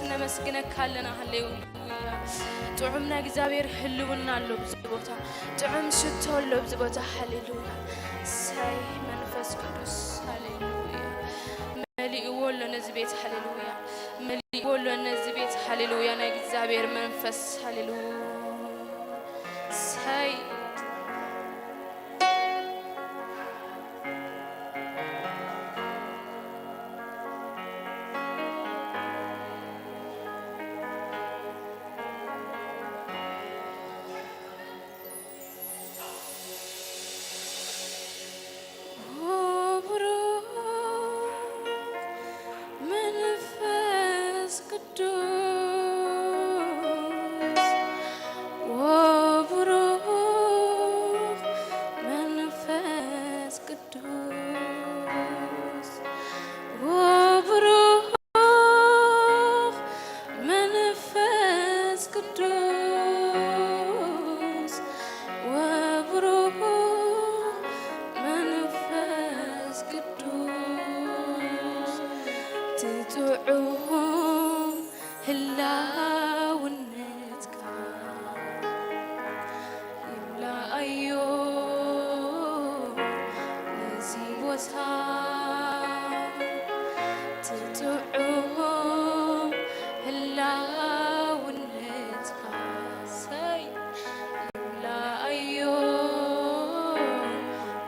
ነመስግነካ ኣለና። ሃሌሉያ። ጥዑም ናይ እግዚኣብሔር ህልውና ኣሎ ኣብዚ ቦታ። ጥዑም ሽቶ ኣሎ ኣብዚ ቦታ። ሃሌሉያ። ሳይ መንፈስ ቅዱስ። ሃሌሉያ። መሊእዎ ኣሎ ነዚ ቤት። ሃሌሉያ። መሊእዎ ኣሎ ነዚ ቤት። ሃሌሉያ። ናይ እግዚኣብሔር መንፈስ። ሃሌሉያ። ሳይ ወብሩኽ መንፈስ ቅዱስ፣ ወብሩኽ መንፈስ ቅዱስ፣ ወብሩኽ መንፈስ ቅዱስ፣ ወብሩኽ መንፈስ ቅዱስ፣ ትጥዑም ህላውነትካ ይምላኣዮ ነዚ ቦታ፣ ትጥዑም ህላውነትካ። ሰይ ይምላኣዮ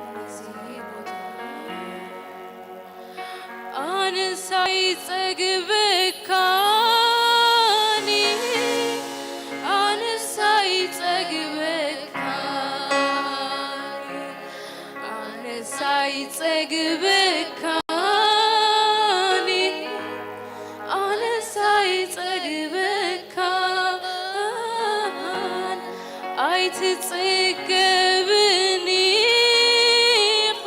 ነዚ ቦታ። ኣነስ ኣይጸግበካን፣ ኣነስ ኣይጸግበካን፣ ኣነስ ኣይጸግበካን፣ ኣነስ ኣይጸግበካን፣ ኣይትጽገብን ኢኻ።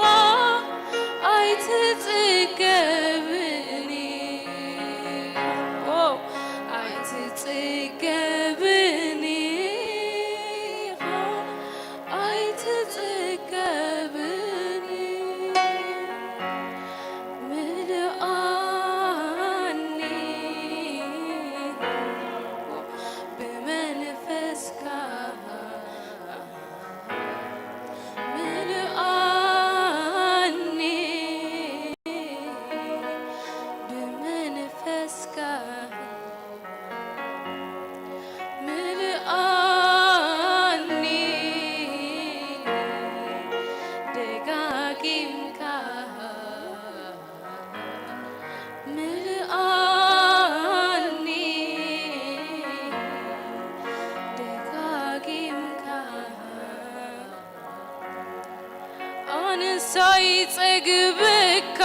ኣይጸግበካኒ፣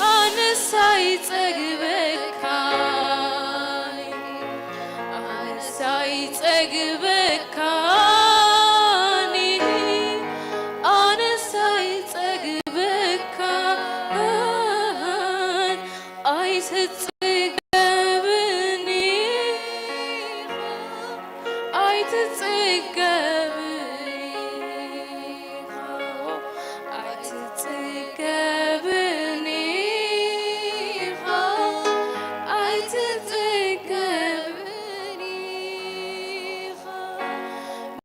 ኣነስ ኣይጸግበካኒ፣ ኣነስ ኣይጸግበካኒ፣ ኣነስ ኣይጸግበካን፣ ኣይትጽገብኒ ኢኻ፣ ኣይትጽገብኒ ኢኻ፣ ኣይትጽገብኒ ኢኻ፣ ኣይትጽገብኒ ኢኻ።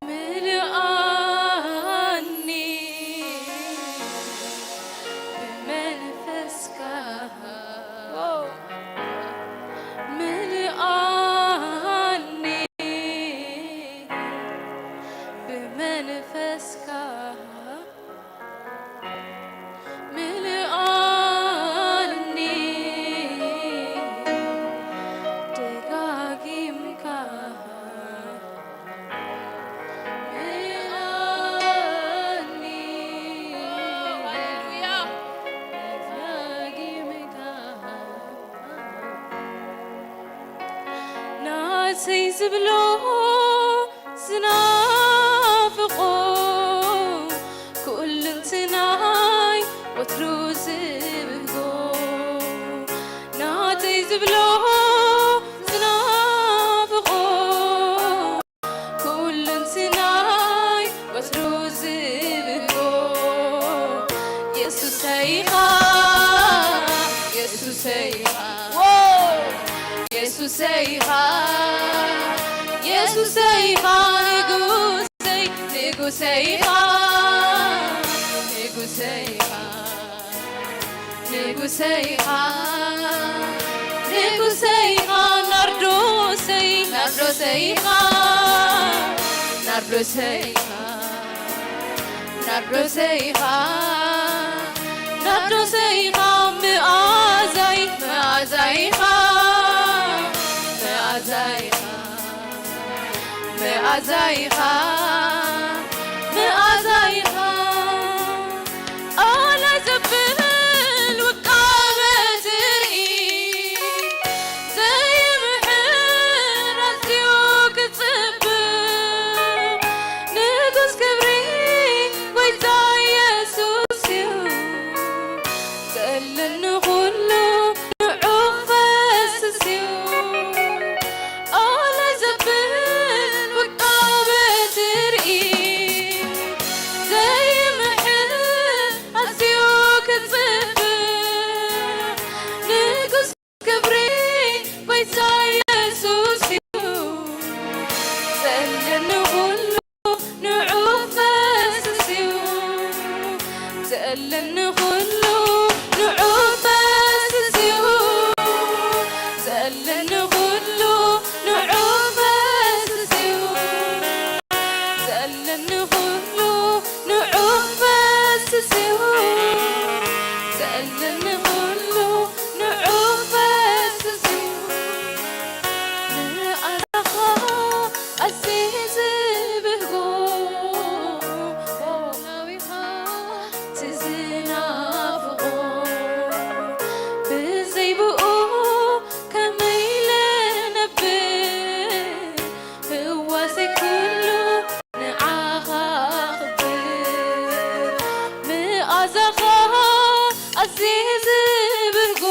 ምልኣኒ ብመንፈስካ፣ ምልኣኒ ብመንፈስካ፣ ምልኣኒ ደጋጊምካ፣ ምልኣኒ፣ ሃሌሉያ፣ ደጋጊምካ። ናተይ ዝብሎ ዝናፍቆ፣ ኩልንትናይ ወትሩ ዝብህጎ፣ ናተይ ዝብሎ ዝናፍቆ፣ ኩልንትናይ ወትሩ ዝብህጎ፣ የሱሰይ ኢኻ፣ የሱሰይ ኢኻ፣ የሱሰይ ኢኻ፣ የሱሰይ ኢኻ፣ ንጉሰይ፣ ንጉሰይ ኢኻ፣ ንጉሰይ ኢኻ፣ ንጉሰይ ኢኻ፣ ንጉሰይ ኢኻ፣ ናርዶሰይ፣ ናርዶሰይ ኢኻ፣ ናርዶሰይ ኢኻ፣ ናርዶሰይ ኢኻ፣ ናርዶሰይ ኢኻ፣ መኣዛይ፣ መኣዛይ ኢኻ፣ መኣዛይ ኢኻ፣ መኣዛይ ኢኻ፣ መኣዛይ ኢኻ። ኣነ ዘብል ውቃበ ትርኢ፣ ዘይምሕር ኣዝዩ ክጽብቕ፣ ንጉስ ክብሪ ጎይታ የሱስ እዩ። ዘለኒ ኩሉ ንዑ ክፈስስ እዩ። ኣነ ዘብል ውቃበ ትርኢ፣ ዘይምሕር ኣዝዩ ክጽብቕ፣ ንጉስ ክብሪ ጎይታ የሱስ እዩ። ዘለኒ ኩሉ ንዑ ክፈስስ እዩ። ዘለኒ ኩሉ ንዑ ክፈስስ እዩ። ዘለኒ ኩሉ ንዑ ክፈስስ እዩ። ዘለኒ ኩሉ ንዑ ክፈስስ እዩ። ዘለኒ ኩሉ ንዑ ክፈስስ እዩ። ንኣኻኻ ኣዝየ ዝብህጎ፣ ላዊኻ ትዝናፍቆ፣ ብዘይ ብኡ ከመይ ኢለ ነብር፣ ህዋሰይ ኩሉ ንዓኻ ክብር፣ መኣዛኻ ኣዝየ ዝብህጎ፣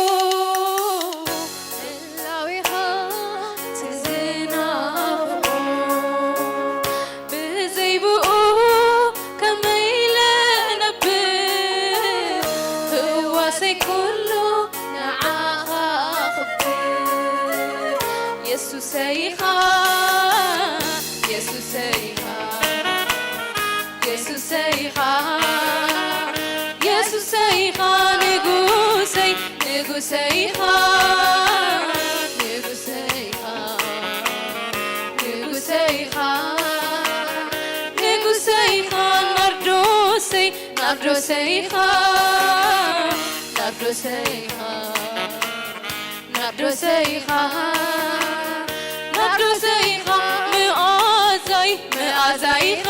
ህላዌኻ ትዝናፍቆ፣ ብዘይ ብኡ ከመይ ኢለ ነብር፣ ህዋሰይ ኩሉ ንዓኻ ክብር። የሱሰይ ኢኻ፣ የሱሰይ ኢኻ፣ የሱሰይ ኢኻ፣ የሱሰይ ኢኻ፣ ንጉሰይ፣ ንጉሰይ ኢኻ፣ ንጉሰይ ኢኻ፣ ንጉሰይ ኢኻ፣ ንጉሰይ ኢኻ፣ ናርዶሰይ፣ ናርዶሰይ ኢኻ፣ ናርዶሰይ ኢኻ፣ ናርዶሰይ ኢኻ፣ ናርዶሰይ ኢኻ፣ መኣዛይ፣ መኣዛይ ኢኻ፣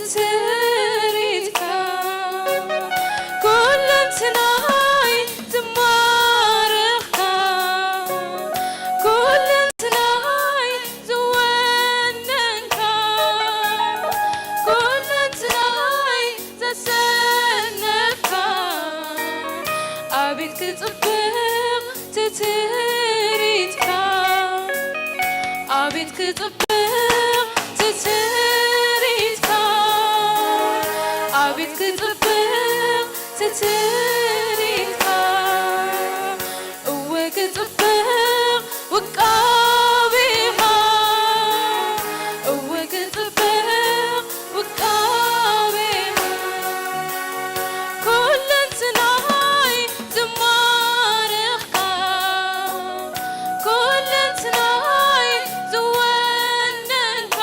ትርኢትካ፣ ኩለንትናይ ዝማረኽካ፣ ኩለንትናይ ዝወነንካ፣ ኩለንትናይ ዘሰነፍካ፣ ኣቤት ክጽብቕ ትትሪትካ፣ ኣቤት ክጽብቕ ትትሪትካ፣ ኣቤት ክጽብቕ ትትሪትካ፣ እወ ክጽብቕ ውቃቤኻ፣ እወ ክጽብቕ ውቃቤኻ፣ ኩለንትናይ ዝማረኽካ፣ ኩለንትናይ ዝወነንካ፣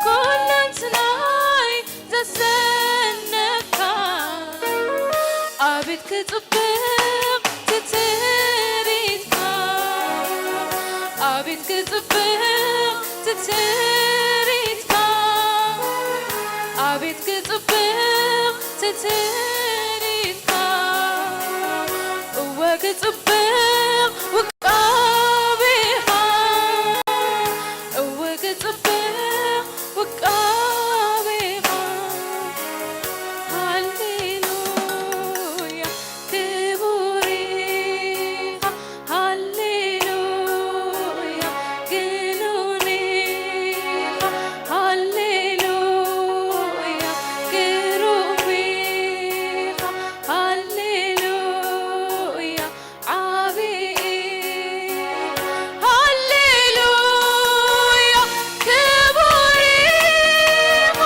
ኩለንትናይ ዘሰነፍካ፣ ኣቤት ክጽብቕ ትትሪትካ፣ ኣቤት ክጽብቕ ትትሪትካ፣ ኣቤት ክጽብቕ ትትሪትካ፣ እወ ክጽብቕ ውቃቤኻ፣ እወ ክጽብቕ ውቃቤኻ። ሃሌሉያ ክቡር ኢኻ፣ ሃሌሉያ ግኑን ኢኻ፣ ሃሌሉያ ግሩም ኢኻ፣ ሃሌሉያ ዓቢ ኢኻ፣ ሃሌሉያ ክቡር ኢኻ፣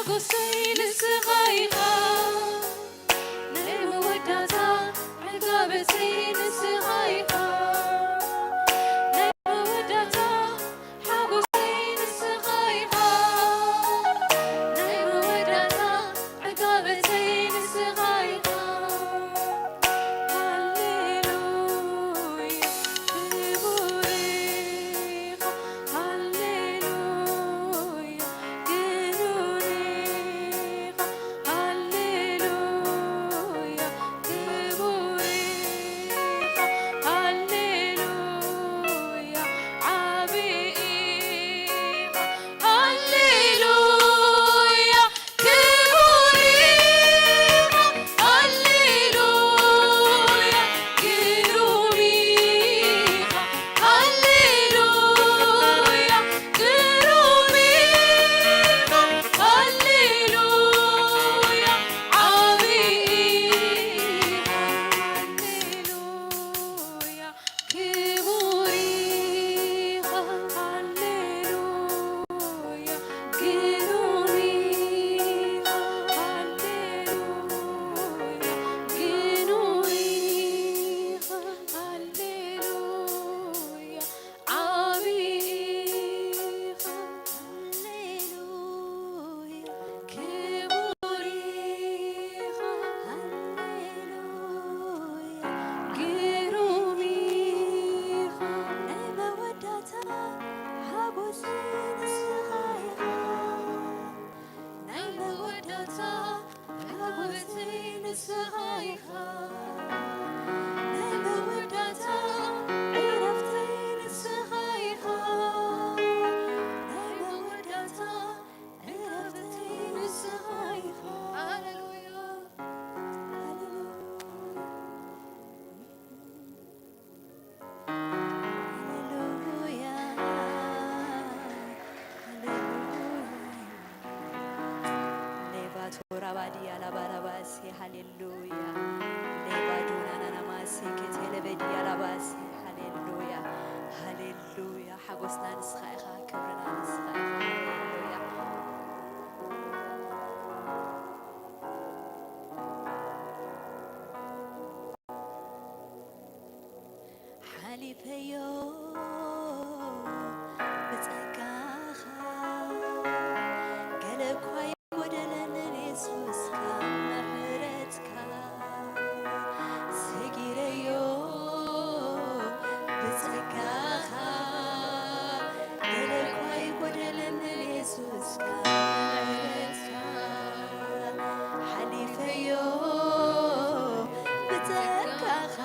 ሓጎሰይ ንስኻ ኢኻ፣ ናይ መወዳእታ ዕጋበተይ ንስኻ ኢኻ፣ ናይ መወዳእታ ሓጎሰይ ንስኻ ኢኻ፣ ናይ መወዳእታ ዕጋበተይ ንስኻ ኢኻ። ሃሌሉያ ክቡር ኢኻ፣ ሃሌሉያ ግኑን ኢኻ፣ ሃሌሉያ ክቡር ኢኻ፣ ሃሌሉያ ዓቢ ኢኻ፣ ሃሌሉያ ክቡር ኢኻ፣ ሃሌሉያ ግሩም ኢኻ፣ ሃሌሉያ ግሩም ኢኻ፣ ሃሌሉያ ዓቢ ኢኻ፣ ሃሌሉያ ክቡር ኢኻ፣ ሃሌሉያ ግሩም ኢኻ፣ ሃሌሉያ ግኑን ኢኻ፣ ሃሌሉያ ዓቢ ኢኻ፣ ሃሌሉያ ክቡር ኢኻ፣ ሃሌሉያ ግሩም ኢኻ፣ ናይ መወዳእታ ሓጎሰይ ንስኻ ኢኻ፣ ናይ መወዳእታ ዕረፍተይ ንስኻ ኢኻ፣ ናይ መወዳእታ ዕረፍተይ ንስኻ ኢኻ፣ ናይ መወዳእታ ዕረፍተይ ንስኻ ኢኻ። ሃሌሉያ፣ ሃሌሉያ፣ ሃሌሉያ፣ ሃሌሉያ። ሌባ ቶራባዲ አላባላባሲ ሃሌሉያ። ሌባ ዱናናናማሲ ኬቴለበዲ አላባሲ ሃሌሉያ። ሃሌሉያ። ሓጎስና ንስኻ ኢኻ፣ ክብርና ንስኻ ኢኻ። ሃሌሉያ። ሓሊፈዮ ብጸጋኻ፣ ገለ እኳ ኣይጎደለንን የሱስ ካብ ምሕረትካ። ሰጊረዮ ብጸጋኻ፣ ገለ እኳ ኣይጎደለንን የሱስ ካብ ምሕረትካ። ሓሊፈዮ ብጸጋኻ፣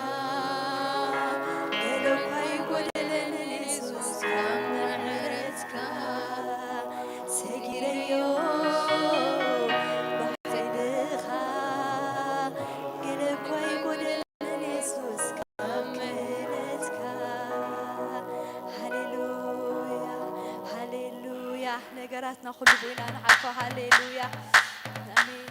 ገለ እኳ ኣይጎደለንን የሱስ ካብ ምሕረትካ። ሰጊረዮ ብሓይልኻ፣ ገለ እኳ ኣይጎደለንን የሱስ ካብ ምሕረትካ። ሃሌሉያ፣ ሃሌሉያ። ነገራትና ኩሉ ብኢና ንዓርፎ። ሃሌሉያ። ኣሜን።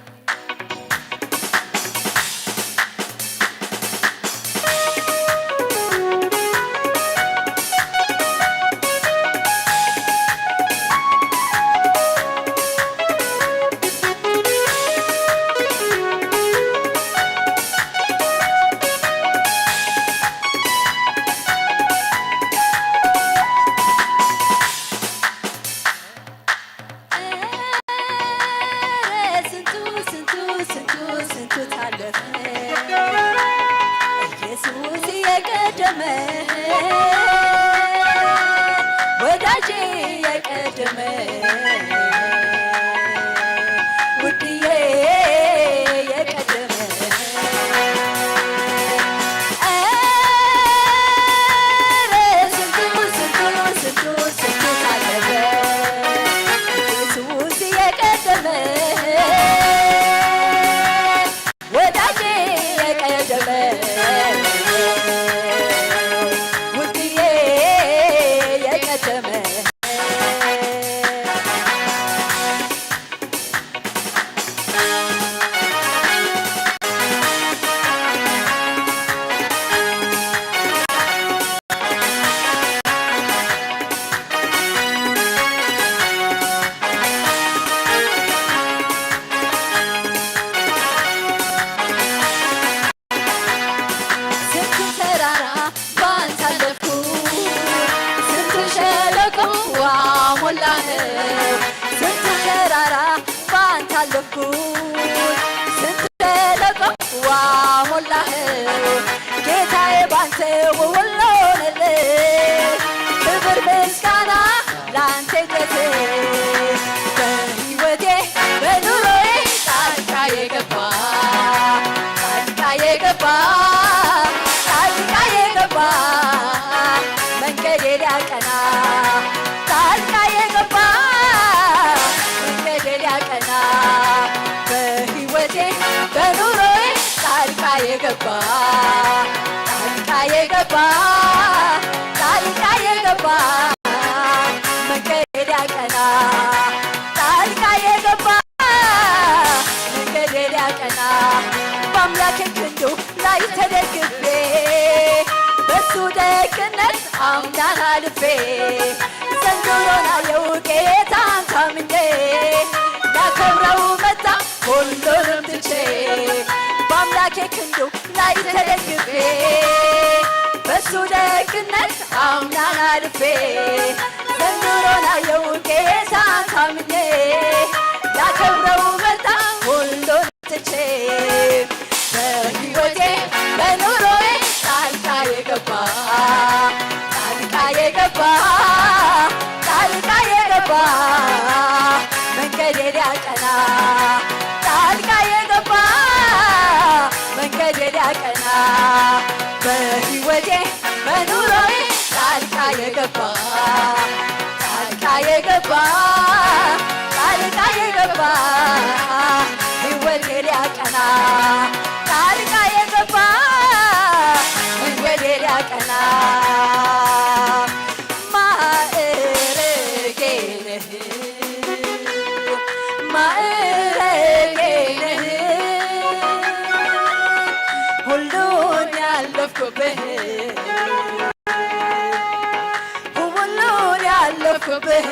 ስንት ለቆዋ ሞላኸው ጌታዬ ባንተ ውውል ሆነልኝ። ክብር ምስጋና ላንተ ይድረስ። በሕይወቴ በኑሮዬ ጣልቃ የገባ ጣልቃ የገባ ጣልቃ የገባ መንገዴ ሊያቀና ጣልቃ የገባ መንገዴ ሊያቀና በሕይወቴ በኑሮዬ ጣልቃ የገባ ጣልቃ የገባ ጣልቃ የገባ መንገዴ ሊያቀና ጣልቃ የገባ መንገዴ ሊያቀና በአምላኬ ክንዱ ላይ ተደግፌ በሱ ደግነት አምናን አልፌ ዘንድሮን አየው ጌታን ታምኜ ላከብረው መጣ ሁሉንም ትቼ በአምላኬ ክንዱ ላይ ተደግፌ በሱ ደግነት አምናን አልፌ ዘንድሮን አየው ጌታን ታምኜ ላከብረው መጣ ሁሉን ትቼ በሕይወቴ በኑሮዬ ጣልቃ የገባ ጣልቃ የገባ ጣልቃ የገባ መንገዴ ሊያቀና ጣልቃ የገባ መንገዴ ሊያቀና በሕይወቴ በኑሮዬ ጣልቃ የገባ ጣልቃ የገባ ጣልቃ የገባ ሕይወቴ ሊያቀና ጣልቃ የገባ ሕይወቴ ሊያቀና ማዕረጌ ነህ ማዕረጌ ነህ ሁሉን ያለፍኩብህ ሁሉን ያለፍኩብህ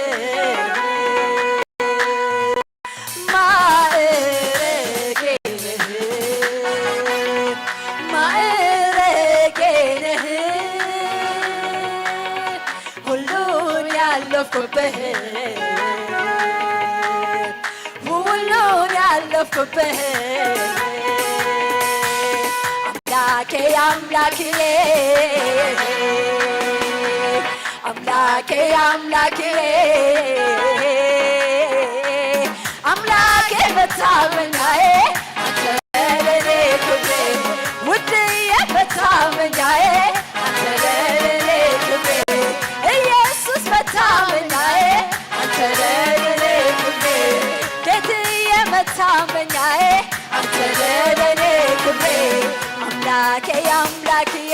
ማዕረጌ ነህ ማዕረጌ ነህ ሁሉን ያለፍኩብህ ሁሉን ያለፍኩብህ አምላኬ አምላኬ አምላኬ አምላኬ አምላኬ መታመኛዬ አንተ ለኔ ክብሬ ውድዬ መታመኛዬ አንተ ለኔ ክብሬ ኢየሱስ መታመኛዬ አንተ ለኔ ክብሬ ጌትዬ መታመኛዬ አንተ ለኔ ክብሬ አምላኬ አምላክዬ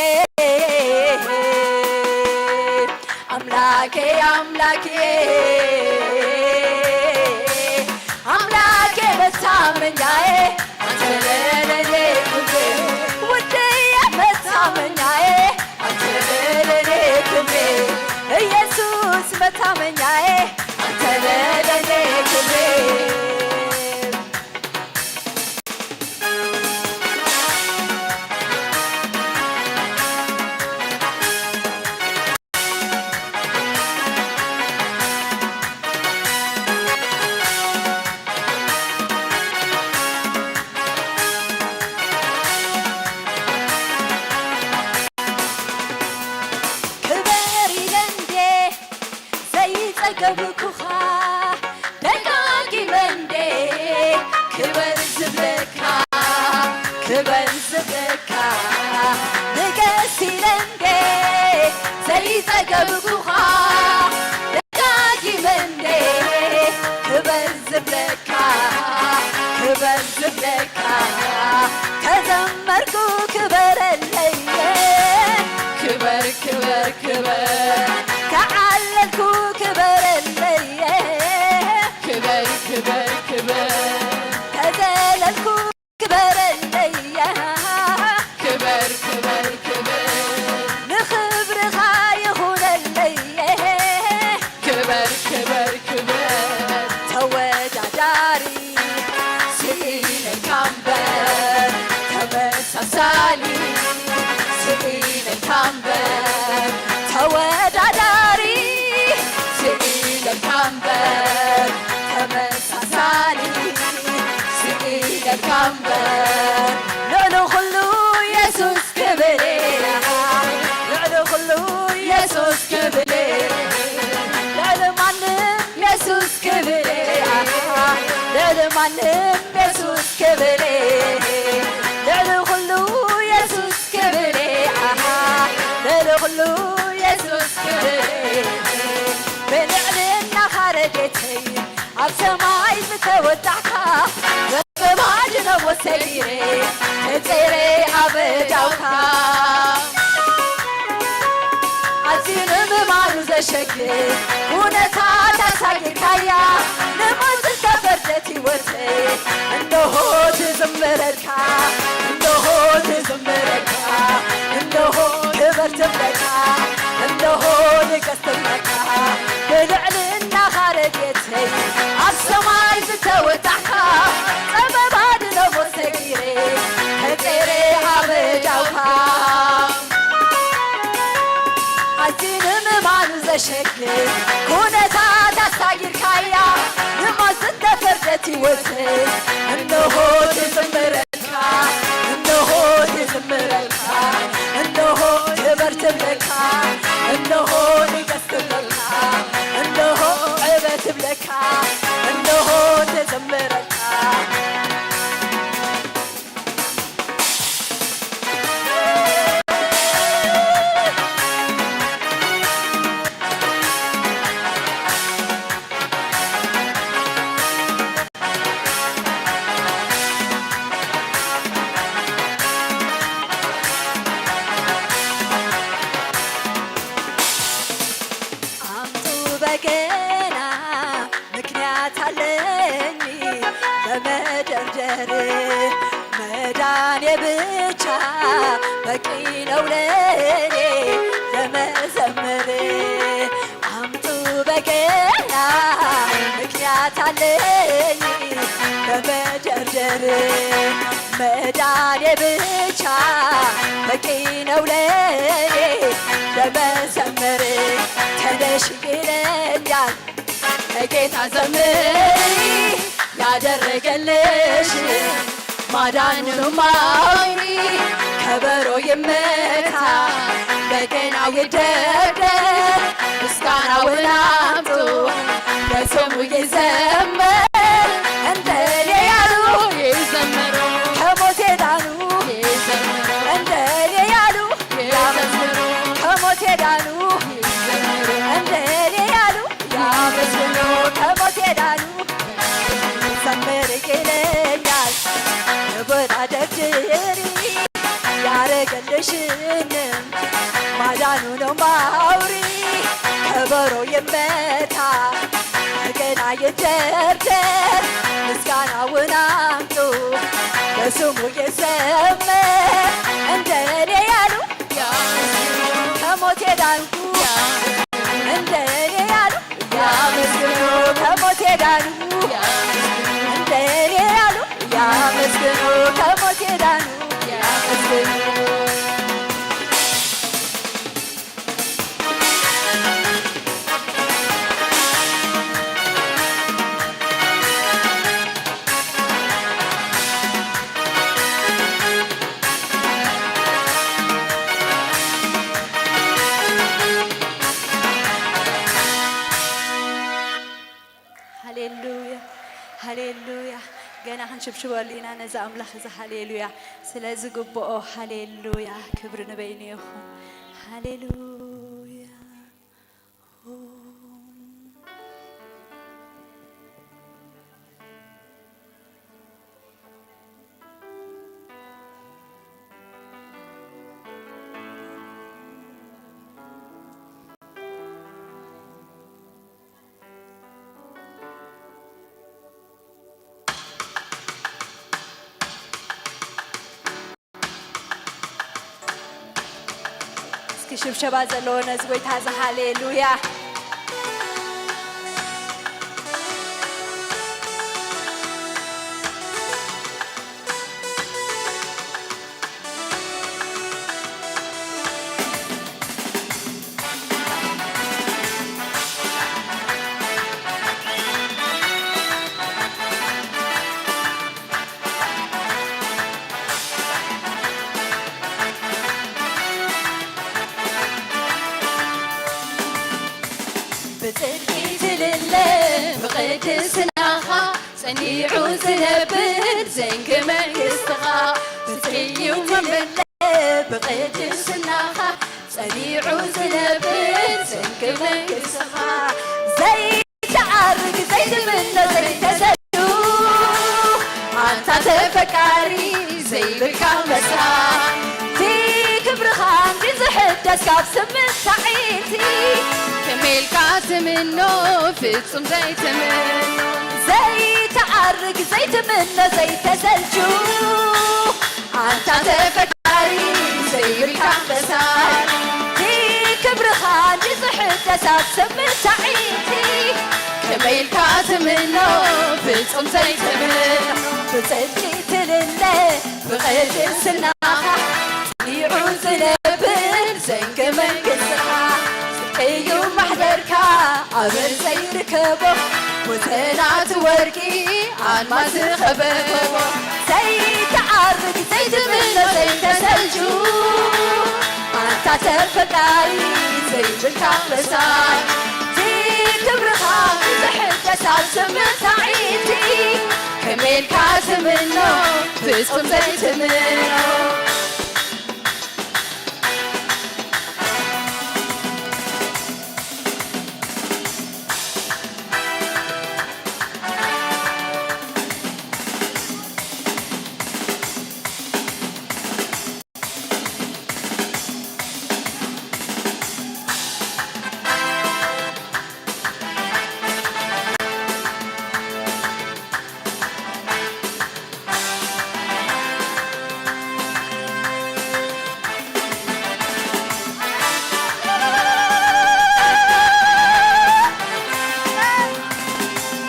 አምላኬ አምላክዬ አምላኬ መታመኛዬ አንተ ለኔ ክብሬ ውድዬ መታመኛዬ አንተ ለኔ ክብሬ ኢየሱስ መታመኛዬ አንተ ለኔ ክብሬ ክበር ኢለ እንዴ ዘይጸገብኩኻ ደጋጊመ እንዴ ክበር ዝብለካ ክበር ዝብለካ ንገስ ኢለ እንዴ ዘይጸገብኩኻ ደጋጊመ እንዴ ክበር ዝብለካ ክበር ዝብለካ ከዘመርኩ ክበረለየ ክበር ክበር ክበር ከዓለልኩ ክበረለየ ክበር ክበር ክበር ከዘለልኩ ክበረለየ ክበር ክበር ክበር ንኽብርኻ ይኹነለየ ክበር ክበር ክበር ተወዳዳሪ ስኢነልካ እምበር ተመሳሳሊ ስኢነልካ እምበር ተወዳዳሪ ስኢነልካ እምበር ተመሳሳሊ እምበር ልዕሊ ኩሉ የሱስ ክብል፣ ልዕሊ ኩሉ የሱስ ክብል፣ ልዕሊ ማንም የሱስ ክብል፣ ልዕሊ ማንም የሱስ ክብል፣ ልዕሊ ኩሉ የሱስ ክብል፣ ልዕሊ ኩሉ የሱስ ክብል፣ ብልዕልና ረድኤተይ ኣብ ሰማይ ዝተወጣሕካ፣ በባድኖ ሞት ሰጊረ ተጸይረ ኣብ ዳውካ። ኣዝዩ ንምማኑ ዘሸግር ኩነታት ኣሳጊርካያ፣ ንሞት ዝተፈርደት ህይወተይ እንሆ ትዝምረልካ፣ እንሆ ትዝምረልካ፣ እንሆ ክብር ትብለካ፣ እንሆ ንገስ ትብለካ። ብልዕልና ረድኤተይ ኣብ ሰማይ ዝተወጣሕካ፣ ጸበባ ድኖ ሞት ሰጊረ ተጸይረ ኣብ ዳውካ። ኣዝዩ ንምማኑ ዘሸግር ኩነታት ኣሳጊርካያ፣ ንሞት ዝተፈርደት ህይወተይ እንሆ ትዝምረልካ፣ እንሆ ትዝምረልካ፣ እንሆ ክብር ትብለካ፣ እንሆ ንገስ ትብለካ፣ እንሆ ዕበት ትብለካ፣ እንሆ ትዝምረልካ። ኣምጡ በገና ምክንያት ኣለኝ ለመደርደር፣ መዳኔ ብቻ በቂ ነው ለኔ ለመዘመር። አምጡ በገና ምክንያት አለኝ ለመደርደር፣ መዳኔ ብቻ በቂ ነው ለኔ ለመዘመር። ተነሽ ይለኛል ለጌታ ዘምሪ ያደረገልሽ ማዳኑንም አውሪ፣ ከበሮ ይመታ፣ በገናው ይደርደር፣ ምስጋናውን አምጡ፣ ለስሙ ይዘመር። እንደኔ ያሉ ይዘምሩ፣ ከሞት የዳኑ ይዘምሩ፣ እንደኔ ያሉ ይዘምሩ፣ ከሞት የዳኑ ይዘምሩ፣ እንደኔ ያሉ ያመስግኑ፣ ከሞት የዳኑ ዘምር ይለኛል። ክብር አደርድሪ ያረገልሽንም ማዳኑ ነው ማውሪ። ከበሮ ይመታ በገና ይደርደር ምስጋናውን አምጡ ለስሙ ይዘመር። እንደኔ ያሉ ከሞት የዳንኩ እንደኔ ያሉ ያመስግኑ፣ ከሞት የዳኑ እንደኔ ያሉ ያመስግኑ፣ ከሞት የዳኑ ያመስግኑ። ሃሌሉያ፣ ሃሌሉያ። ገና ክንሽብሽበሉ ኢና ነዚ ኣምላኽ እዚ። ሃሌሉያ፣ ስለ ዝግብኦ። ሃሌሉያ፣ ክብሪ ንበይኑ ይኹን። ሃሌሉያ። እስኪ ሽብሸባ ዘለዎ ነዚ ጎይታ እዚ። ሃሌሉያ። ብቅድስናኻ ጸኒዑ ዝነብር ዘንጊ መንግስትኻ፣ ብጽዩ ትምለ ብቅድስናኻ ጸኒዑ ዝነብር ዘንጊ መንግስትኻ። ዘይትዓርግ ዘይትምኖ ዘይተሰሉ ኣንታ ተፈቃሪ ዘይብልካ መሳቲ፣ ክብርኻ እንዲ ዝሕደስ ካብ ስምንት ሳዒቲ፣ ከመይ ኢልካ ትምኖ ፍጹም ዘይትምኖ፣ ዘይትዓርግ ዘይትምኖ ዘይተሰልቹ ኣንታ ተፈቃሪ ዘይብልካ መሳቲ፣ ክብርኻ እንዲ ዝሕደስ ኣብ ስምንት ሳዒቲ፣ ከመይ ኢልካ ትምኖ ፍጹም ዘይትምኖ፣ ብጽድቂ ትልለ ብቅድስናኻ ጸኒዑ ዝነብር ዘንጊ መንግስትኻ፣ ጽድቂ እዩ ማሕደርካ ኣበር ዘይርከቦ፣ ወሰናት ወርቂ ኣልማዝ ዝኸበቦ፣ ዘይትዓርግ ዘይትምኖ ዘይተሰልቹ ኣንታ ተፈቃሪ ዘይብልካ መሳቲ፣ ክብርኻ ዝሕደስ ኣብ ስምንት ሳዒቲ፣ ከመይ ኢልካ ትምኖ ፍጹም ዘይትምኖ።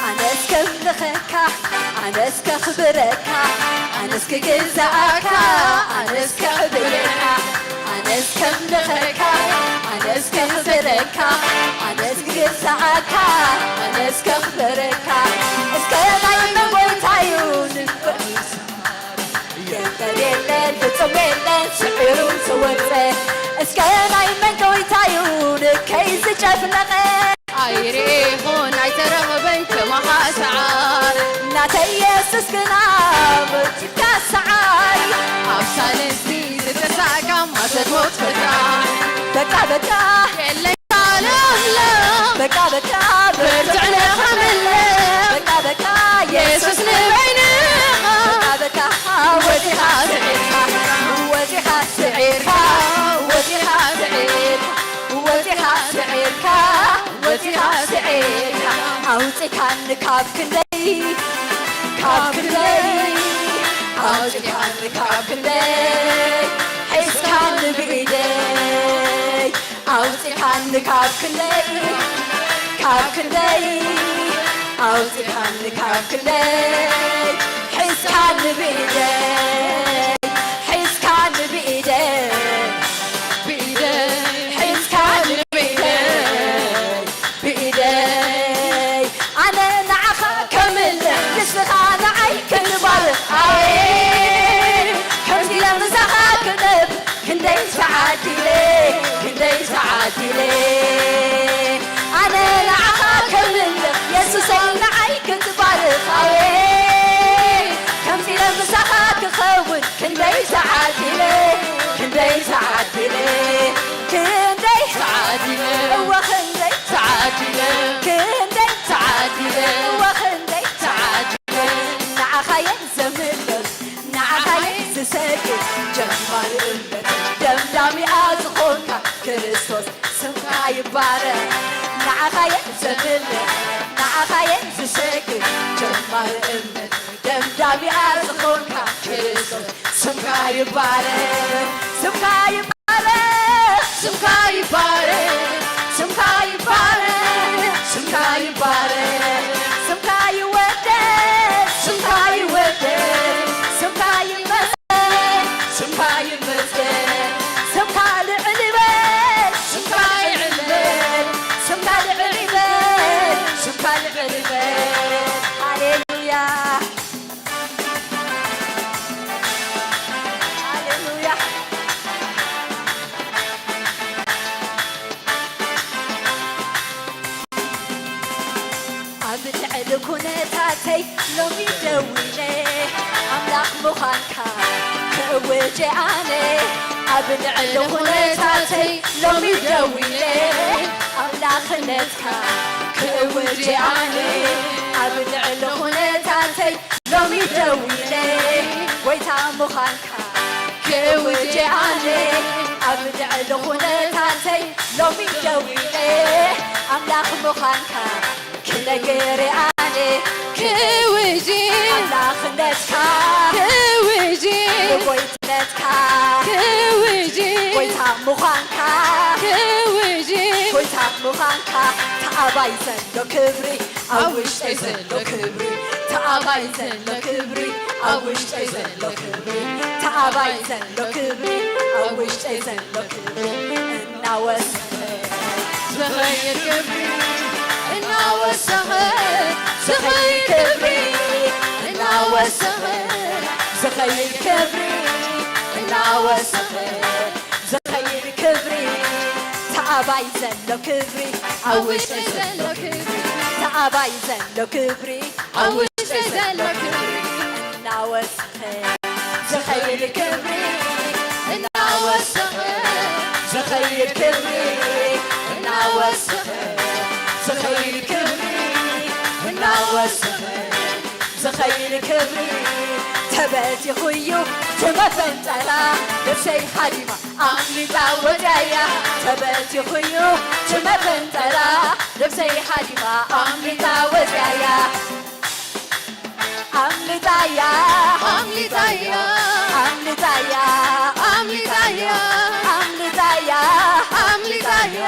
ኣነስ ከምልኸካ፣ ኣነስ ከኽብረካ፣ ኣነስ ክግዛኣካ፣ ኣነስ ከዕብደካ፣ ኣነስ ከምልኸካ፣ ኣነስ ከኽብረካ፣ ኣነስ ክግዛኣካ፣ ኣነስ ከኽብረካ። እስከ ናይ መጎይታዩ ንንጎ የለን የለን ፍጹም የለን ስዒሩ ዝወጸ። እስከ ናይ መን ጎይታዩ ንከይ ዝጨፍለቐ። ኣይርኤኹን ኣይተረኽበን ከማኻ ሰዓር። ናተይ የሱስ ግና መርቲካ ሰዓይ። ኣብ ሳልስቲ ዝተሳእካ ማሰት ሞት ፈታ። በቃ በቃ የለኝ ሳልምለ። በቃ በቃ በርትዕ ንኸምለ። በቃ በቃ የሱስ ንበይንኻ። በቃ በቃ ወጺኻ ስዒርካ ወጺኻ ስዒርካ ወጺኻ ስዒርካ ወጺኻ ስዒርካ ወጺኻ ስዒርካ ኣውጺኻኒ ካብ ክንደይ ካብ ክንደይ ኣውጺኻኒ ካብ ክንደይ ሒዝካኒ ብኢደይ ኣውጺኻኒ ካብ ክንደይ ካብ ክንደይ ኣውጺኻኒ ካብ ክንደይ ሒዝካኒ ብኢደይ ሒዝካኒ ብኢደይ ብኢደይ ሒዝካኒ ብኢደይ ብኢደይ ኣነ ንዓኻ ከምለ ንስኻ ንዓይ ክንባርኽ ኣየ ከምዚ ኢለ ምሳኻ ክነብ ክንደይ ተዓዲለ ክንደይ ተዓዲለ ኣነ ንዓኻ ከምለ የሱሰይ ንዓይ ክትባርኽ ኣየ ከምዚ ኢለ ምሳኻ ክኸውን ክንደይ ተዓዲለ ክንደይ ተዓዲለ ክንደይ ተዓዲለ እወ ክንደይ ተዓዲለ ክንደይ ተዓዲለ እወ ክንደይ ተዓዲለ ንዓኻየ ዘምልኽ ንዓኻየ ዝሰግድ ጀማሪ እምነት ደምዳሚኣ ዝኾንካ ክርስቶስ ስምካ ይባረኽ ንዓኻየ ዘምልኽ ንዓኻየ ዝሰግድ ጀማሪ እምነት ደምዳሚኣ ዝኾንካ ክርስቶስ ስምካ ይባረኽ ስምካ ይባረኽ ስምካ ይባረኽ ስምካ ይባረኽ ስምካ ይባረኽ ስምካ ይወደስ ስምካ ይወደስ ስምካ ይመስገን ስምካ ይመስገን ስምካ ልዕል ይበል ስምካ ልዕል ይበል ስምካ ልዕል ይበል ስምካ ልዕል ይበል ሃሌሉያ ሃሌሉያ ምዃንካ ክእውጅ ኣነ ኣብ ልዕሊ ኩነታተይ ሎሚ ደዊለ ኣምላኽነትካ ክእውጅ ኣነ ኣብ ልዕሊ ኩነታተይ ሎሚ ደዊለ ጎይታ ምዃንካ ክእውጅ ኣነ ኣብ ልዕሊ ኩነታተይ ሎሚ ደዊለ ኣምላኽ ምዃንካ ክነግር ኣነ ክውጂ ኣምላኽነትካ ክውጂ ንጎይትነትካ ክውጂ ጎይታ ምዃንካ ክውጂ ጎይታ ምዃንካ ተኣባይ ዘሎ ክብሪ ኣብ ውሽጠይ ዘሎ ክብሪ ተኣባይ ዘሎ ክብሪ ኣብ ውሽጠይ ዘሎ ክብሪ ተኣባይ ዘሎ ክብሪ ኣብ ውሽጠይ ዘሎ ክብሪ እናወሰኸ ዝኸይድ ክብሪ እናወሰኸ ዝኸይድ ክብሪ እናወሰኸ ዝኸይድ ክብሪ እናወሰኸ ዝኸይድ ክብሪ ተኣባይ ዘሎ ክብሪ ኣብ ውሽጠይ ዘሎ ክብሪ ተኣባይ ዘሎ ክብሪ ኣብ ውሽጠይ ዘሎ ክብሪ እናወሰኸ ዝኸይድ ክብሪ እናወሰኸ ዝኸይድ ክብሪ እናወሰኸ ዝኸይድ ክብሪ እናወሰኸ ዝኸይድ ክብሪ ተበቲኹ እዩ እቲ መፈንጠራ ነብሰይ ሃዲማ ኣምሊጣ ወፂኣያ ተበቲኹ እዩ እቲ መፈንጠራ ነብሰይ ሃዲማ ኣምሊጣ ወፂኣያ ኣምሊጣያ ኣምሊጣያ ኣምሊጣያ ኣምሊጣያ ኣምሊጣያ ኣምሊጣያ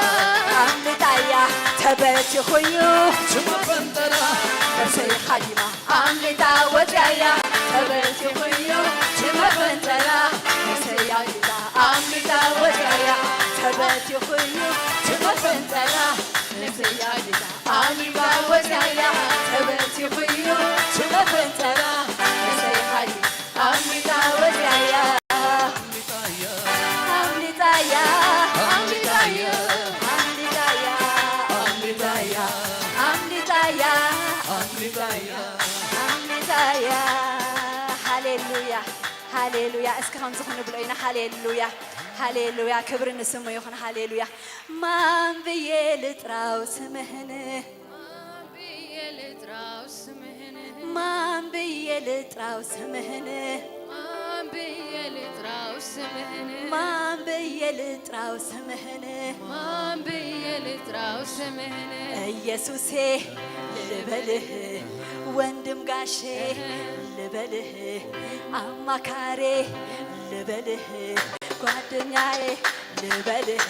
ኣምሊጣያ ተበቲኹ እዩ እቲ መፈንጠራ ነብሰይ ሃዲማ ኣምሊጣ ወፂኣያ ተበቲኹ እዩ እቲ መፈንጠራ ነብሰይ ኣምሊጣ ኣምሊጣ ወፂኣያ ተበቲኹ እዩ እቲ መፈንጠራ ነብሰይ ኣምሊጣ ኣምሊጣ ወፂኣያ ተበቲኹ እዩ እቲ መፈንጠራ ነብሰይ ኣምሊጣ ወፂኣያ ኣምሊጣያ ኣምሊጣያ ኣምሊጣያ ኣምሊጣያ ኣምሊጣያ ኣምሊጣያ ኣምሊጣያ ሃሌሉያ ሃሌሉያ እስኪ ከምዚ ክንብሎ ኢና ሃሌሉያ ሃሌሉያ ክብሪ ንስሙ ይኹን ሃሌሉያ ማን ብዬ ልጥራው ስምህን ማን ብዬ ልጥራው ስምህን ማን ብዬ ልጥራው ስምህን ማን ብዬ ልጥራው ስምህን ማን ብዬ ልጥራው ስምህን ማን ብዬ ልጥራው ስምህን ኢየሱሴ ልበልህ ወንድም ጋሼ ልበልህ ኣማካሬ ልበልህ ጓደኛዬ ልበልህ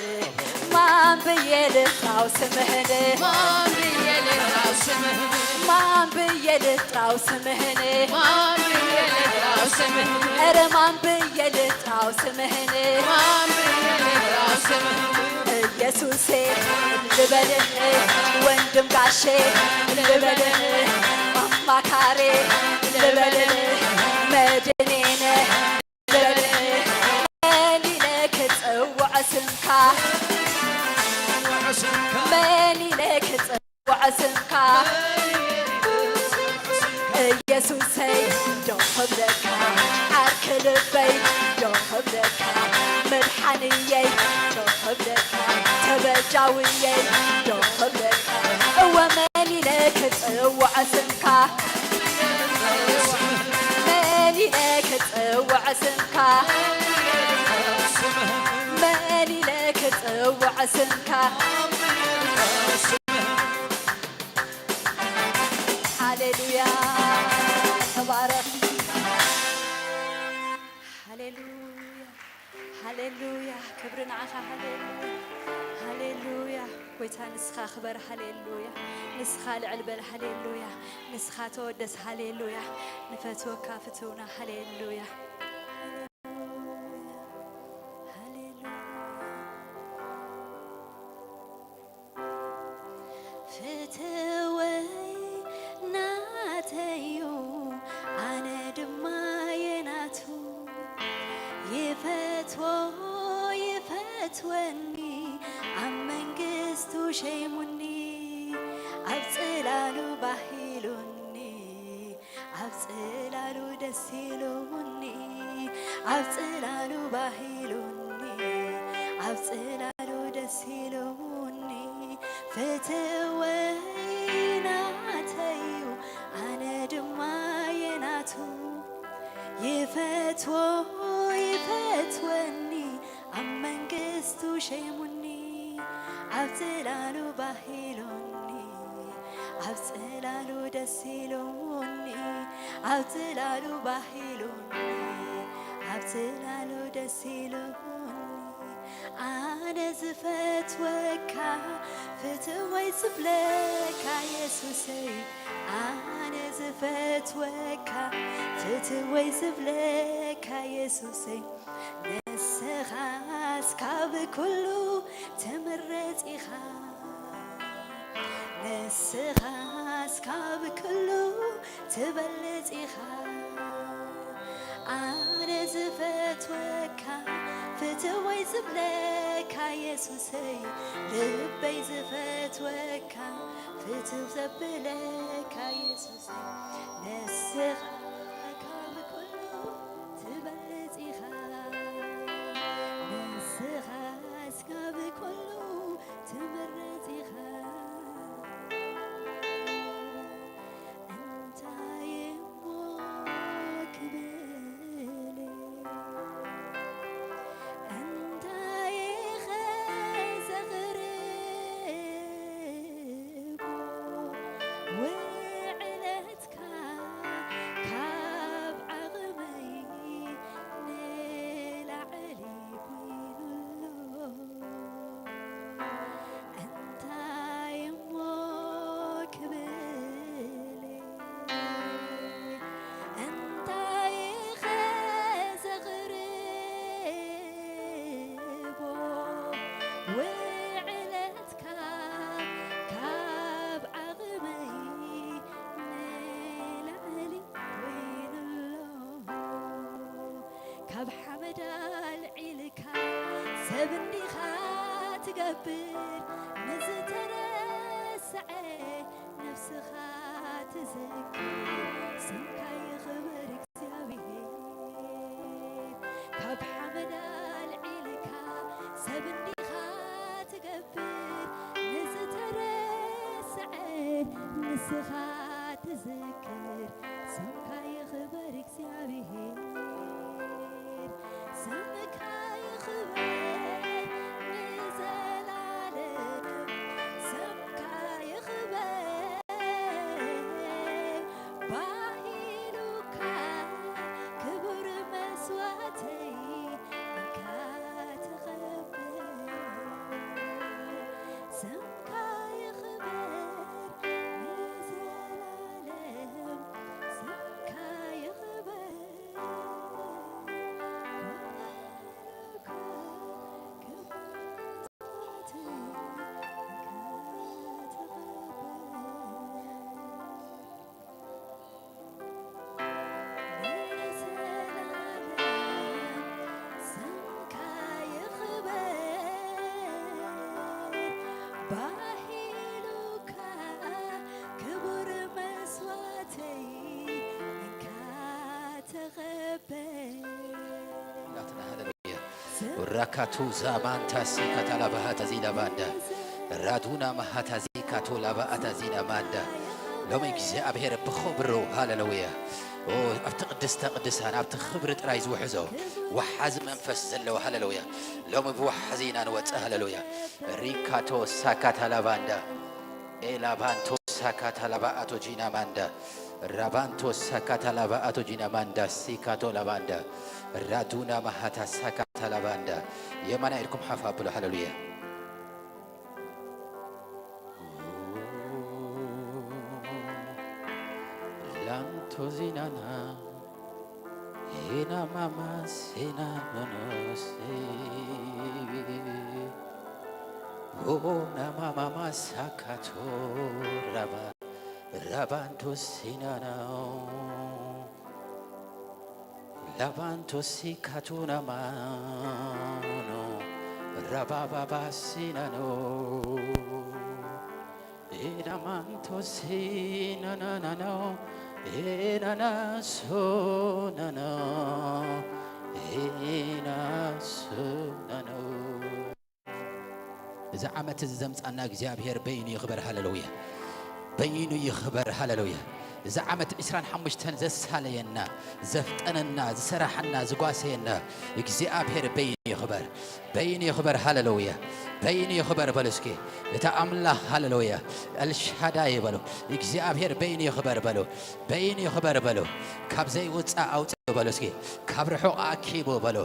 ማን ብዬ ልጥራው ስምህን ማን ብዬ ልጥራው ስምህን ማን ብዬ ልጥራው ስምህን ማን ብዬ ልጥራው ስምህን ኧረ ማን ብዬ ልጥራው ስምህን ማን ብዬ ልጥራው ስምህን ኢየሱሴ ልበልህ ወንድም ጋሼ ልበልህ አማካሬ ልበልህ መድኔ ነህ መን ኢለ ክጽውዕ ስምካ መን ኢለ ክጽውዕ ስምካ ኢየሱሰይ ዶ ክብለካ ዓርኪ ልበይ ዶ ክብለካ መድሓንየይ ዶ ክብለካ ተበጃውየይ ዶ ክብለካ እወ መን ኢለ ክጽውዕ ስምካ መን ኢለ ክጽውዕ ስምካ መን ኢለ ክጽውዕ ስምካ ሃሌሉያ ተባረኽ ሃሌሉያ ሃሌሉያ ክብሪ ንዓኻ ሃሌሉያ ሃሌሉያ ጎይታ ንስኻ ክበር ሃሌሉያ ንስኻ ልዕል በል ሃሌሉያ ንስኻ ተወደስ ሃሌሉያ ንፈትወካ ፍትውና ሃሌሉያ ሃሌሉያ ፍትወይ ናተዩ ኣነ ድማ የናቱ ይፈትዎ ይፈትወኒ ኣብ መንግስቱ ሸይሙኒ ኣብ ጽላሉ ባሂሉኒ ኣብ ጽላ ጽላሉ ደስ ኢሉኒ፣ ኣብ ጽላሉ ባህ ኢሉኒ፣ ኣብ ጽላሉ ደስ ኢሉኒ። ፍትወይ ናተዩ፣ ኣነ ድማ የናቱ። ይፈትዎ ይፈትወኒ፣ ኣብ መንግስቱ ሸይሙኒ። ኣብ ጽላሉ ባህ ኢሉኒ፣ ኣብ ጽላሉ ደስ ኢሉኒ፣ ኣብ ጽላሉ ባህ ኢሉኒ፣ ኣብ ጽላሉ ደስ ኢሉኒ። ኣነ ዝፈትወካ፣ ፍትወይ ዝብለካ የሱሰይ። ኣነ ዝፈትወካ፣ ፍትወይ ዝብለካ የሱሰይ። ንስኻስ ካብ ኩሉ ትምረጽ ኢኻ፣ ንስኻስ ካብ ኩሉ ትበልጽ ኢኻ። ኣነ ዝፈትወካ፣ ፍትወይ ዝብለካ የሱሰይ፣ ልበይ ዝፈትወካ፣ ፍትው ዘብለካ የሱሰይ። ንስኻ ካብ ኩሉ ትበልጽ ኢኻ፣ ንስኻስ ካብ ኩሉ ትምረጽ ኢኻ። እንታይ እሞ ክብል፣ እንታይ ኸ ዘቕርብ፣ ውዕለትካ ካብ ዓቕመይ ንላዕሊ ኮይኑሎ። እንታይ እሞ ክብል፣ እንታይ ኸ ዘቕርቦ፣ ውዕለትካ ካብ ዓቕመይ ንላዕሊ ኮይኑሎ። ካብ ሓመድ ኣልዒልካ ሰብ እንዲኻ ትገብር፣ ንዝተረስዐ ነፍስኻ ትዘክር፣ ስምካ ይኽበር እግዚኣብሔር። ካብ ሓመድ ኣልዒልካ ሰብ እንዲኻ ትገብር፣ ንዝተረስዐ ንስኻ ትዘክር፣ ስምካ ይኽበር እግዚኣብሔር። ስምካ ይኽበር ንዘላለም፣ ስምካ ይኽበር። ባሂሉካ ክቡር መስዋእተይ እንካ ተቐበል። ስምካ ይኽበር ንዘላለም፣ ስምካ ይኽበር። ባሂሉካ ክቡር መስዋእተይ እንካ ተቐበል። ናትና ሃለሉያ። ራካቱ ዛማንታ ሲካታ ላባሃታ ዚላባንዳ ራዱና ማሃታ ዚካቶ ላባኣታ ዚና ማንዳ። ሎሚ እግዚኣብሔር ብኽብሩ፣ ሃለሉያ። ኦ፣ ኣብቲ ቅድስተ ቅዱሳን፣ ኣብቲ ክብሪ ጥራይ ዝውሕዞ ወሓዚ መንፈስ ዘለዎ፣ ሃለሉያ። ሎሚ ብወሓዚ ኢና ንወፅእ፣ ሃለሉያ። ሪካቶ ሳካታ ላባንዳ ኤላባንቶ ሳካታ ላባኣቶ ጂና ማንዳ ራባንቶ ሳካታ ላባኣቶ ጂና ማንዳ ሲካቶ ላባንዳ ራዱና ማሃታ ሳካታ ላባንዳ። የማና ኢድኩም ሓፍ ኣብሉ። ሃለሉያ። ላንቶ ዚናና ሄና ማማ ሴና ኖኖሴ ሆና ማማማ ሳካቶ ራባ ራባንቶ ሲናናው ላባንቶ ሲካቱና ማኖ ራባባባ ሲናኖ ኤዳማንቶ ሲናናናኖ ኤናናሶናና፣ ኤናሶናኖ። እዚ ዓመት እዚ ዘምጻና እግዚኣብሔር በይኑ ይኽበር። ሃሌሉያ። በይኑ ይኽበር። ሃሌሉያ። እዚ ዓመት ዕስራን ሓሙሽተን ዘሳለየና፣ ዘፍጠነና፣ ዝሰራሓና፣ ዝጓሰየና እግዚኣብሔር በይኑ ይኽበር። በይኑ ይኽበር። ሃሌሉያ። በይኑ ይኽበር በሉ እስኪ። እቲ ኣምላኽ፣ ሃሌሉያ፣ ኤልሻዳይ በሉ። እግዚኣብሔር በይኑ ይኽበር በሉ። በይኑ ይኽበር በሉ። ካብ ዘይውጻእ ኣውጽኡ በሉ እስኪ። ካብ ርሑቕ ኣኪቡ በሉ።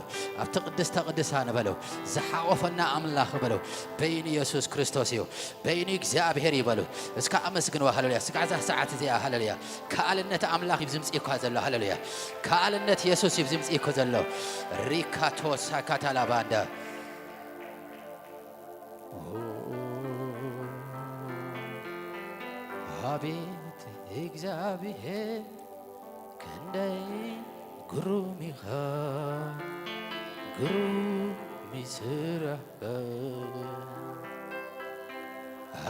ኣብቲ ቅድስተ ቅዱሳን በሉ። ዝሓቖፈና ኣምላኽ በሉ። በይኑ ኢየሱስ ክርስቶስ እዩ። በይኑ እግዚኣብሔር እዩ በሉ። እስከ ኣመስግንዎ። ሃሌሉያ። እስከ እዛ ሰዓት እዚኣ፣ ሃሌሉያ፣ ከኣልነት ኣምላኽ እዩ ዝምጽእ እኳ ዘሎ። ሃሌሉያ። ከኣልነት የሱስ እዩ ዝምጽእ እኮ ዘሎ። ሪካቶ ሳካታላ ባንዳ። ኦ፣ ኣቤት እግዚኣብሔር፣ ክንደይ ግሩም ኢኻ፣ ግሩም እዩ ስራሕካ።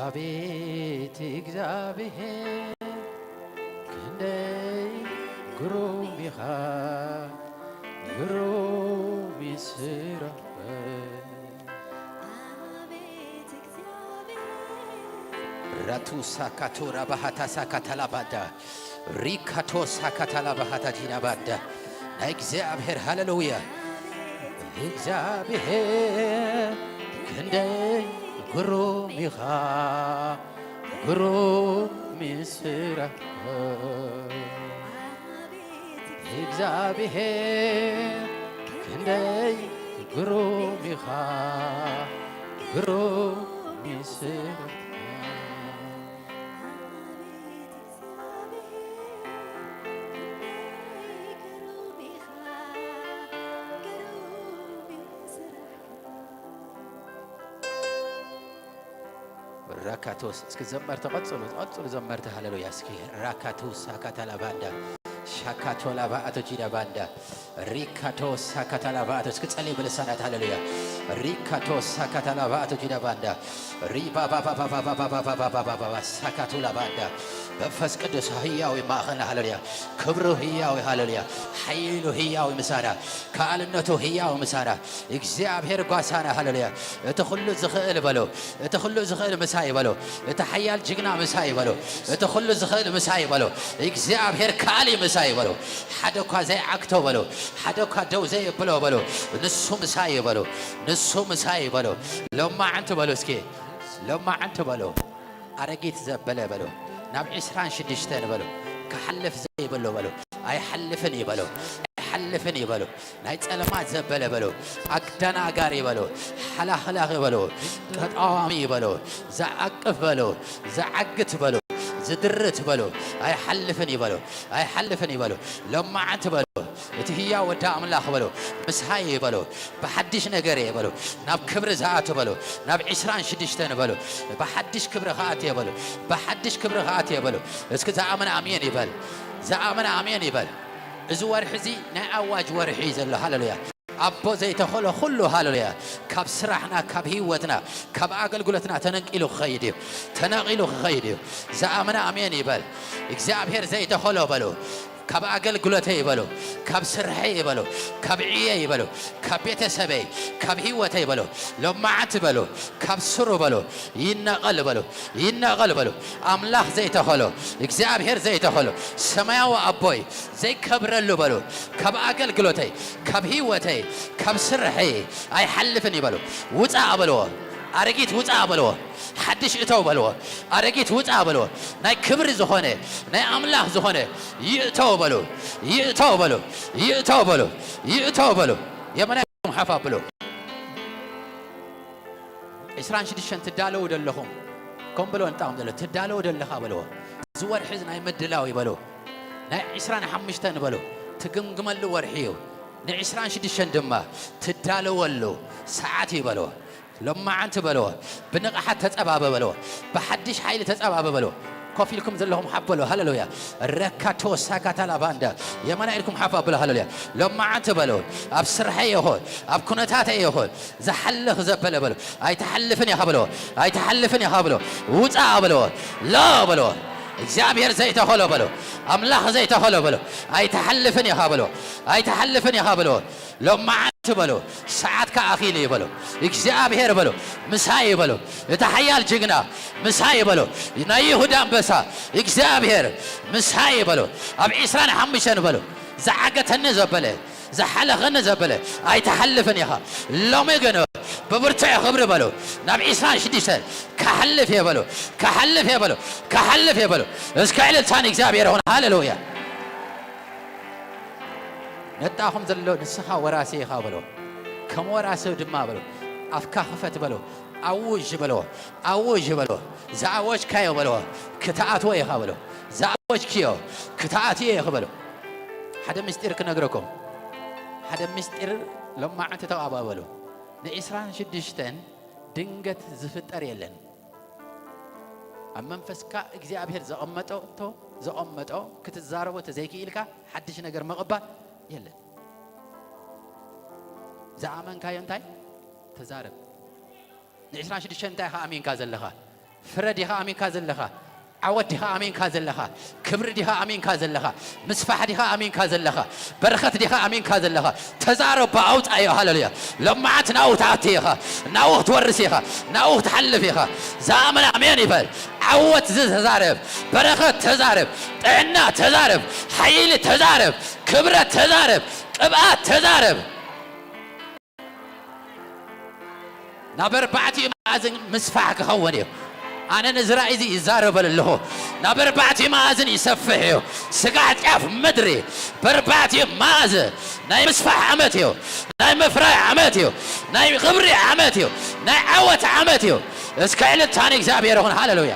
ኣቤት እግዚኣብሔር፣ ክንደይ ግሩም ኢኻ፣ ግሩም እዩ ስራሕካ። ራቱ ሳካቶ ራባሃታ ሳካታላ ባዳ፣ ሪካቶ ሳካታላ ባሃታ ዲና ባዳ። ናይ እግዚኣብሔር፣ ሃሌሉያ። እግዚኣብሔር ክንደይ ግሩም ኢኻ፣ ግሩም ስራሕካ። እግዚኣብሔር ክንደይ ግሩም ኢኻ፣ ግሩም ስራሕካ። ራካቶስ፣ እስኪ ዘመርቲ ቀጽሉ፣ ቀጽሉ ዘመርቲ፣ ሃሌሉያ። እስኪ ራካቶስ ሳካታላ ባንዳ፣ ሻካቶላ ባኣቶ ጂዳ ባንዳ፣ ሪካቶስ ሳካታላ ባኣቶ፣ እስኪ ጸልዩ ብልሳናት፣ ሃሌሉያ። ሪካቶስ ሳካታላ ባኣቶ ጂዳ ባንዳ፣ ሪባባባባባባባባባባባባ፣ ሳካቶላ ባንዳ። መንፈስ ቅዱስ ህያው ማእኸልና፣ ሃሌሉያ። ክብሩ ህያው፣ ሃሌሉያ። ሓይሉ ህያው ምሳና፣ ከኣልነቱ ህያው ምሳና። እግዚኣብሔር ጓሳና፣ ሃሌሉያ። እቲ ኩሉ ዝኽእል በሎ፣ እቲ ኩሉ ዝኽእል ምሳይ በሎ፣ እቲ ሓያል ጅግና ምሳይ በሎ፣ እቲ ኩሉ ዝኽእል ምሳይ በሎ፣ እግዚኣብሔር ከኣሊ ምሳይ በሎ። ሓደ እኳ ዘይዓግቶ በሎ፣ ሓደ እኳ ደው ዘየብሎ በሎ፣ ንሱ ምሳይ በሎ፣ ንሱ ምሳይ በሎ። ሎማዓንቲ በሎ እስኪ፣ ሎማዓንቲ በሎ። ኣረጊት ዘበለ በሎ፣ ናብ ዕስራን ሽዱሽተን በሎ፣ ክሓልፍ ዘይብሉ በሎ፣ ኣይሓልፍን እዩ በሎ፣ ኣይሓልፍን እዩ በሎ። ናይ ጸለማት ዘበለ በሎ፣ ኣደናጋሪ በሎ፣ ሓላኽላኺ በሎ፣ ተቃዋሚ በሎ፣ ዝዓቅፍ በሎ፣ ዝዓግት በሎ፣ ዝድርት በሎ፣ ኣይሓልፍን እዩ በሎ፣ ኣይሓልፍን እዩ በሎ። ሎማዓንቲ በሎ፣ እቲ ህያው ወዲ ኣምላኽ በሎ፣ ምሳይ በሎ፣ ብሓድሽ ነገር እየ በሎ፣ ናብ ክብሪ ዝኣቱ በሎ፣ ናብ ዕስራን ሽዱሽተን በሎ፣ ብሓድሽ ክብሪ ክኣቱ እየ በሎ፣ ብሓድሽ ክብሪ ክኣቱ እየ በሎ። እስኪ ዝኣመነ ኣሜን ይበል፣ ዝኣመነ ኣሜን ይበል። እዚ ወርሒ እዚ ናይ ኣዋጅ ወርሒ እዩ ዘሎ። ሃሌሉያ። ኣቦ ዘይተኸሎ ኩሉ፣ ሃሌሉያ፣ ካብ ስራሕና፣ ካብ ህይወትና፣ ካብ ኣገልግሎትና ተነቂሉ ክኸይድ እዩ። ተነቂሉ ክኸይድ እዩ። ዝኣመነ ኣሜን ይበል። እግዚኣብሔር ዘይተኸሎ በሉ። ካብ ኣገልግሎተይ በሉ፣ ካብ ስርሐይ በሉ፣ ካብ ዕየይ በሉ፣ ካብ ቤተሰበይ፣ ካብ ህይወተይ በሉ፣ ሎማዓንቲ በሉ፣ ካብ ስሩ በሉ፣ ይነቐል በሉ፣ ይነቐል በሉ። ኣምላኽ ዘይተኸሎ፣ እግዚኣብሔር ዘይተኸሎ፣ ሰማያዊ ኣቦይ ዘይከብረሉ በሉ፣ ካብ ኣገልግሎተይ፣ ካብ ህይወተይ፣ ካብ ስርሐይ ኣይሓልፍን ይበሉ። ውፃእ በልዎ፣ ኣረጊት ውፃእ በልዎ፣ ሓድሽ እተው በልዎ፣ ኣረጊት ውፃእ በልዎ። ናይ ክብሪ ዝኾነ፣ ናይ ኣምላኽ ዝኾነ ይእተው በሉ፣ ይእተው በሉ፣ ይእተው በሉ፣ ይእተው በሉ። የመናይኩም ሓፍ ኣብሉ። ዕስራን ሽዱሽተን ትዳለዉ ደለኹም፣ ከም ብሎ እንጣም ዘሎ ትዳለዉ ደለኻ በልዎ። እዚ ወርሒ እዚ ናይ ምድላው ይበሉ። ናይ ዕስራን ሓሙሽተን በሉ፣ ትግምግመሉ ወርሒ እዩ። ንዕስራን ሽዱሽተን ድማ ትዳለወሉ ሰዓት እዩ በልዎ። ሎማዓንቲ በልዎ፣ ብንቕሓት ተጸባበ በልዎ፣ ብሓድሽ ሓይሊ ተጸባበ በልዎ። ኮፍ ኢልኩም ዘለኹም ሓፍ በልዎ። ሃሌሉያ። ረካቶ ሳካታላ ባንዳ፣ የማና ኢድኩም ሓፍ ኣብሉ። ሃሌሉያ። ሎማዓንቲ በልዎ፣ ኣብ ስርሐይ ይኹን፣ ኣብ ኩነታተይ ይኹን፣ ዝሓልኽ ዘበለ በልዎ። ኣይትሓልፍን ኢኻ በልዎ፣ ኣይትሓልፍን ኢኻ በልዎ። ውጻእ በልዎ፣ ሎ በልዎ። እግዚኣብሔር ዘይተኸሎ በሎ፣ ኣምላኽ ዘይተኸሎ በሎ፣ ኣይትሓልፍን ኢኻ በሎ፣ ኣይትሓልፍን ኢኻ በሎ። ሎማዓንቲ በሎ፣ ሰዓትካ ኣኺሉ እዩ በሎ። እግዚኣብሔር በሎ፣ ምሳይ በሎ። እቲ ሓያል ጅግና ምሳይ በሎ። ናይ ይሁዳ ኣንበሳ እግዚኣብሔር ምሳይ በሎ። ኣብ ዒስራን ሓሙሽተን በሎ፣ ዝዓገተኒ ዘበለ፣ ዝሓለኸኒ ዘበለ ኣይትሓልፍን ኢኻ። ሎሚ ግን ብብርቱዕ ክብሪ በሎ፣ ናብ ዒስራን ሽዱሽተን ክሓልፍ እየ በሎ፣ ክሓልፍ እየ በሎ፣ ክሓልፍ እየ በሎ። እስከ ዕልልታ ንእግዚኣብሔር ይኹን። ሃሌሉያ። ነጣኹም ዘሎ ንስኻ ወራሲ ኢኻ በሎ፣ ከም ወራሲ ድማ በሎ፣ ኣፍካ ክፈት በሎ፣ ኣውጅ በሎ፣ ኣውጅ በሎ። ዝኣወጅካዮ በሎ፣ ክትኣትዎ ኢኻ በሎ፣ ዝኣወጅክዮ ክትኣትዮ ኢኺ በሎ። ሓደ ምስጢር ክነግረኩም፣ ሓደ ምስጢር ሎማዓንቲ ተቓባበሉ። ንዒስራን ሽዱሽተን ድንገት ዝፍጠር የለን። ኣብ መንፈስካ እግዚኣብሔር ዘቐመጦ፣ እቶ ዘቐመጦ ክትዛረቦ ተዘይክኢልካ ሓድሽ ነገር ምቕባል የለን። ዝኣመንካዮ እንታይ? ተዛረብ። ንዒስራን ሽዱሽተን እንታይ ኢኻ ኣሚንካ ዘለኻ? ፍረ ዲኻ ኣሚንካ ዘለኻ? ዓወት ዲኻ ኣሚንካ ዘለኻ? ክብሪ ዲኻ ኣሚንካ ዘለኻ? ምስፋሕ ዲኻ ኣሚንካ ዘለኻ? በረኸት ዲኻ ኣሚንካ ዘለኻ? ተዛረቦ፣ ኣውጻዮ። ሃሌሉያ። ሎማዓት ናብኡ ትኣቲ ኢኻ፣ ናብኡ ክትወርስ ኢኻ፣ ናብኡ ክትሓልፍ ኢኻ። ዝኣመነ ኣሜን ይበል። ዓወት ተዛረብ፣ በረኸት ተዛረብ፣ ጥዕና ተዛረብ፣ ሓይሊ ተዛረብ፣ ክብረት ተዛረብ፣ ቅብኣት ተዛረብ። ናብ ኣርባዕቲኡ መኣዝን ምስፋሕ ክኸውን እዩ። ኣነ ነዚ ራእይ እዚ ይዛረበሉ ኣለኹ። ናብ ኣርባዕቲኡ መኣዝን ይሰፍሕ እዩ። ስጋዕ ጫፍ ምድሪ በርባዕቲኡ መኣዝን ናይ ምስፋሕ ዓመት እዩ። ናይ ምፍራይ ዓመት እዩ። ናይ ክብሪ ዓመት እዩ። ናይ ዓወት ዓመት እዩ። እስከ ዕልልታ ንእግዚኣብሔር ይኹን። ሃሌሉያ።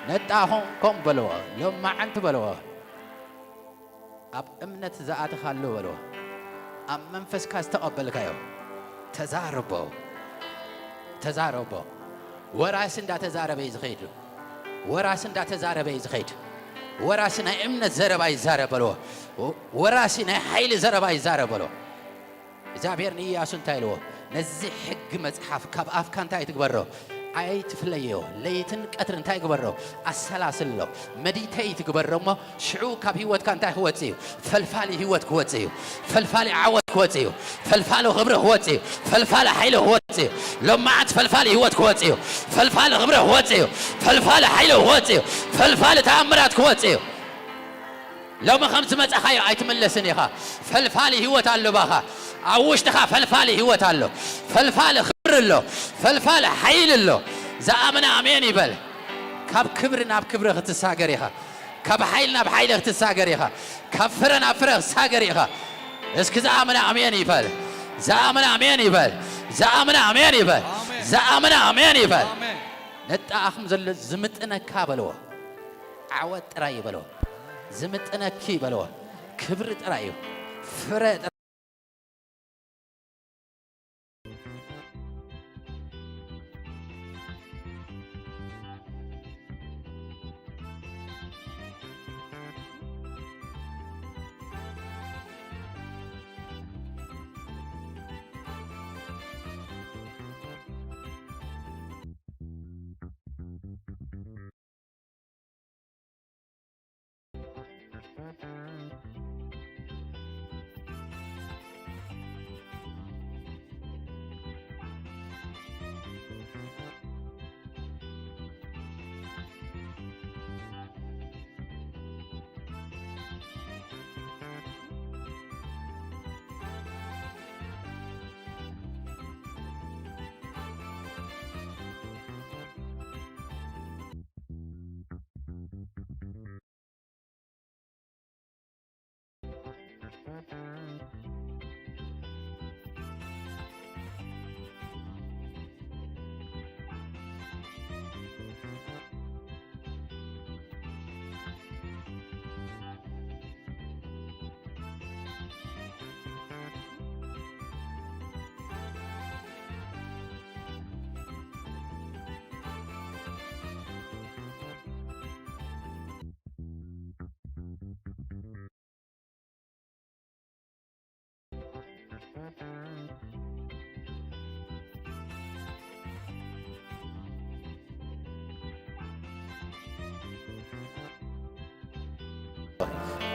ነጣኹም ኮም በልዎ፣ ሎማዓንቲ በልዎ። ኣብ እምነት ዝኣተኻሉ በልዎ። ኣብ መንፈስካ ዝተቐበልካዮ ተዛረቦ፣ ተዛረቦ። ወራሲ እንዳተዛረበ እዩ ዝኸይድ። ወራሲ እንዳተዛረበ እዩ ዝኸይድ። ወራሲ ናይ እምነት ዘረባ ይዛረብ በልዎ። ወራሲ ናይ ሓይሊ ዘረባ ይዛረብ በልዎ። እግዚኣብሔር ንኢያሱ እንታይ ኢልዎ? ነዚ ሕጊ መጽሓፍ ካብ ኣፍካ እንታይ ትግበሮ? ኣይትፍለዮ። ለይትን ቀትርን እንታይ ግበሮ? ኣሰላስሎ። መዲተይ ትግበሮ እሞ ሽዑ ካብ ህይወትካ እንታይ ክወጽእ እዩ? ፈልፋሊ ህይወት ክወጽእ እዩ። ፈልፋሊ ዓወት ክወጽእ እዩ። ፈልፋሊ ክብሪ ክወጽእ እዩ። ፈልፋሊ ሓይሊ ክወጽእ እዩ። ሎማዓት ፈልፋሊ ህይወት ክወጽእ እዩ። ፈልፋሊ ክብሪ ክወጽእ እዩ። ፈልፋሊ ሓይሊ ክወጽእ እዩ። ፈልፋሊ ተኣምራት ክወጽእ እዩ። ሎሚ ከም ዝመጻኻዮ ኣይትምለስን ኢኻ። ፈልፋሊ ህይወት ኣሎ ባኻ። ኣብ ውሽጥኻ ፈልፋሊ ህይወት ኣሎ። ፈልፋሊ ክብሪ ኣሎ። ፈልፋሊ ሓይሊ ኣሎ። ዝኣመነ ኣሜን ይበል። ካብ ክብሪ ናብ ክብሪ ክትሳገር ኢኻ። ካብ ሓይሊ ናብ ሓይሊ ክትሳገር ኢኻ። ካብ ፍረ ናብ ፍረ ክትሳገር ኢኻ። እስኪ ዝኣመነ ኣሜን ይበል። ዝኣመነ ኣሜን ይበል። ዝኣመነ ኣሜን ይበል። ኣሜን። ዝኣመነ ኣሜን ይበል። ኣሜን። ነጣኣኹም ዘሎ ዝምጥነካ በልዎ። ዓወት ጥራይ እዩ በልዎ። ዝምጥነኪ በልዎ። ክብሪ ጥራይ እዩ። ፍረ ጥራይ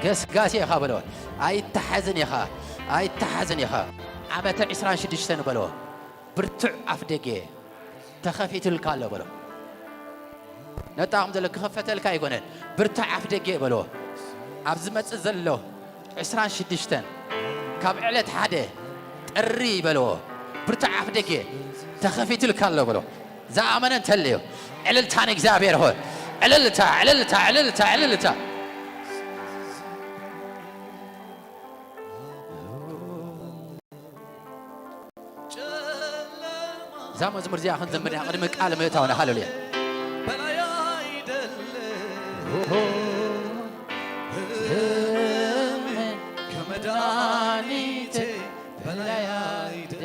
ገስጋሲ ኢኻ በሎ። ኣይተሓዝን ኢኻ፣ ኣይተሓዝን ኢኻ። ዓመተ ዕስራን ሽዱሽተን በሎ። ብርቱዕ ኣፍ ደገ ተኸፊቱልካ ኣሎ በሎ። ነጣቕም ዘሎ ክኸፈተልካ ኣይኮነን። ብርቱዕ ኣፍ ደገ በሎ። ኣብ ዝመጽእ ዘሎ ዕስራን ሽዱሽተን ካብ ዕለት ሓደ ጥሪ በሎ። ብርቱዕ ኣፍ ደገ ተኸፊቱልካ ኣሎ በሎ። ዝኣመነ እንተልዩ ዕልልታ ንእግዚኣብሔር ሆይ። ዕልልታ፣ ዕልልታ፣ ዕልልታ፣ ዕልልታ። እዛ መዝሙር እዚኣ ክንዘምር ኢና ቅድሚ ቃል ምእታውና። ሃሌሉያ። በላይ አይደለ ህመሜ ከመድኃኒቴ በላይ አይደለ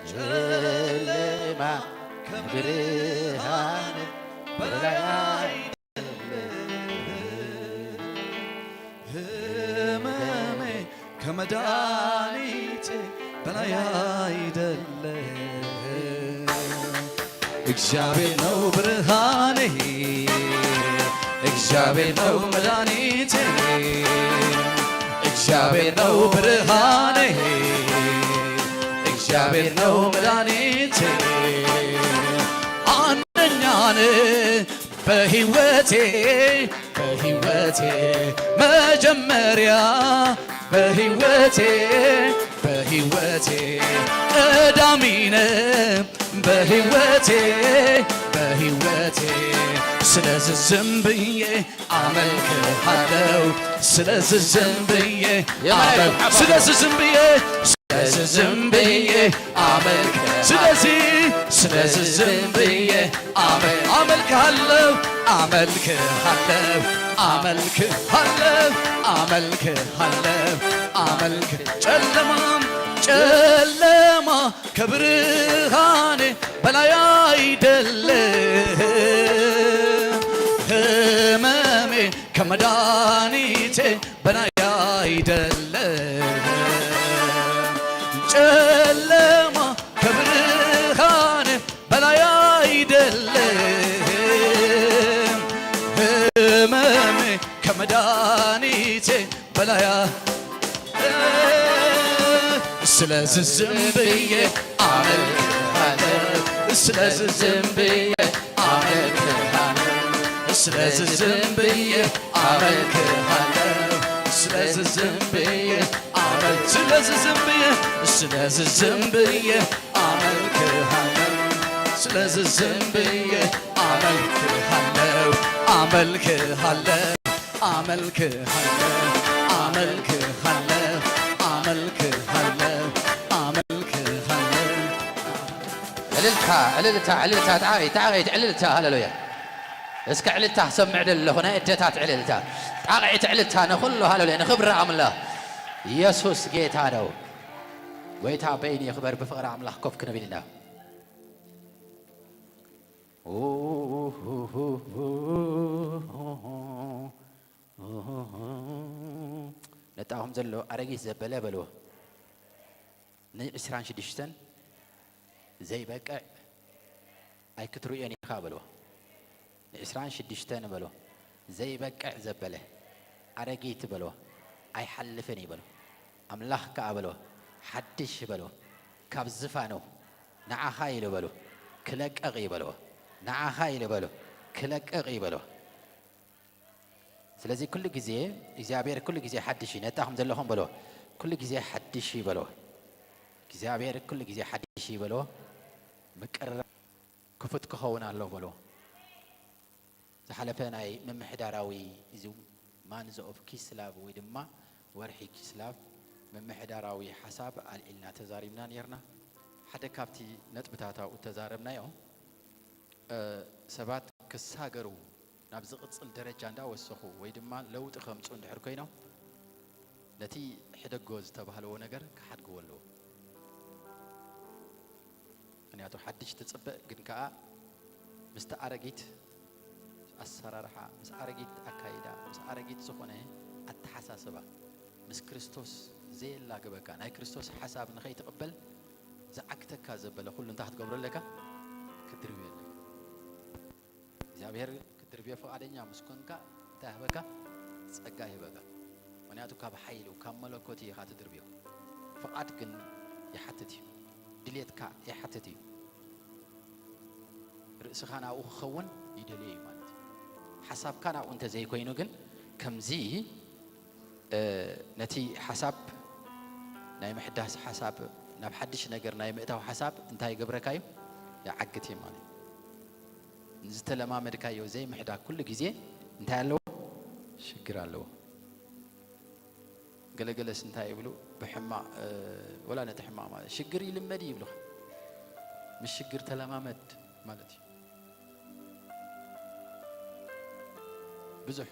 ጨለማ ከብርሃን በላይ አይደለ ህመሜ ከመድኃኒቴ በላይ አይደለ። እግዚአብሔር ነው ብርሃኔ፣ እግዚአብሔር ነው መድኃኒቴ፣ እግዚአብሔር ነው ብርሃኔ፣ እግዚአብሔር ነው መድኃኒቴ። አንደኛ ነህ በሕይወቴ፣ በሕይወቴ መጀመሪያ፣ በሕይወቴ፣ በሕይወቴ ቀዳሚ ነህ በሕይወቴ፣ በሕይወቴ። ስለዚህ ዝም ብዬ አመልክሃለሁ። ስለዚህ ዝም ብዬ የማይረግ አመል-፣ ስለዚህ ዝም ብዬ፣ ስለዚህ ዝም ብዬ አመልክ-፣ ስለዚህ፣ ስለዚህ ዝም ብዬ አመል-፣ አመልክሃለሁ፣ አመልክሃለሁ፣ አመልክሃለሁ፣ አመልክሃለሁ፣ አመልክ-፣ ጨለማ፣ ጨለማ ከብርሃኔ በላይ አይደለም፣ ህመሜ ከመድኃኒቴ በላይ አይደለም፣ ጨለማ ከብርሃን በላይ አይደለም፣ ህመሜ ከመድኃኒቴ በላይ። ስለዚህ ዝም ብዬ አመልክሃለሁ፣ ስለዚህ ዝም ብዬ አመልክሃለሁ፣ ስለዚህ ዝም ብዬ አመልክሃለሁ፣ ስለዚህ ዝም ብዬ አመል-፣ ስለዚህ ዝም ብዬ፣ ስለዚህ ዝም ብዬ አመልክሃለሁ፣ ስለዚህ ዝም ብዬ አመልክሃለሁ፣ አመልክሃለሁ፣ አመልክሃለሁ፣ አመልክሃለሁ፣ አመልክሃለሁ፣ አመልክሃለሁ። ዕልልታ፣ ዕልልታ፣ ዕልልታ፣ ጣቕዒት፣ ጣቕዒት፣ ዕልልታ፣ ሃሌሉያ። እስከ ዕልልታ ክሰምዕ ደለኹ፣ ናይ ኣደታት ዕልልታ፣ ጣቕዒት ዕልልታ ንኹሉ፣ ሃሌሉያ፣ ንኽብሪ ኣምላኽ። ኢየሱስ ጌታ ነው። ጎይታ በይኑ ይኽበር። ብፍቕሪ ኣምላኽ ኮፍ ክንብል ኢና። ነጣኹም ዘሎ ኣረጊት ዘበለ በልዎ። ንዕስራን ሽዱሽተን ዘይበቅዕ ኣይክትርእዮን ኢኻ በልዎ። ንዕስራን ሽዱሽተን በልዎ። ዘይበቅዕ ዘበለ ኣረጊት በልዎ። ኣይሓልፍን እዩ በልዎ። ኣምላኽ ከኣ በልዎ። ሓድሽ በልዎ። ካብ ዝፋኑ ንዓኻ ኢሉ በልዎ። ክለቅቕ እዩ በልዎ። ንዓኻ ኢሉ በልዎ። ክለቅቕ እዩ በልዎ። ስለዚ ኩሉ ግዜ እግዚኣብሔር ኩሉ ግዜ ሓድሽ እዩ። ነጣኹም ዘለኹም በልዎ። ኩሉ ግዜ ሓድሽ እዩ በልዎ። እግዚኣብሔር ኩሉ ግዜ ሓድሽ እዩ በልዎ። ምቅርራብ ክፉት ክኸውን ኣለዎ በልዎ። ዝሓለፈ ናይ ምምሕዳራዊ እዚ ማንዝ ኦፍ ኪስላቭ ወይ ድማ ወርሒ ኪስላቭ ምምሕዳራዊ ሓሳብ ኣልዒልና ተዛሪብና ነይርና። ሓደ ካብቲ ነጥብታት ኣብኡ ተዛረብናዮ፣ እ፣ ሰባት ክሳገሩ ናብ ዝቕጽል ደረጃ እንዳወሰኹ ወይ ድማ ለውጢ ከምጹ እንድሕር ኮይኖም ነቲ ሕደጎ ዝተባህለዎ ነገር ክሓድግዎ ኣለዎ። ምክንያቱ ሓድሽ ትጽበእ ግን ከኣ ምስቲ ኣረጊት ኣሰራርሓ፣ ምስ ኣረጊት ኣካይዳ፣ ምስ ኣረጊት ዝኾነ ኣተሓሳስባ፣ ምስ ክርስቶስ ዘየላግበካ፣ ናይ ክርስቶስ ሓሳብ ንኸይትቕበል ዝዓግተካ ዘበለ ኩሉ እንታይ ክትገብሮ ኣለካ? ክትድርብዮ ኣለካ። እግዚኣብሔር ክትድርቢ ክትድርብዮ ፍቓደኛ ምስ ኮንካ እንታይ ይህበካ? ጸጋ ይህበካ። ምኽንያቱ ካብ ሓይሉ ካብ መለኮት ኢኻ ትድርብዮ። ፍቓድ ግን ይሓትት እዩ። ድሌትካ ይሓትት እዩ። ርእስኻ ናብኡ ክኸውን ይደልዮ እዩ ማለት እዩ። ሓሳብካ ናብኡ እንተዘይኮይኑ ግን ከምዚ ነቲ ሓሳብ ናይ ምሕዳስ ሓሳብ ናብ ሓድሽ ነገር ናይ ምእታው ሓሳብ እንታይ ይገብረካ እዩ? ይዓግት እዩ ማለት እዩ። ዝተለማመድካዮ ዘይምሕዳግ ኩሉ ግዜ እንታይ ኣለዎ? ሽግር ኣለዎ። ገለገለስ እንታይ ይብሉ? ብሕማቕ ወላ ነቲ ሕማቕ ማለት ሽግር ይልመድ ይብሉኻ። ምስ ሽግር ተለማመድ ማለት እዩ። ብዙሕ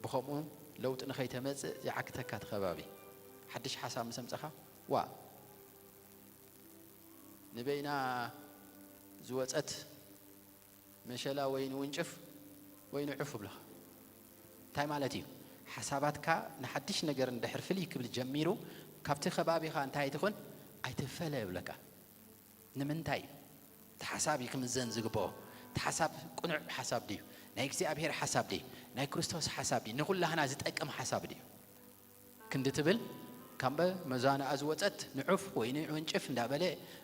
ብኸምኡ ለውጢ ንኸይተመጽእ ይዓግተካ እቲ ከባቢ። ሓድሽ ሓሳብ ምስ ኣምጸኻ ዋ ንበይና ዝወጸት መሸላ ወይ ንውንጭፍ ወይ ንዑፍ እብለኻ። እንታይ ማለት እዩ? ሓሳባትካ ንሓድሽ ነገር እንድሕር ፍልይ ክብል ጀሚሩ ካብቲ ከባቢኻ እንታይ ኣይትኹን ኣይትፈለ እብለካ። ንምንታይ እዩ? እቲ ሓሳብ እዩ ክምዘን ዝግብኦ። እቲ ሓሳብ ቅኑዕ ሓሳብ ድዩ? ናይ እግዚኣብሔር ሓሳብ ድዩ? ናይ ክርስቶስ ሓሳብ ድዩ? ንኹላህና ዝጠቅም ሓሳብ ድዩ? ክንዲ ትብል ካብ መዛንኣ ዝወፀት ንዑፍ ወይ ንዕንጭፍ እንዳበለ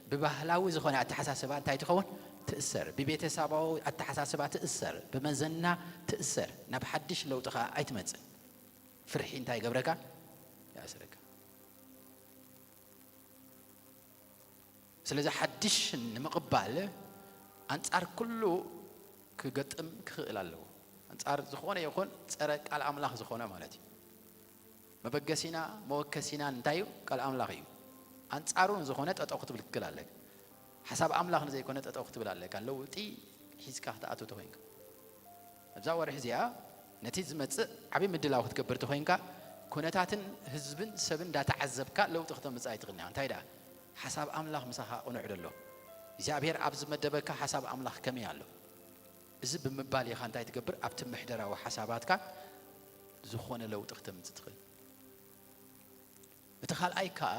ብባህላዊ ዝኾነ ኣተሓሳስባ እንታይ ትኸውን? ትእሰር። ብቤተሰባዊ ኣተሓሳስባ ትእሰር። ብመዘና ትእሰር። ናብ ሓድሽ ለውጢ ከዓ ኣይትመፅእ። ፍርሒ እንታይ ይገብረካ? ይኣስረካ። ስለዚ ሓድሽ ንምቕባል ኣንጻር ኩሉ ክገጥም ክኽእል ኣለዎ። ኣንጻር ዝኾነ ይኹን ጸረ ቃል ኣምላኽ ዝኾነ ማለት እዩ። መበገሲና መወከሲና እንታይ እዩ? ቃል ኣምላኽ እዩ። ኣንጻሩ ንዝኾነ ጠጠው ክትብል ክክል ኣለካ። ሓሳብ ኣምላኽ ንዘይኮነ ጠጠው ክትብል ኣለካ። ለውጢ ሒዝካ ክትኣቱ ተኾይንካ። ኣብዛ ወርሒ እዚኣ ነቲ ዝመጽእ ዓቢ ምድላው ክትገብር ተኾይንካ፣ ኩነታትን ህዝብን ሰብን እንዳተዓዘብካ ለውጢ ክተምጽእ ኣይትኽእልን ኢኻ። እንታይ ደኣ? ሓሳብ ኣምላኽ ምሳኻ ቅኑዕ ዶ ኣሎ? እግዚኣብሔር ኣብ ዝመደበካ ሓሳብ ኣምላኽ ከመይ ኣሎ? እዚ ብምባል ኢኻ እንታይ ትገብር? ኣብቲ ምሕደራዊ ሓሳባትካ ዝኾነ ለውጢ ክተምጽእ ትኽእል። እቲ ካልኣይ ከኣ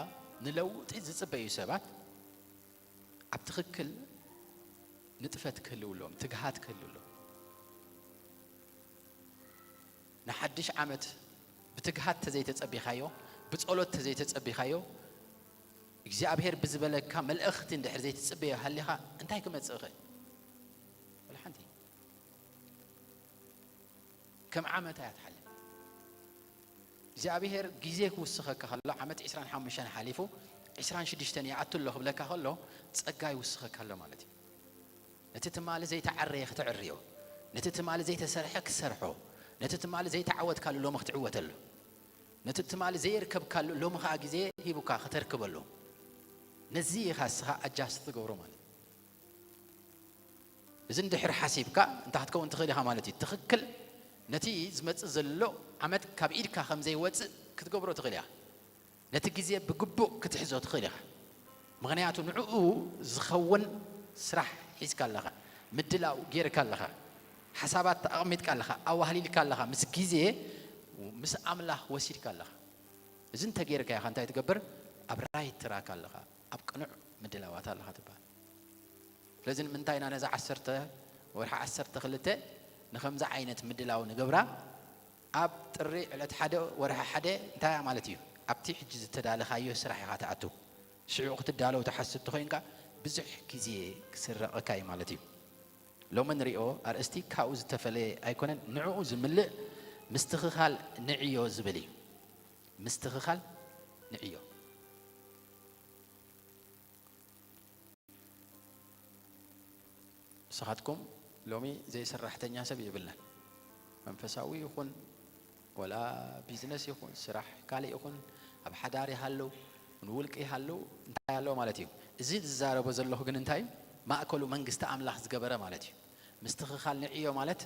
ንለውጢ ዝጽበዩ ሰባት ኣብ ትኽክል ንጥፈት ክህልው ኣለዎም፣ ትግሃት ክህልው ኣለዎም። ንሓድሽ ዓመት ብትግሃት ተዘይተጸቢኻዮ፣ ብጸሎት ተዘይተጸቢኻዮ፣ እግዚኣብሔር ብዝበለካ መልእኽቲ እንድሕር ዘይትጽበዮ ሃሊኻ እንታይ ክመጽእ ይኽእል? ወላ ሓንቲ። ከም ዓመት እያ ትሓልፍ። እግዚኣብሔር ግዜ ክውስኸካ ከሎ ዓመት ዕስራን ሓሙሽተን ሓሊፉ ዕስራን ሽዱሽተን ይኣቱ ኣሎ ክብለካ ከሎ ጸጋ ይውስኸካ ኣሎ ማለት እዩ። ነቲ ትማሊ ዘይተዓረየ ክትዕርዮ፣ ነቲ ትማሊ ዘይተሰርሐ ክትሰርሖ፣ ነቲ ትማሊ ዘይተዓወትካሉ ሎሚ ክትዕወተሉ፣ ነቲ ትማሊ ዘየርከብካሉ ሎሚ ኸኣ ግዜ ሂቡካ ከተርክበሉ፣ ነዚ ኢኻ እስኻ ኣጃስት ትገብሮ ማለት እዩ። እዚ እንድሕር ሓሲብካ እንታይ ክትከውን ትኽእል ኢኻ ማለት እዩ። ትኽክል ነቲ ዝመጽእ ዘሎ ዓመት ካብ ኢድካ ከም ዘይወጽእ ክትገብሮ ትኽእል ኢኻ። ነቲ ግዜ ብግቡእ ክትሕዞ ትኽእል ኢኻ። ምኽንያቱ ንዕኡ ዝኸውን ስራሕ ሒዝካ ኣለኻ፣ ምድላው ጌርካ ኣለኻ፣ ሓሳባት ኣቕሚጥካ ኣለኻ፣ ኣዋህሊልካ ኣለኻ፣ ምስ ግዜ ምስ ኣምላኽ ወሲድካ ኣለኻ። እዚ እንተጌርካ ኢኻ እንታይ ትገብር? ኣብ ራይት ትራክ ኣለኻ፣ ኣብ ቅኑዕ ምድላዋት ኣለኻ ትበሃል። ስለዚ ንምንታይ ኢና ነዛ ዓሰርተ ወርሒ ዓሰርተ ክልተ ንኸምዚ ዓይነት ምድላው ንገብራ? ኣብ ጥሪ ዕለት ሓደ ወርሒ ሓደ እንታይ ማለት እዩ? ኣብቲ ሕጂ ዝተዳለኻዮ ስራሕ ኢኻ ትኣቱ። ሽዑ ክትዳለው ትሓስብ ተኾይንካ ብዙሕ ግዜ ክስረቐካ እዩ ማለት እዩ። ሎሚ ንሪኦ ኣርእስቲ ካብኡ ዝተፈለየ ኣይኮነን፣ ንዕኡ ዝምልእ ምስትኽኻል ንዕዮ ዝብል እዩ። ምስትኽኻል ንዕዮ። ንስኻትኩም ሎሚ ዘይሰራሕተኛ ሰብ የብልናን። መንፈሳዊ ይኹን ወላ ቢዝነስ ይኹን ስራሕ ካልእ ይኹን ኣብ ሓዳር ይሃሉ ንውልቂ ይሃሉ እንታይ ኣሎ ማለት እዩ። እዚ ዝዛረቦ ዘለኹ ግን እንታይ እዩ? ማእከሉ መንግስቲ ኣምላኽ ዝገበረ ማለት እዩ። ምስትኽኻል ንዕዮ ማለት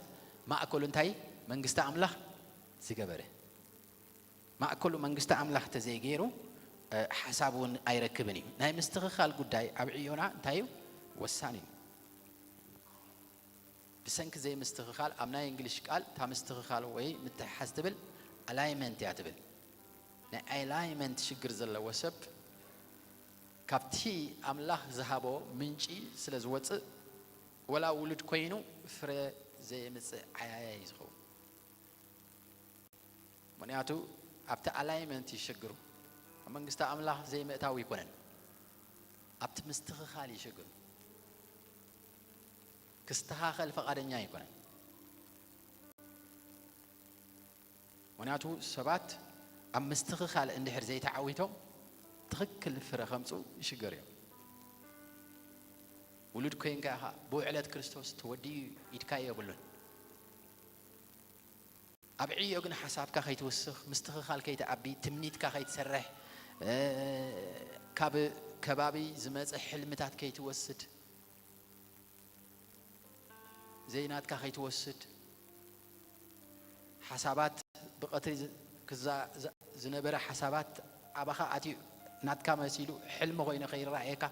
ማእከሉ እንታይ? መንግስቲ ኣምላኽ ዝገበረ። ማእከሉ መንግስቲ ኣምላኽ ተዘይገይሩ ሓሳብ እውን ኣይረክብን እዩ። ናይ ምስትኽኻል ጉዳይ ኣብ ዕዮና እንታይ እዩ? ወሳኒ እዩ። ብሰንኪ ዘይምስትኽኻል ኣብ ናይ እንግሊሽ ቃል እታ ምስትኽኻል ወይ ምትሕሓዝ ትብል ኣላይመንት እያ ትብል። ናይ ኣላይመንት ሽግር ዘለዎ ሰብ ካብቲ ኣምላኽ ዝሃቦ ምንጪ ስለ ዝወፅእ ወላ ውሉድ ኮይኑ ፍረ ዘየምጽእ ዓያያ እዩ ዝኸውን። ምኽንያቱ ኣብቲ ኣላይመንት ይሽግሩ። ኣብ መንግስቲ ኣምላኽ ዘይምእታው ይኮነን፣ ኣብቲ ምስትኽኻል ይሽግሩ። ክስተኻኸል ፈቓደኛ ኣይኮነን። ምኽንያቱ ሰባት ኣብ ምስትኽኻል እንድሕር ዘይተዓዊቶም ትኽክል ፍረ ከምፁ ይሽገሩ እዮም። ውሉድ ኮይንካ ኢኻ፣ ብውዕለት ክርስቶስ ተወዲኡ ኢድካዮ የብሉን። ኣብ ዕዮ ግን ሓሳብካ ከይትውስኽ፣ ምስትኽኻል ከይትዓቢ፣ ትምኒትካ ከይትሰርሕ፣ እ፣ ካብ ከባቢ ዝመፀ ሕልምታት ከይትወስድ፣ ዘይናትካ ከይትወስድ፣ ሓሳባት ብቐትሪ ዝ-፣ ክዛ-፣ ዝ-፣ ዝነበረ ሓሳባት ኣባኻ ኣትዩ ናትካ መሲሉ ሕልሚ ኮይኑ ከይረኣየካ፣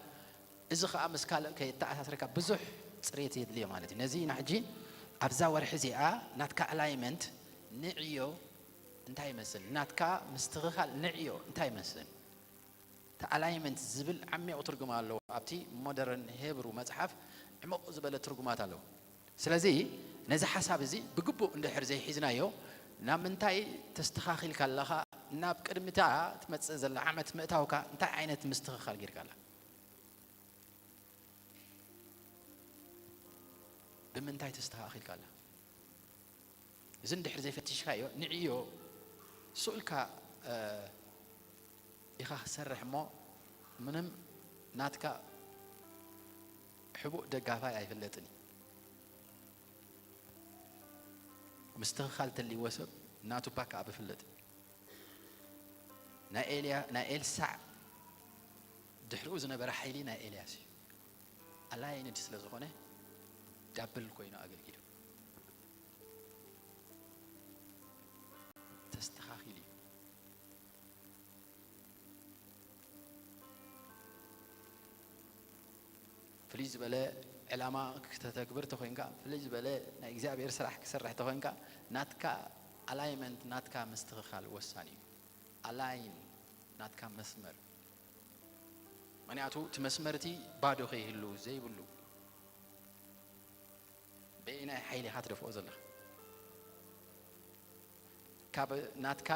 እዚ ኸኣ ምስ ካልእ ከየተኣሳስረካ ብዙሕ ጽሬት የድልዮ ማለት እዩ። ነዚ ኢና ሕጂ ኣብዛ ወርሒ እዚኣ ናትካ ኣላይመንት ንዕዮ እንታይ ይመስል? ናትካ ምስትኽኻል ንዕዮ እንታይ ይመስል? እቲ ኣላይመንት ዝብል ዓሚቕ ትርጉም ኣለዎ። ኣብቲ ሞደርን ሄብሩ መጽሓፍ ዕሙቕ ዝበለ ትርጉማት ኣለዎ። ስለዚ ነዚ ሓሳብ እዚ ብግቡእ እንድሕር ዘይሒዝናዮ፣ ናብ ምንታይ ተስተኻኺልካ ኣለኻ? ናብ ቅድሚታ ትመጽእ ዘላ ዓመት ምእታውካ እንታይ ዓይነት ምስትኽኻል ጌርካ ኣላ? ብምንታይ ተስተኻኺልካ ኣላ? እዚ እንድሕር ዘይፈቲሽካዮ፣ ንዕዮ ስኡልካ፣ እ፣ ኢኻ ክሰርሕ እሞ፣ ምንም ናትካ ሕቡእ ደጋፋይ ኣይፍለጥን እዩ። ምስትኽኻል ተልይዎ ሰብ ናቱ ባክ ኣፕ ይፍለጥ እዩ። ናይ ኤልያ-፣ ናይ ኤልሳዕ ድሕሪኡ ዝነበረ ሓይሊ ናይ ኤልያስ እዩ። ኣላይንድ ስለ ዝኾነ ዳብል ኮይኑ ኣገልጊሉ። ተስተኻኺሉ እዩ። ፍልይ ዝበለ ዕላማ ክተተግብር ተኾይንካ፣ ፍልይ ዝበለ ናይ እግዚኣብሔር ስራሕ ክሰርሕ ተኾይንካ፣ ናትካ ኣላይመንት፣ ናትካ ምስትኽኻል ወሳኒ እዩ። ኣላይን ናትካ መስመር። ምኽንያቱ እቲ መስመር እቲ ባዶ ከይህሉ ዘይብሉ፣ በየናይ ሓይሊ ኢኻ ትደፍኦ ዘለኻ? ካብ ናትካ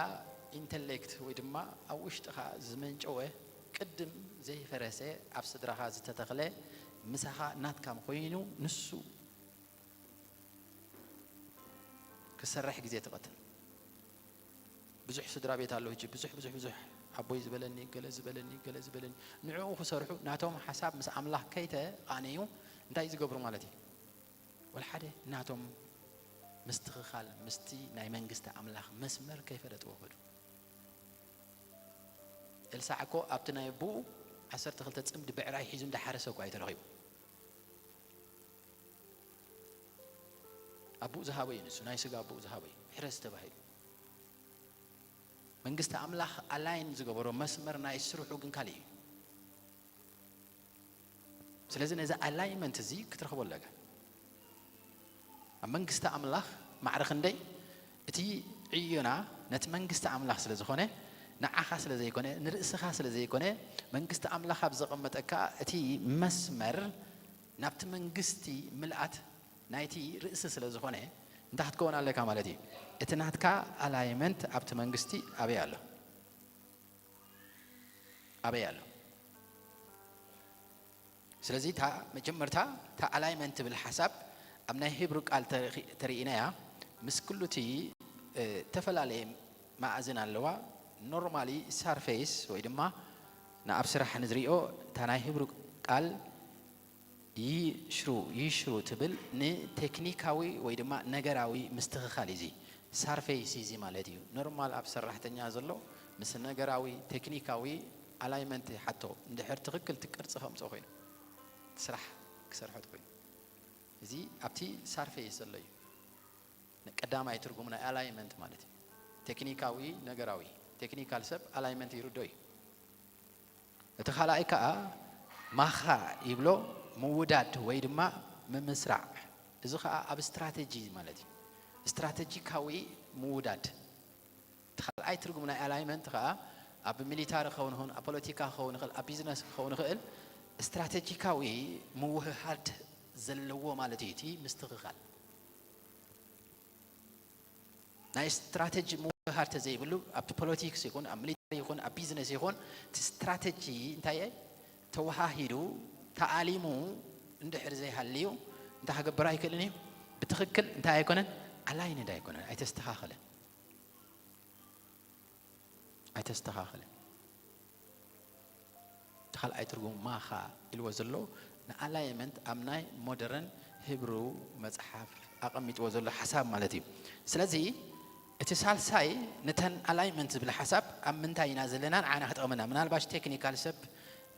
ኢንተሌክት ወይ ድማ ኣብ ውሽጥኻ ዝመንጨወ ቅድም ዘይፈረሰ ኣብ ስድራኻ ዝተተኽለ ምሳኻ ናትካ ኮይኑ ንሱ ክሰርሕ ግዜ ትቐትል። ብዙሕ ስድራ ቤት ኣሎ ሕጂ፣ ብዙሕ፣ ብዙሕ፣ ብዙሕ ኣቦይ ዝበለኒ፣ ገለ ዝበለኒ፣ ገለ ዝበለኒ። ንዕኡ ክሰርሑ ናቶም ሓሳብ ምስ ኣምላኽ ከይተቓነዩ እንታይ ዝገብሩ ማለት እዩ? ወላ ሓደ ናቶም ምስትኽኻል ምስቲ ናይ መንግስቲ ኣምላኽ መስመር ከይፈለጥዎ ከዱ። ኤልሳዕ እኮ ኣብቲ ናይ ኣቦኡ ዓሰርተ ክልተ ጽምዲ ብዕራይ ሒዙ እንዳሓረሰ እኮ ኣይተረኺቡ። ኣቦኡ ዝሃቦ እዩ ንሱ፣ ናይ ስጋ ኣቦኡ ዝሃቦ እዩ። ሕረስ ተባሂሉ። መንግስቲ ኣምላኽ ኣላይን ዝገበሮ መስመር ናይ ስርሑ ግን ካልእ እዩ። ስለዚ ነዚ ኣላይመንት እዚ ክትረኽቦ ኣለካ። ኣብ መንግስቲ ኣምላኽ ማዕረ ክንደይ እቲ ዕዮና ነቲ መንግስቲ ኣምላኽ ስለ ዝኾነ፣ ንዓኻ ስለ ዘይኮነ፣ ንርእስኻ ስለ ዘይኮነ፣ መንግስቲ ኣምላኽ ኣብ ዘቐመጠካ እቲ መስመር ናብቲ መንግስቲ ምልኣት ናይቲ ርእሲ ስለ ዝኾነ፣ እንታይ ክትከውን ኣለካ ማለት እዩ? እቲ ናትካ ኣላይመንት ኣብቲ መንግስቲ ኣበይ ኣሎ? ኣበይ ኣሎ? ስለዚ እታ መጀመርታ እታ ኣላይመንት ትብል ሓሳብ ኣብ ናይ ሂብሩ ቃል ተረኺ-፣ ተሪኢናያ፣ ምስ ኩሉ እቲ፣ እ፣ እተፈላለየ መኣዝን ኣለዋ። ኖርማሊ ሳርፌስ ወይ ድማ ንኣብ ስራሕ ንዝሪኦ እታ ናይ ሂብሩ ቃል ይሽሩ፣ ይሽሩ ትብል ንቴክኒካዊ ወይ ድማ ነገራዊ ምስትኽኻል እዩ። እዚ ሳርፌስ እዩ እዚ ማለት እዩ። ኖርማል ኣብ ሰራሕተኛ ዘሎ ምስ ነገራዊ ቴክኒካዊ ኣላይመንት ይሓቶ። እንድሕር ትኽክል እቲ ቅርጺ ከምፅኦ ኮይኑ፣ እቲ ስራሕ ክሰርሖ ኮይኑ፣ እዚ ኣብቲ ሳርፌስ ዘሎ እዩ። ቀዳማይ ትርጉሙ ናይ ኣላይመንት ማለት እዩ። ቴክኒካዊ ነገራዊ፣ ቴክኒካል ሰብ ኣላይመንት ይርዶ እዩ። እቲ ካልኣይ ከኣ ማኻ ይብሎ፣ ምውዳድ ወይ ድማ ምምስራዕ። እዚ ከኣ ኣብ ስትራቴጂ ማለት እዩ። ስትራቴጂካዊ ምውዳድ። እቲ ካልኣይ ትርጉም ናይ ኣላይመንት ከኣ ኣብ ሚሊታሪ ክኸውን ይኽእል፣ ኣብ ፖለቲካ ክኸውን ይኽእል፣ ኣብ ቢዝነስ ክኸውን ይኽእል፣ ስትራቴጂካዊ ምውህሃድ ዘለዎ ማለት እዩ። እቲ ምስትኽኻል ናይ ስትራተጂ ምውህሃር ተዘይብሉ፣ ኣብቲ ፖለቲክስ ይኹን ኣብ ሚሊታሪ ይኹን ኣብ ቢዝነስ ይኹን፣ እቲ ስትራተጂ እንታይ እየ ተወሃሂዱ ተኣሊሙ እንድሕር ዘይሃልዩ እንታይ ክገብር ኣይክእልን እዩ። ብትኽክል እንታይ ኣይኮነን፣ ኣላይንድ ኣይኮነን፣ ኣይተስተኻኸለን። ኣይተስተኻኸለን። እቲ ካልኣይ ትርጉም ማኻ ኢልዎ ዘሎ ንኣላይመንት ኣብ ናይ ሞደርን ሂብሩ መጽሓፍ ኣቐሚጥዎ ዘሎ ሓሳብ ማለት እዩ። ስለዚ እቲ ሳልሳይ ነተን ኣላይመንት ዝብል ሓሳብ ኣብ ምንታይ ኢና ዘለና ንዓና ክጠቕመና፣ ምናልባሽ ቴክኒካል ሰብ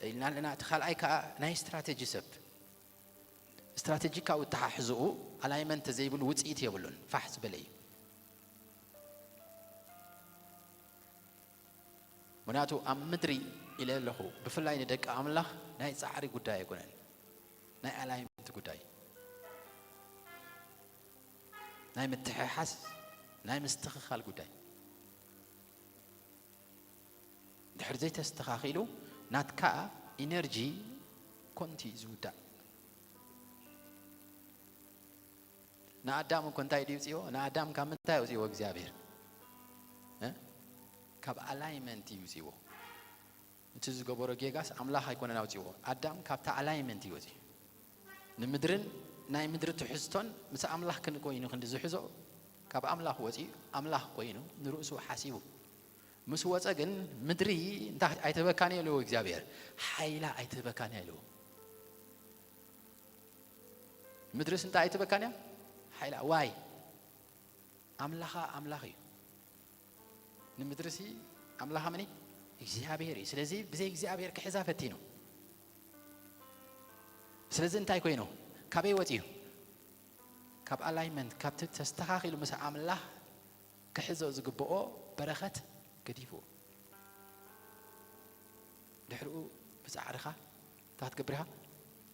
ኢልና ኣለና። እቲ ካልኣይ ከዓ ናይ ስትራተጂ ሰብ። ስትራተጂካዊ ኣተሓሕዝኡ ኣላይመንት ዘይብሉ ውፅኢት የብሉን፣ ፋሕ ዝበለ እዩ። ምክንያቱ ኣብ ምድሪ ኢለ ኣለኹ፣ ብፍላይ ንደቂ ኣምላኽ ናይ ጻዕሪ ጉዳይ ኣይኮነን፣ ናይ ኣላይመንት ጉዳይ፣ ናይ ምትሕሓስ፣ ናይ ምስትኽኻል ጉዳይ። ድሕር ዘይተስተኻኺሉ ናትካ ኢነርጂ ኮንቲ እዩ ዝውዳእ። ንኣዳም እኮ እንታይ ድዩ ውፅዎ? ንኣዳም ካብ ምንታይ ውፅዎ እግዚኣብሔር? እ? ካብ ኣላይመንት እዩ ውፅዎ። እቲ ዝገበሮ ጌጋስ ኣምላኽ ኣይኮነን ኣውፅዎ። ኣዳም ካብታ ኣላይመንት እዩ ወፅዩ። ንምድርን ናይ ምድሪ ትሕዝቶን ምስ ኣምላኽ ክንኮይኑ ክንዲ ዝሕዞ ካብ ኣምላኽ ወፅዩ ኣምላኽ ኮይኑ ንርእሱ ሓሲቡ ምስ ወፀ ግን ምድሪ እንታይ ኣይትህበካን እየ ኢልዎ እግዚኣብሔር። ሓይላ ኣይትህበካን እያ ኢልዎ። ምድርስ እንታይ ኣይትህበካን እያ? ሓይላ ዋይ ኣምላኻ ኣምላኽ እዩ። ንምድርሲ ኣምላኻ መን እዩ? እግዚኣብሔር እዩ። ስለዚ ብዘይ እግዚኣብሔር ክሕዛ ፈቲኑ። ስለዚ እንታይ ኮይኑ? ካበይ ወፂኡ? ካብ ኣላይመንት፣ ካብቲ ተስተኻኺሉ ምስ ኣምላኽ ክሕዞ ዝግብኦ በረኸት ገዲፍዎ። ድሕሪኡ ብፃዕርኻ እንታይ ክትገብር ኢኻ?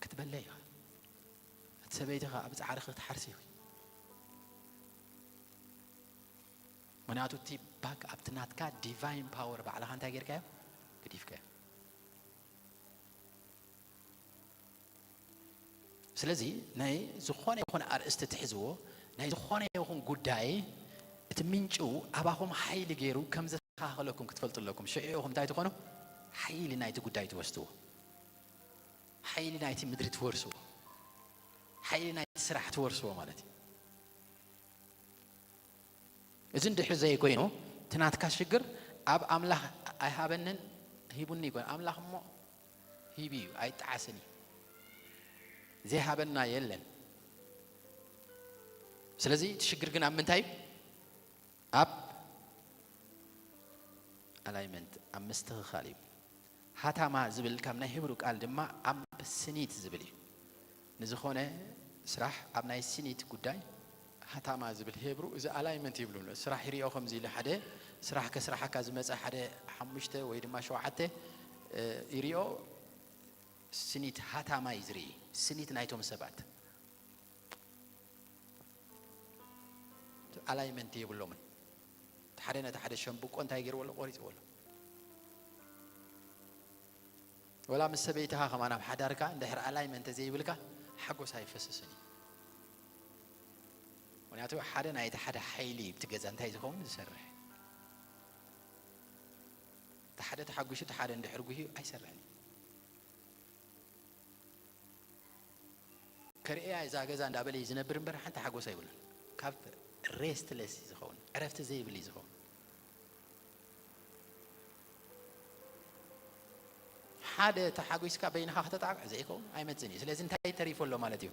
ክትበለ ኢኻ። እቲ ሰበይቲ ኸዓ ብፃዕርኺ ክትሓርሲ ኢኺ። ምክንያቱ እቲ ባክ ኣብቲ ናትካ ዲቫይን ፓወር ባዕልኻ እንታይ ጌርካዮ? ገዲፍካዮ። ስለዚ ናይ ዝኾነ ይኹን ኣርእስቲ ትሕዝዎ፣ ናይ ዝኾነ ይኹን ጉዳይ እቲ ምንጭው ኣባኹም ሓይሊ ገይሩ ከም ዘስተኻኸለኩም ክትፈልጡ ኣለኩም። ሽዑ ኢኹም እንታይ ትኾኑ? ሓይሊ ናይቲ ጉዳይ ትወስድዎ። ሓይሊ ናይቲ ምድሪ ትወርስዎ። ሓይሊ ናይቲ ስራሕ ትወርስዎ ማለት እዩ። እዚ እንድሕር ዘይኮይኑ እቲ ናትካ ሽግር ኣብ ኣምላኽ ኣይሃበንን ሂቡኒ ይኮን። ኣምላኽ እሞ ሂቡ እዩ፣ ኣይጠዓስን እዩ። ዘይሃበና የለን። ስለዚ እቲ ሽግር ግን ኣብ ምንታይ እዩ? ኣብ ኣላይመንት፣ ኣብ ምስትኽኻል እዩ። ሃታማ ዝብል ካብ ናይ ሂብሩ ቃል ድማ ኣምፕስኒት ዝብል እዩ። ንዝኾነ ስራሕ ኣብ ናይ ስኒት ጉዳይ ሃታማ ዝብል ሂብሩ እዚ ኣላይመንት ይብሉ። ስራሕ ይሪኦ ከምዚ ኢሉ ሓደ ስራሕ ከስራሓካ ዝመፀ ሓደ ሓሙሽተ ወይ ድማ ሸውዓተ ይሪኦ። ስኒት ሃታማ እዩ ዝርኢ፣ ስኒት ናይቶም ሰባት። ኣላይመንት የብሎምን። እቲ ሓደ ነቲ ሓደ ሸምብቆ እንታይ ገይርዎ ኣሎ? ቆሪፅዎ ኣሎ። ወላ ምስ ሰበይትኻ ከማን ኣብ ሓዳርካ እንድሕር ኣላይመንት ዘይብልካ ሓጎስ ኣይፈስስን እዩ። ምክንያቱ ሓደ ናይቲ ሓደ ሓይሊ እዩ ብቲ ገዛ እንታይ ዝኸውን ዝሰርሕ። እቲ ሓደ ተሓጒሱ እቲ ሓደ እንድሕር ጉህዩ ኣይሰርሕን እዩ። ከርእያ እዛ ገዛ እንዳበለ እዩ ዝነብር እምበር ሓንቲ ሓጎስ ኣይብሉን። ካብ ሬስትለስ ዝኸውን ዕረፍቲ ዘይብል እዩ ዝኸውን። ሓደ ተሓጒስካ በይንኻ ከተጣቕዕ ዘይከውን ኣይመፅን እዩ። ስለዚ እንታይ ተሪፉ ኣሎ ማለት እዩ?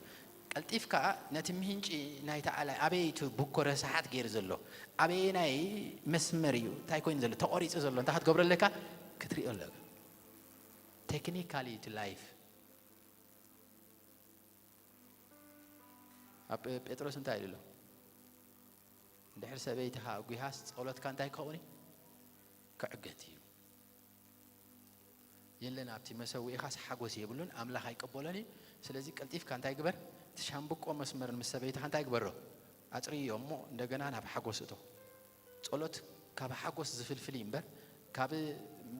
ቀልጢፍካ ነቲ ምንጪ ናይቲ ኣላይ ኣበይ እቲ ብኮ ረሳሓት ገይሩ ዘሎ ኣበየናይ መስመር እዩ እንታይ ኮይኑ ዘሎ ተቆሪፁ ዘሎ እንታይ ክትገብሮ ኣለካ ክትሪኦ ኣለካ። ቴክኒካሊ እቲ ላይፍ ኣብ ጴጥሮስ እንታይ ኢሉ ኣሎ? እንድሕር ሰበይትኻ ኣጒሃስ ጸሎትካ እንታይ ክኸውን እዩ? ክዕገት እዩ። የለን ኣብቲ መሰውኢኻስ ሓጎስ የብሉን፣ ኣምላኽ ኣይቀበሎን እዩ። ስለዚ ቀልጢፍካ እንታይ ግበር? እቲ ሻምብቆ መስመርን ምስ ሰበይትኻ እንታይ ግበሮ? ኣጽርዮ እሞ እንደገና ናብ ሓጎስ እቶ። ጸሎት ካብ ሓጎስ ዝፍልፍል እዩ እምበር ካብ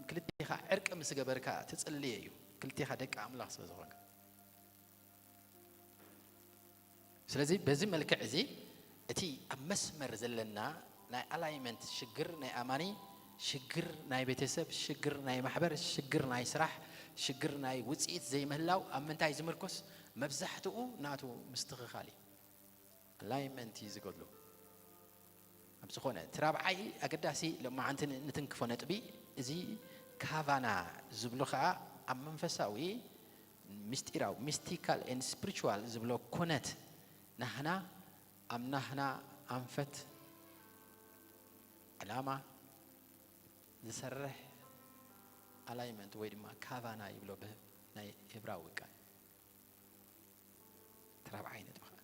ክልቴኻ ዕርቂ ምስ ገበርካ ትጽልየ እዩ። ክልቴኻ ደቂ ኣምላኽ ስለ ዝኾንካ። ስለዚ በዚ መልክዕ እዚ እቲ ኣብ መስመር ዘለና ናይ ኣላይመንት ሽግር ናይ ኣማኒ፣ ሽግር ናይ ቤተሰብ፣ ሽግር ናይ ማሕበር፣ ሽግር ናይ ስራሕ፣ ሽግር ናይ ውፅኢት ዘይምህላው ኣብ ምንታይ ዝምርኮስ? መብዛሕትኡ ናቱ ምስትኽኻል እዩ። ኣላይመንት እዩ ዝጎድሎ። ኣብ ዝኾነ እቲ ራብዓይ ኣገዳሲ ሎማዓንቲ ን- ንትንክፎ ነጥቢ፣ እዚ ካቫና ዝብሎ ከዓ ኣብ መንፈሳዊ ምስጢራዊ፣ ሚስቲካል ኤንድ ስፒሪቹዋል ዝብሎ ኩነት ናህና ኣብ ናህና ኣንፈት ዕላማ ዝሰርሕ ኣላይመንት ወይ ድማ ካቫና ይብሎ ብናይ ሄብራዊ ቃል። እቲ ራብዓይ ነጥቢ ከዓ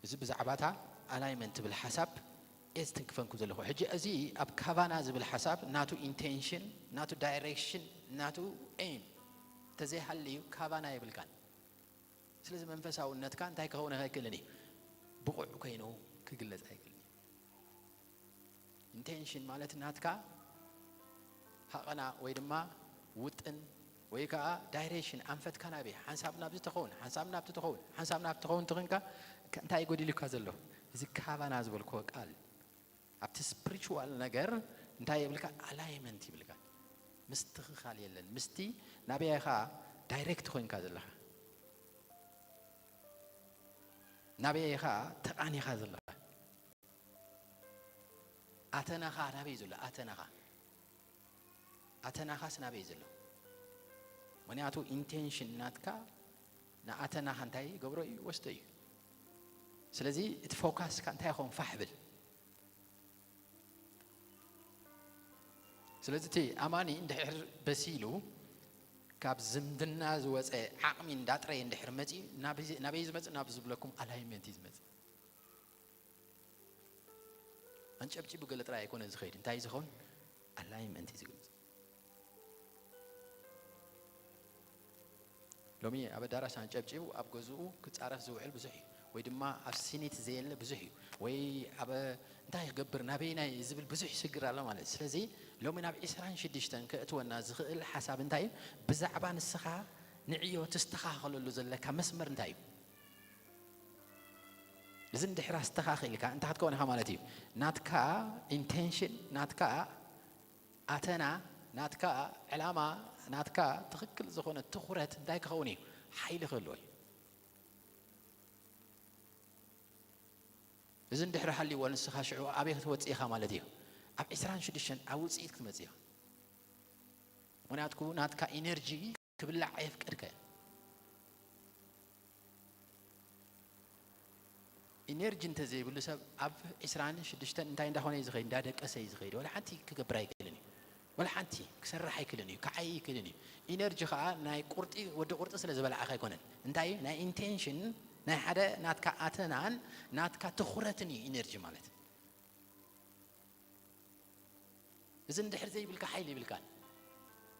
እዚ ብዛዕባታ ኣላይመንት ትብል ሓሳብ እየ ዝትንክፈንኩ ዘለኹ። ሕጂ እዚ ኣብ ካቫና ዝብል ሓሳብ ናቱ ኢንቴንሽን፣ ናቱ ዳይሬክሽን፣ ናቱ ኤም እንተዘይሃልዩ ካቫና የብልካን። ስለዚ መንፈሳውነትካ እንታይ ክኸውን ኣይክእልን እዩ፣ ብቑዕ ኮይኑ ክግለጽ ኣይክእልን እዩ። ኢንቴንሽን ማለት ናትካ ሃቐና ወይ ድማ ውጥን ወይ ከዓ ዳይሬክሽን፣ ኣንፈትካ ናበይ፣ ሓንሳብ ናብዚ ተኸውን፣ ሓንሳብ ናብቲ ተኸውን፣ ሓንሳብ ናብቲ ተኸውን ትኽንካ እንታይ ጎዲሉካ ዘሎ? እዚ ካባና ዝበልክዎ ቃል ኣብቲ ስፒሪቹዋል ነገር እንታይ የብልካ? ኣላይመንት ይብልካ። ምስትኽኻል የለን ምስቲ ናበይ ኢኻ ዳይሬክት ኮይንካ ዘለኻ፣ ናበይ ኢኻ ተቓኒኻ ዘለኻ። ኣተናኻ ናበይ ዘሎ? ኣተናኻ ኣተናኻስ ናበይ ዘሎ? ምክንያቱ ኢንቴንሽን ናትካ ንኣተናኻ እንታይ ገብሮ እዩ? ወስዶ እዩ። ስለዚ እቲ ፎካስካ እንታይ ይኸውን? ፋሕ ብል። ስለዚ እቲ ኣማኒ እንድሕር በሲሉ ካብ ዝምድና ዝወፀ ዓቕሚ እንዳጥረየ እንድሕር መፂኡ ናበይ ናበይ ዝመፅእ? ናብ ዝብለኩም ኣላይመንት እዩ ዝመፅእ። ኣንጨብጪቡ ገለ ጥራይ ኣይኮነ ዝኸይድ። እንታይ ዝኸውን? ኣላይመንት እዩ ዝግልጽ። ሎሚ ኣብ ኣዳራሽ ኣንጨብጪቡ ኣብ ገዝኡ ክጻረፍ ዝውዕል ብዙሕ እዩ፣ ወይ ድማ ኣብ ሲኒት ዘየለ ብዙሕ እዩ፣ ወይ ኣብ እንታይ ክገብር ናበይናይ ዝብል ብዙሕ ሽግር ኣሎ ማለት እዩ። ስለዚ ሎሚ ናብ ዕስራን ሽዱሽተን ከእትወና ዝኽእል ሓሳብ እንታይ እዩ? ብዛዕባ ንስኻ ንዕዮ ትስተኻኸለሉ ዘለካ መስመር እንታይ እዩ? እዚ እንድሕር ኣስተኻኺልካ እንታይ ክትከውን ኢኻ ማለት እዩ? ናትካ ኢንቴንሽን፣ ናትካ ኣተና፣ ናትካ ዕላማ፣ ናትካ ትኽክል ዝኾነ ትኹረት እንታይ ክኸውን እዩ? ሓይሊ ክህልዎ እዩ። እዚ እንድሕር ሃልይዎ ንስኻ ሽዑ ኣበይ ክትወፅእ ኢኻ ማለት እዩ? ኣብ ዕስራን ሽዱሽተን ኣብ ውፅኢት ክትመፅእ ኢኻ። ምክንያትኩ ናትካ ኢነርጂ ክብላዕ ኣየፍቀድካዮ። ኢነርጂ እንተዘይብሉ ሰብ ኣብ ዕስራን ሽዱሽተን እንታይ እንዳኾነ እዩ ዝኸይድ? እንዳደቀሰ እዩ ዝኸይድ። ወላ ሓንቲ ክገብር ኣይክእልን እዩ። ወላ ሓንቲ ክሰርሕ ኣይክእልን እዩ። ክዓይ ኣይክእልን እዩ። ኢነርጂ ከዓ ናይ ቁርጢ፣ ወዲ ቁርጢ ስለ ዝበላዕካ ኣይኮነን። እንታይ እዩ? ናይ ኢንቴንሽን፣ ናይ ሓደ ናትካ ኣተናን ናትካ ትኹረትን እዩ ኢነርጂ ማለት። እዚ እንድሕር ዘይብልካ ሓይሊ ይብልካን።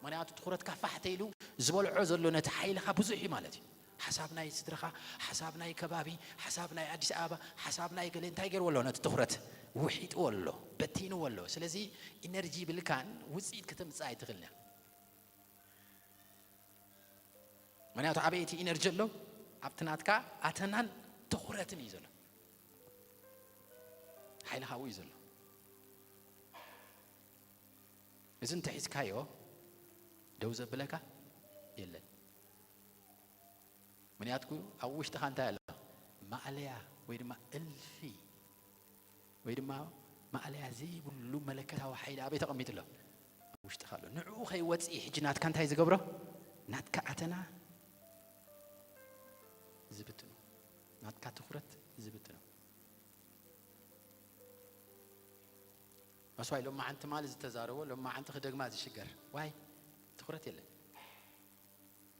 ምክንያቱ ትኹረትካ ፋሕ ተይሉ ዝበልዖ ዘሎ ነቲ ሓይልኻ ብዙሕ እዩ ማለት እዩ። ሓሳብ ናይ ስድራኻ፣ ሓሳብ ናይ ከባቢ፣ ሓሳብ ናይ ኣዲስ ኣበባ፣ ሓሳብ ናይ ገለ እንታይ ገይርዎ ኣሎ? ነቲ ትኹረት ውሒጥዎ ኣሎ፣ በቲንዎ ኣሎ። ስለዚ ኢነርጂ ይብልካን ውፅኢት ከተምፅእ ኣይትኽእልን እያ። ምክንያቱ ኣበይ እቲ ኢነርጂ ኣሎ? ኣብቲ ናትካ ኣተናን ትኹረትን እዩ ዘሎ። ሓይልኻ ኣብኡ እዩ ዘሎ። እዚ እንተሒዝካዮ ደው ዘብለካ የለን። ምክንያትኩ ኣብ ውሽጥኻ እንታይ ኣሎ? ማእለያ ወይ ድማ እልፊ ወይ ድማ ማእለያ ዘይብሉ መለከታዊ ሓይሊ ኣበይ ተቐሚጡ ኣሎ? ኣብ ውሽጥኻ ኣሎ። ንዕኡ ከይወፅእ ሕጂ ናትካ እንታይ ዝገብሮ? ናትካ ኣተና ዝብትኖ፣ ናትካ ትኹረት ዝብትኖ። መስዋይ ሎማዓንቲ ማል ዝተዛረቦ ሎማዓንቲ ክደግማ ዝሽገር ዋይ ትኹረት የለን።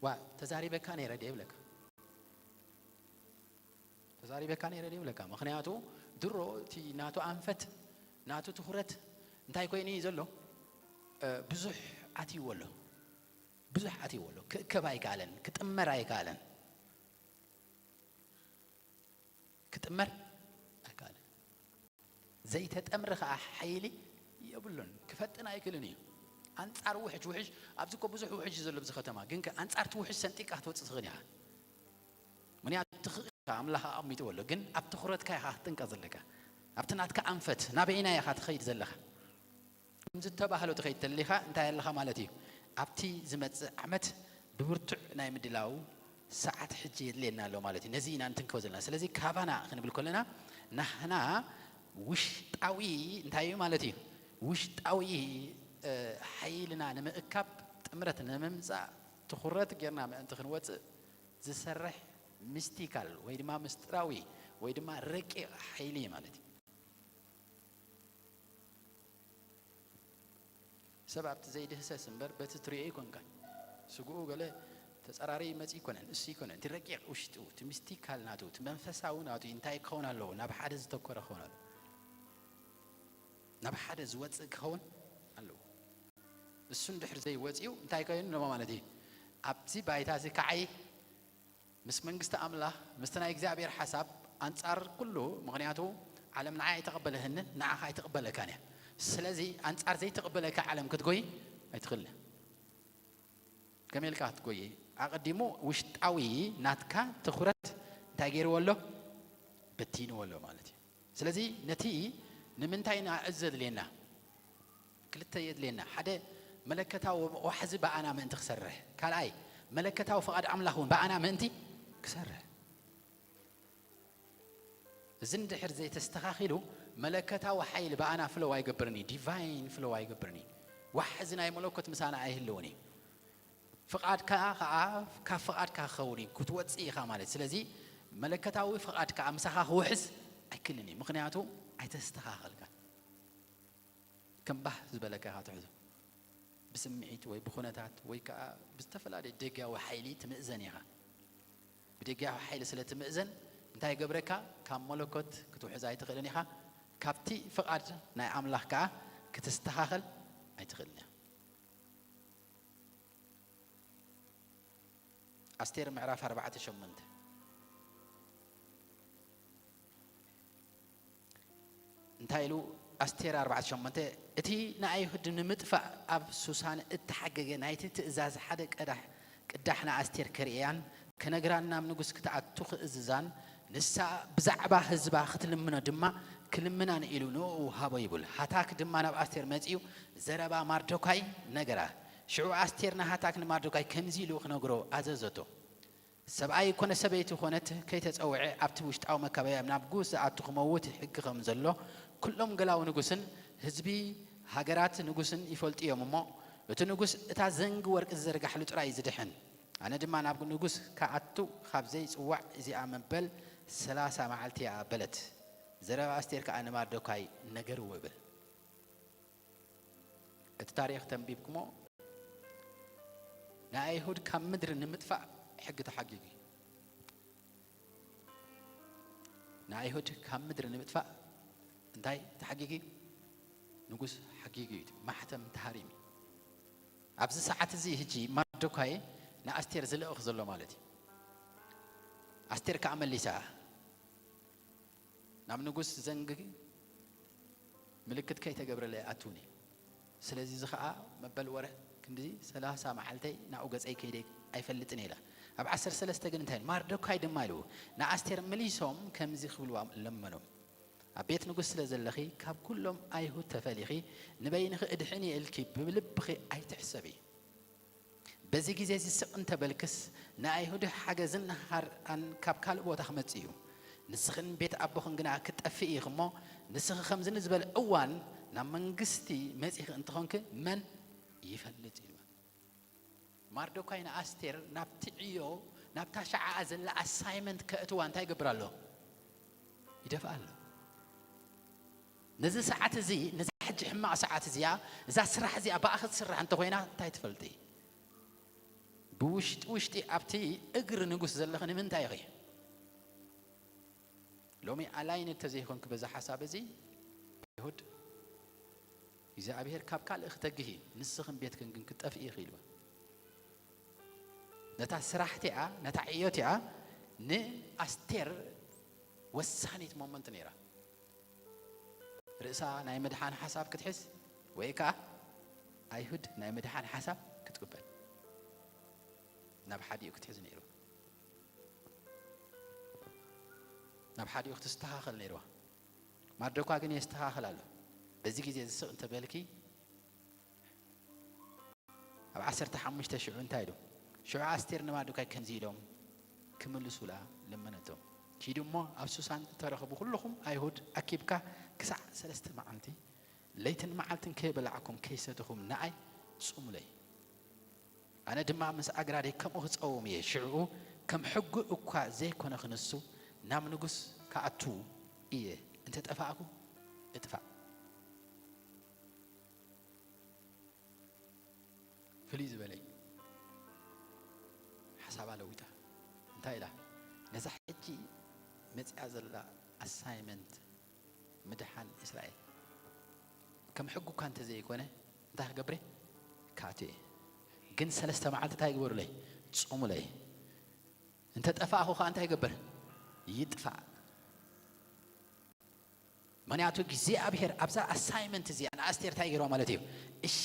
ዋ ተዛሪበካ ነይረ ድየ ይብለካ። ተዛሪበካ ነይረ ድየ ይብለካ። ምክንያቱ ድሮ እቲ ናቱ ኣንፈት ናቱ ትኹረት እንታይ ኮይኑ እዩ ዘሎ? እ፣ ብዙሕ ኣትይዎ ኣሎ። ብዙሕ ኣትይዎ ኣሎ። ክእከብ ኣይከኣለን፣ ክጥመር ኣይከኣለን። ክጥመር ኣይከኣለን። ዘይተጠምረ ከዓ ሓይሊ የብሉን። ክፈጥን ኣይክእልን እዩ። ኣንጻር ውሕጅ፣ ውሕጅ ኣብዚ እኮ ብዙሕ ውሕጅ እዩ ዘሎ ኣብዚ ከተማ። ግን ከ ኣንጻር እቲ ውሕጅ ሰንጢቃ ክትወፅእ ትኽእል ኢኻ። ምክንያቱ ትኽእል ኢኻ፣ ኣምላኽ ኣቐሚጥዎ ኣሎ። ግን ኣብ ትኹረትካ ኢኻ ክትጥንቀቕ ዘለካ። ኣብቲ ናትካ ኣንፈት ናበየናይ ኢኻ ትኸይድ ዘለኻ? ከም ዝተባህሎ ትኸይድ ተሊኻ እንታይ ኣለኻ ማለት እዩ? ኣብቲ ዝመጽእ ዓመት ብብርቱዕ ናይ ምድላው ሰዓት ሕጂ የድልየና ኣሎ ማለት እዩ። ነዚ ኢና እንትንከው ዘለና። ስለዚ ካባና ክንብል ከለና ናህና ውሽጣዊ እንታይ እዩ ማለት እዩ? ውሽጣዊ ሓይልና ንምእካብ ጥምረት ንምምፃእ ትኹረት ጌርና ምእንቲ ክንወፅእ ዝሰርሕ ሚስቲካል ወይ ድማ ምስጢራዊ ወይ ድማ ረቂቕ ሓይሊ ማለት እዩ። ሰብ ኣብቲ ዘይድህሰስ እምበር በቲ ትሪኦ ይኮንካን። ስግኡ ገለ ተጸራሪ ይመጽእ ይኮነን፣ እሱ ይኮነን። እቲ ረቂቕ ውሽጡ፣ እቲ ሚስቲካል ናቱ፣ እቲ መንፈሳዊ ናቱ እንታይ ክኸውን ኣለዎ? ናብ ሓደ ዝተኮረ ክኸውን ኣለዎ። ናብ ሓደ ዝወጽእ ክኸውን ኣለዎ። እሱ እንድሕር ዘይወጽኡ እንታይ ኮይኑ ኣለዎ ማለት እዩ? ኣብዚ ባይታ እዚ ከዓይ ምስ መንግስቲ ኣምላኽ ምስቲ ናይ እግዚኣብሔር ሓሳብ ኣንጻር ኩሉ። ምኽንያቱ ዓለም ንዓይ ኣይተቐበለህንን ንዓኻ ኣይትቕበለካን እያ። ስለዚ ኣንጻር ዘይትቕበለካ ዓለም ክትጎይ ኣይትኽእልን። ከመይ ኢልካ ክትጎይ? ኣቐዲሙ ውሽጣዊ ናትካ ትኹረት እንታይ ገይርዎ ኣሎ? በቲንዎ ኣሎ ማለት እዩ። ስለዚ ነቲ ንምንታይ ኢና እዚ ዘድልየና? ክልተ የድልየና። ሓደ መለከታዊ ዋሕዚ ብኣና ምእንቲ ክሰርሕ፣ ካልኣይ መለከታዊ ፍቓድ ኣምላኽ እውን ብኣና ምእንቲ ክሰርሕ። እዚ እንድሕር ዘይተስተኻኺሉ መለከታዊ ሓይሊ ብኣና ፍለው ኣይገብርን እዩ፣ ዲቫይን ፍለው ኣይገብርን እዩ። ዋሕዚ ናይ መለኮት ምሳና ኣይህልውን እዩ። ፍቓድካ ከዓ ካብ ፍቓድካ ክኸውን እዩ። ክትወፅእ ኢኻ ማለት። ስለዚ መለከታዊ ፍቓድ ከዓ ምሳኻ ክውሕዝ ኣይክልን እዩ፣ ምኽንያቱ ኣይተስተኻኸልካን። ከም ባህ ዝበለካ ኢኻ ትሕዞ። ብስምዒት ወይ ብኹነታት ወይ ከዓ ብዝተፈላለየ ደጋዊ ሓይሊ ትምእዘን ኢኻ። ብደጋዊ ሓይሊ ስለ ትምእዘን እንታይ ይገብረካ? ካብ መለኮት ክትውሕዝ ኣይትኽእልን ኢኻ። ካብቲ ፍቓድ ናይ ኣምላኽ ከዓ ክትስተኻኸል ኣይትኽእልን ኢኻ። ኣስቴር ምዕራፍ ኣርባዕተ ሸሞንተ እንታይ ኢሉ? ኣስቴር ኣርባዕተ ሸሞንተ፣ እቲ ንኣይሁድ ንምጥፋእ ኣብ ሱሳን እተሓገገ ናይቲ ትእዛዝ ሓደ ቀዳሕ ቅዳሕ ንኣስቴር ከርእያን ክነግራን ናብ ንጉስ ክትኣቱ ክእዝዛን፣ ንሳ ብዛዕባ ህዝባ ክትልምኖ ድማ ክልምናን ኢሉ ንእኡ ሃቦ ይብል። ሃታክ ድማ ናብ ኣስቴር መጺኡ ዘረባ ማርዶካይ ነገራ። ሽዑ ኣስቴር ንሃታክ ንማርዶካይ ከምዚ ኢሉ ክነግሮ ኣዘዘቶ። ሰብኣይ ኮነ ሰበይቲ ኮነት ከይተጸውዐ ኣብቲ ውሽጣዊ መካበብያ ናብ ንጉስ ዝኣቱ ክመውት ሕጊ ከም ዘሎ ኩሎም ገላው ንጉስን ህዝቢ ሃገራት ንጉስን ይፈልጡ እዮም እሞ፣ እቲ ንጉስ እታ ዘንጊ ወርቂ ዝዘርጋሕሉ ጥራይ እዩ ዝድሕን። ኣነ ድማ ናብ ንጉስ ክኣቱ ካብ ዘይጽዋዕ እዚኣ መበል ሰላሳ መዓልቲ እያ በለት። ዘረባ ኣስቴር ከኣ ንማርዶካይ ነገርዎ ይብል። እቲ ታሪኽ ተንቢብኩሞ ንኣይሁድ ካብ ምድሪ ንምጥፋእ ሕጊ ተሓጊጉ እዩ። ንኣይሁድ ካብ ምድሪ ንምጥፋእ እንታይ ተሓጊጉ እዩ? ንጉስ ሓጊጉ እዩ። ማሕተም ተሃሪሙ እዩ። ኣብዚ ሰዓት እዚ ሕጂ ማርዶካይ ንኣስቴር ዝልእኽ ዘሎ ማለት እዩ። ኣስቴር ከኣ መሊሳ ናብ ንጉስ ዘንጊ ምልክት ከይተገብረለይ ኣትውኒ። ስለዚ እዚ ኸኣ መበል ወረ ክንዲ ሰላሳ መዓልተይ ናብኡ ገጸይ ከይደ ኣይፈልጥን ኢላ። ኣብ ዓሰርተ ሰለስተ ግን እንታይ ኢሉ? ማርዶካይ ድማ ኢሉ ንኣስቴር መሊሶም ከምዚ ክብልዋ ለመኖም። ኣብ ቤት ንጉስ ስለ ዘለኺ ካብ ኩሎም ኣይሁድ ተፈሊኺ ንበይንኺ እድሕን እየ ኢልኪ ብልብኺ ኣይትሕሰቢ። በዚ ግዜ እዚ ስቕ እንተበልክስ ንኣይሁድ ሓገዝን ሃርኣን ካብ ካልእ ቦታ ክመጽእ እዩ። ንስኽን ቤት ኣቦኽን ግና ክትጠፍኢ ኢኺ እሞ ንስኺ ከምዚ ንዝበለ እዋን ናብ መንግስቲ መጺኺ እንተኾንኪ መን ይፈልጥ ኢልዋ። ማርዶካይ ንኣስቴር ናብቲ ዕዮ ናብታ ሸዓኣ ዘላ ኣሳይመንት ከእትዋ እንታይ ይገብር ኣሎ? ይደፍኣ ኣሎ። ነዚ ሰዓት እዚ ነዛ ሕጂ ሕማቕ ሰዓት እዚኣ እዛ ስራሕ እዚኣ ብኣኺ ትስራሕ እንተኾይና እንታይ ትፈልጢ? ብውሽጢ ውሽጢ ኣብቲ እግሪ ንጉስ ዘለኺ ንምንታይ ኢኺ? ሎሚ ኣላይን እንተዘይኮንኪ በዛ ሓሳብ እዚ ኣይሁድ እግዚኣብሔር ካብ ካልእ ክተግሂ ንስኽን ቤትክን ግን ክትጠፍኢ ኢኺ ኢልዋ። ነታ ስራሕ እቲኣ ነታ ዕዮ እቲኣ ንኣስቴር ወሳኒት ሞመንት ነይራ። ርእሳ ናይ ምድሓን ሓሳብ ክትሕዝ ወይ ከኣ ኣይሁድ ናይ ምድሓን ሓሳብ ክትቅበል ናብ ሓዲኡ ክትሕዝ ነይሩ ናብ ሓዲኡ ክትስተኻኸል ነይርዋ። ማርዶኳ ግን የስተኻኽል ኣሎ። በዚ ግዜ ዝስቕ እንተበልኪ፣ ኣብ ዓሰርተ ሓሙሽተ ሽዑ እንታይ ኢሉ? ሽዑ ኣስቴር ንማርዶካይ ከምዚ ኢሎም ክምልሱላ ለመነቶም። ኪዱ እሞ ኣብ ሱሳን እተረኽቡ ኩልኹም ኣይሁድ ኣኪብካ ክሳዕ ሰለስተ መዓልቲ ለይትን መዓልትን ከይበላዕኩም ከይሰተኹም ንኣይ ጽሙለይ። ኣነ ድማ ምስ ኣግራደይ ከምኡ ክጸውም እየ። ሽዑ ከም ሕጉ እኳ ዘይኮነ ክንሱ ናብ ንጉስ ክኣቱ እየ። እንተ ጠፋእኩ እጥፋእ። ፍልይ ዝበለ እዩ። ሓሳባ ለዊጣ እንታይ ኢላ? ነዛ ሕጂ መጺኣ ዘላ ኣሳይመንት ምድሓን እስራኤል ከም ሕጉ እኳ እንተዘይኮነ እንታይ ክገብር እየ? ክኣቱ እየ። ግን ሰለስተ መዓልቲ እንታይ ግበሩለይ? ጾሙለይ። እንተ ጠፋእኹ ኸዓ እንታይ ይገብር? ይጥፋእ። ምኽንያቱ እግዚኣብሔር ኣብዛ ኣሳይመንት እዚኣ ንኣስቴር እንታይ ገይርዋ ማለት እዩ? እሺ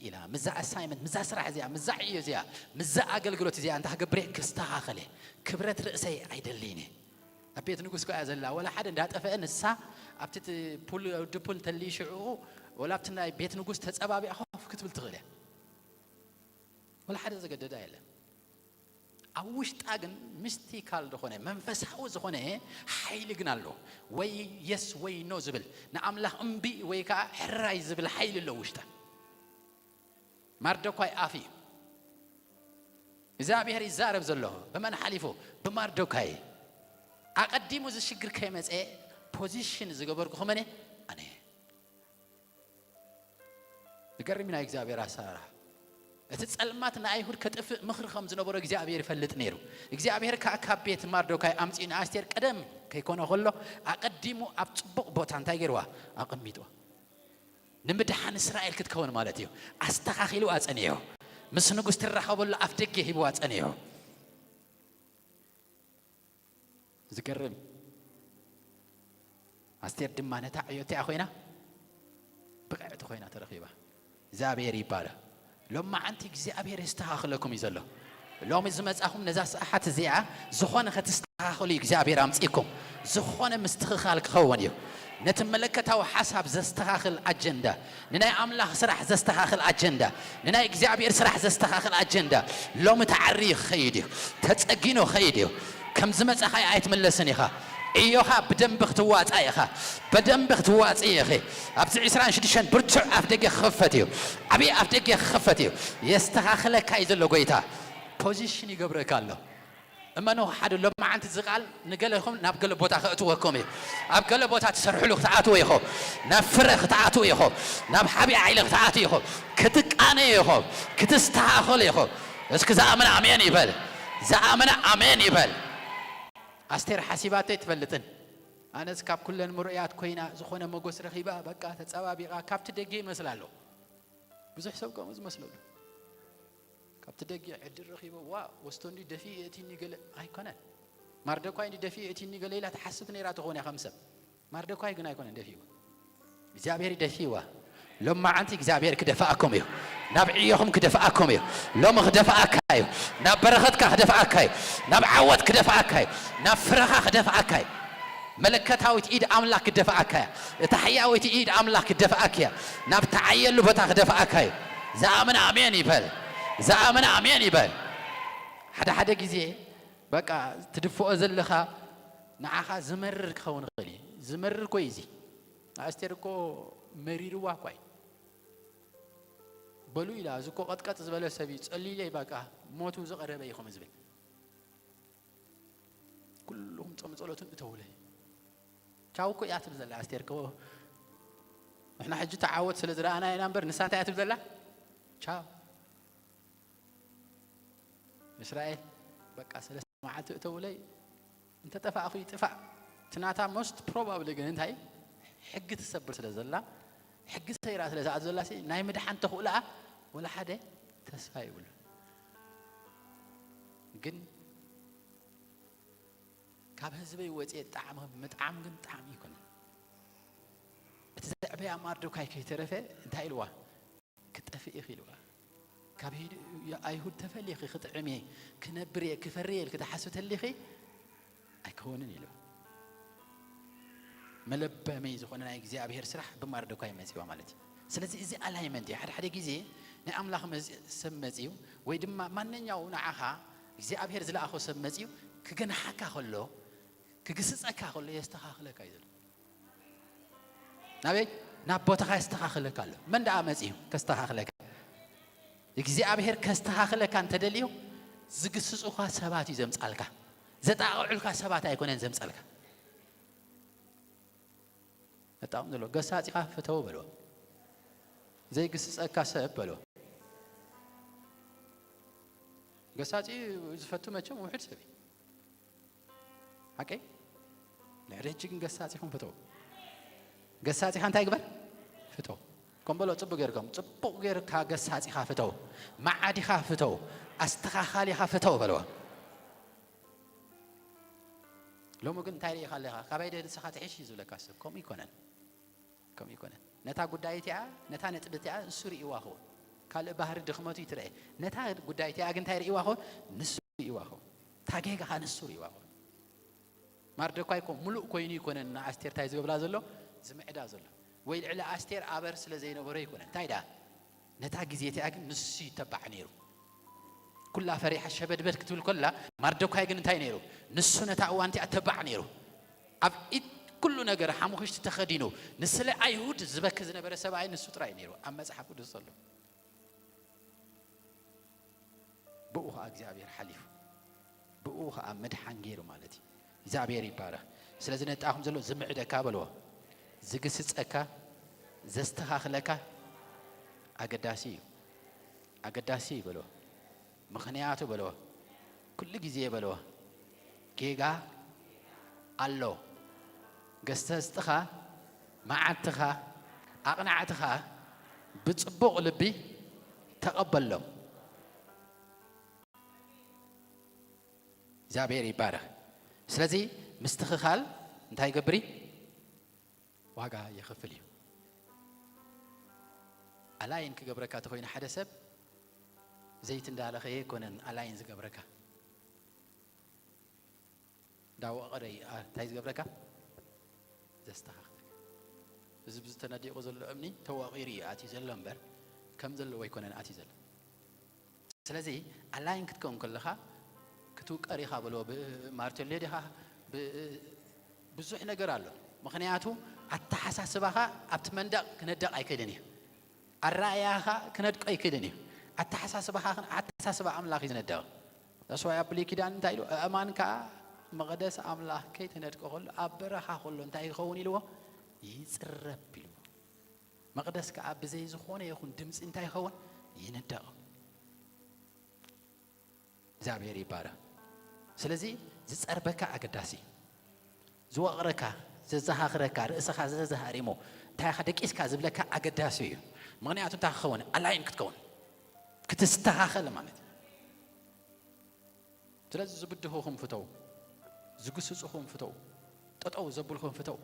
ኢላ። ምዛ ኣሳይመንት፣ ምዛ ስራሕ እዚኣ፣ ምዛ ዕዮ እዚኣ፣ ምዛ ኣገልግሎት እዚኣ እንታይ ክገብር እየ? ክስተኻኸል እየ። ክብረት ርእሰይ ኣይደልይን እየ። ኣብ ቤት ንጉስ እኮ እያ ዘላ። ወላ ሓደ እንዳጠፍአ ንሳ ኣብቲ ት-፣ ፑል፣ ወዲ ፑል እንተልዩ ሽዑ ወላ ኣብቲ ናይ ቤት ንጉስ ተጸባቢኣ ኮፍ ክትብል ትኽእል እያ። ወላ ሓደ ዘገደዳ የለን። ኣብ ውሽጣ ግን ሚስቲካል ዝኾነ መንፈሳዊ ዝኾነ ሓይሊ ግን ኣሎ። ወይ የስ ወይ ኖ ዝብል፣ ንኣምላኽ እምቢ ወይ ከዓ ሕራይ ዝብል ሓይሊ ኣሎ ውሽጣ። ማርዶኳይ ኣፍ እዩ። እግዚኣብሔር ይዛረብ ዘሎ ብመን ሓሊፉ? ብማርዶካይ። ኣቐዲሙ እዚ ሽግር ከይመፀ ፖዚሽን ዝገበርኩ መን እየ? ኣነ። ዝገርም እዩ ናይ እግዚኣብሔር ኣሰራርሓ። እቲ ጸልማት ንኣይሁድ ከጥፍእ ምኽሪ ከም ዝነበሮ እግዚኣብሔር ይፈልጥ ነይሩ። እግዚኣብሔር ከኣ ካብ ቤት ማርዶካይ ኣምጺኡ ንኣስቴር ቀደም ከይኮነ ከሎ ኣቐዲሙ ኣብ ጽቡቕ ቦታ እንታይ ገይርዋ? ኣቐሚጥዋ። ንምድሓን እስራኤል ክትከውን ማለት እዩ። ኣስተኻኺልዋ ጸኒሑ። ምስ ንጉስ ትራኸበሉ ኣፍ ደገ ሂብዋ ጸኒሑ። ዝገርም። ኣስቴር ድማ ነታ ዕዮ እንታይ ኮይና? ብቕዕቲ ኮይና ተረኺባ። እግዚኣብሔር ይባረኽ። ሎማዓንቲ እግዚኣብሔር የስተኻኽለኩም እዩ ዘሎ። ሎሚ ዝመጻኹም ነዛ ሰዓት እዚኣ ዝኾነ ከትስተኻኽሉ እዩ እግዚኣብሔር ኣምጺእኩም። ዝኾነ ምስትኽኻል ክኸውን እዩ። ነቲ መለከታዊ ሓሳብ ዘስተኻኽል ኣጀንዳ፣ ንናይ ኣምላኽ ስራሕ ዘስተኻኽል ኣጀንዳ፣ ንናይ እግዚኣብሔር ስራሕ ዘስተኻኽል ኣጀንዳ ሎሚ ተዓርዩ ክኸይድ እዩ። ተጸጊኑ ክኸይድ እዩ። ከም ዝመጻኻዮ ኣይትምለስን ኢኻ። ዕዮኻ ብደንቢ ክትዋጻእ ኢኻ። ብደንቢ ክትዋጽእ ኢኺ። ኣብዚ ዕስራን ሽዱሽተን ብርቱዕ ኣፍ ደገ ክኽፈት እዩ። ዓብዪ ኣፍ ደገ ክኽፈት እዩ። የስተኻኽለካ እዩ ዘሎ ጎይታ። ፖዚሽን ይገብረካ ኣሎ። እመኑ፣ ሓደ ሎማዓንቲ እዚ ቃል ንገለኹም ናብ ገለ ቦታ ከእትወኩም እዩ። ኣብ ገለ ቦታ ትሰርሕሉ ክትኣትዉ ኢኹም። ናብ ፍረ ክትኣትዉ ኢኹም። ናብ ሓቢ ዓይሊ ክትኣትዉ ኢኹም። ክትቃነዩ ኢኹም። ክትስተኻኸሉ ኢኹም። እስኪ ዝኣመነ ኣሜን ይበል። ዝኣመነ ኣሜን ይበል። ኣስቴር ሓሲባቶ ኣይትፈልጥን። ኣነስ ካብ ኩለን ምርኡያት ኮይና ዝኾነ መጎስ ረኺባ፣ በቃ ተጸባቢቓ፣ ካብቲ ደገ ይመስላ ኣሎ። ብዙሕ ሰብ ከምኡ ዝመስለሉ። ካብቲ ደገ ዕድል ረኺቡ፣ ዋ፣ ወስቶ እንዲ ደፊኡ የእቲኒ ገለ ኣይኮነን። ማርደኳይ እንዲ ደፊኡ የእቲኒ ገለ ኢላ ትሓስብ ነይራ ትኸውን እያ ከም ሰብ። ማርደኳይ ግን ኣይኮነን ደፊእዋ። እግዚኣብሔር ይደፊእዋ። ሎማዓንቲ እግዚኣብሔር ክደፍኣኩም እዩ። ናብ ዕዮኹም ክደፍኣኩም እዩ። ሎሚ ክደፍኣካ እዩ። ናብ በረኸትካ ክደፍኣካ እዩ። ናብ ዓወት ክደፍኣካ እዩ። ናብ ፍረኻ ክደፍኣካ እዩ። መለከታዊት ኢድ ኣምላኽ ክደፍኣካ እያ። እታ ሕያወይቲ ኢድ ኣምላኽ ክደፍኣካ እያ። ናብ ተዓየሉ ቦታ ክደፍኣካ እዩ። ዝኣመነ ኣሜን ይበል። ዝኣመነ ኣሜን ይበል። ሓደ ሓደ ግዜ በቃ ትድፍኦ ዘለኻ ንዓኻ ዝመርር ክኸውን ይኽእል እዩ። ዝመርር እኮ እዩ እዚ። ንኣስቴር እኮ መሪርዋ እኳ እዩ። በሉ ኢላ፣ እዚ እኮ ቀጥቀጥ ዝበለ ሰብ እዩ፣ ጸልዩለይ በቃ ሞቱ ዝቐረበ እዩ ከም ዝብል። ኩልኹም ጾም ጸሎትን እተውለይ። ቻው እኮ እያ ትብል ዘላ ኣስቴር እኮ። ንሕና ሕጂ ተዓወት ስለ ዝረኣና ኢና እምበር ንሳ እንታይ እያ ትብል ዘላ? ቻው። እስራኤል በቃ ሰለስተ መዓልቲ እተውለይ፣ እንተ ጠፋእኹ ይጥፋእ። እቲ ናታ ሞስት ፕሮባብሊ ግን እንታይ? ሕጊ ትሰብር ስለ ዘላ፣ ሕጊ ሰይራ ስለ ዝኣዘዘላሲ ናይ ምድሓን ተኽእሎኣ ወላ ሓደ ተስፋ የብሉን። ግን ካብ ህዝበይ ወፅየ ጣዕሚ ምጥዓም ግን ጣዕሚ ኣይኮነን። እቲ ዘዕበያ ማርዶካይ ከይተረፈ እንታይ ኢልዋ? ክጠፍእ ኢኺ ኢልዋ። ካብ ሂድ-፣ ኣይሁድ ተፈሊኺ ክጥዕም እየ፣ ክነብር እየ፣ ክፈሪ እየ ኢልኪ ትሓስቢ ተሊኺ ኣይከውንን ኢልዋ። መለበሚ ዝኾነ ናይ እግዚኣብሔር ስራሕ ብማርደኳይ መጺዋ ማለት እዩ። ስለዚ እዚ ኣላይመንት እዩ። ሓደ ሓደ ግዜ ናይ ኣምላኽ መዚ-፣ ሰብ መጺኡ ወይ ድማ ማንኛው ንዓኻ እግዚኣብሔር ዝለኣኾ ሰብ መጺኡ ክገንሓካ ከሎ፣ ክግስጸካ ከሎ የስተኻኽለካ እዩ ዘሎ። ናበይ? ናብ ቦታኻ የስተኻኽለካ ኣሎ። መን ደኣ መጺኡ ከስተኻኽለካ? እግዚኣብሔር ከስተኻኽለካ እንተደልዩ ዝግስጹኻ ሰባት እዩ ዘምጻልካ። ዘጣቕዑልካ ሰባት ኣይኮነን ዘምጻልካ። መጣቕም ዘሎ ገሳጺኻ ፍተው በልዎ። ዘይግስጸካ ሰብ በልዎ። ገሳጺ ዝፈቱ መቸም ውሕድ ሰብ እዩ። ሓቀይ? ድሕሪ ሕጂ ግን ገሳጺኹም ፍተው። ገሳጺኻ እንታይ ግበር? ፍተው። ከም በሎ ጽቡቅ ጌርኩም፣ ጽቡቅ ጌርካ ገሳጺኻ ፍተው። መዓዲኻ ፍተው። ኣስተኻኻሊኻ ፍተው በልዎ። ሎሚ ግን እንታይ ርኢኻ ኣለኻ? ካባይ ደ ንስኻ ትሕሽ እዩ ዝብለካ ሰብ። ከምኡ ይኮነን። ከምኡ ይኮነን። ነታ ጉዳይ እቲኣ፣ ነታ ነጥቢ እቲኣ ንሱ ርእይዋ ኸውን። ካልእ ባህሪ ድኽመቱ ይትረኤ። ነታ ጉዳይ እቲኣ ግን እንታይ ርእይዋ ኸውን? ንሱ ርእይዋ ኸውን። እታ ጌጋኻ ንሱ ርእይዋ ኸውን። ማርደኳይ እኮ ምሉእ ኮይኑ ይኮነን ንኣስቴር እንታይ ዝገብላ ዘሎ? ዝምዕዳ ዘሎ። ወይ ልዕሊ ኣስቴር ኣበር ስለ ዘይነበሮ ይኮነን። እንታይ ደኣ? ነታ ግዜ እቲኣ ግን ንሱ ይተባዕ ነይሩ። ኩላ ፈሪሓ ሸበድበድ ክትብል ከላ፣ ማርደኳይ ግን እንታይ ነይሩ? ንሱ ነታ እዋን እቲኣ ተባዕ ነይሩ። ኣብ ኢድ ኩሉ ነገር ሓሙኽሽቲ ተኸዲኑ፣ ንስለ ኣይሁድ ዝበኪ ዝነበረ ሰብኣይ ንሱ ጥራይ ነይሩ ኣብ መጽሓፍ ቅዱስ ዘሎ። ብኡ ኸኣ እግዚኣብሔር ሓሊፉ። ብኡ ኸኣ ምድሓን ገይሩ ማለት እዩ። እግዚኣብሔር ይባረኽ። ስለዚ ነጣኹም ዘሎ ዝምዕደካ በልዎ። ዝግስጸካ፣ ዘስተኻኽለካ ኣገዳሲ እዩ። ኣገዳሲ እዩ በልዎ። ምኽንያቱ በልዎ። ኩሉ ግዜ በልዎ። ጌጋ ኣሎ። ገሰስጥኻ፣ መዓትኻ፣ ኣቕናዕትኻ ብጽቡቕ ልቢ ተቐበሎም። እግዚኣብሔር ይባረኽ። ስለዚ ምስትኽኻል እንታይ ይገብር እዩ? ዋጋ የኸፍል እዩ። ኣላይን ክገብረካ ተኾይኑ ሓደ ሰብ ዘይቲ እንዳለኸየ ኣይኮነን ኣላይን ዝገብረካ። እንዳወቐረ እዩ፣ ኣ፣ እንታይ ዝገብረካ? ዘስተኻኽለካ። እዚ ብዚ ተነዲቑ ዘሎ እምኒ ተወቒሩ እዩ ኣትዩ ዘሎ እምበር፣ ከም ዘለዎ ኣይኮነን ኣትዩ ዘሎ። ስለዚ ኣላይን ክትከውን ከለኻ፣ ክትውቀር ኢኻ በሎ፣ ብማርቴሎ ዲኻ፣ ብ-፣ ብዙሕ ነገር ኣሎ። ምኽንያቱ ኣተሓሳስባኻ ኣብቲ መንደቕ ክነደቕ ኣይክእልን እዩ። ኣረኣእያኻ ክነድቆ ኣይክእልን እዩ። ኣተሓሳስባኻ ግን ኣተሓሳስባ ኣምላኽ እዩ ዝነድቕ። ተስፋ ኣብ ብሉይ ኪዳን እንታይ ኢሉ? ኣእማን ከኣ መቕደስ ኣምላኽ ከይተነድቀ ከሎ ኣብ በረኻ ከሎ እንታይ ይኸውን ኢልዎ? ይጽረብ ኢልዎ። መቕደስ ከኣ ብዘይ ዝኾነ ይኹን ድምጺ እንታይ ይኸውን? ይንደቕ። እግዚኣብሔር ይባረኽ። ስለዚ ዝጸርበካ ኣገዳሲ፣ ዝወቕረካ፣ ዘዘኻኽረካ፣ ርእስኻ ዘዘሃሪሞ፣ እንታይ ኢኻ ደቂስካ ዝብለካ ኣገዳሲ እዩ። ምኽንያቱ እንታይ ክኸውን? ኣላይን ክትከውን፣ ክትስተኻኸል ማለት እዩ። ስለዚ ዝብድሁኹም ፍተው፣ ዝግስጹኹም ፍተው፣ ጠጠው ዘብልኹም ፍተው።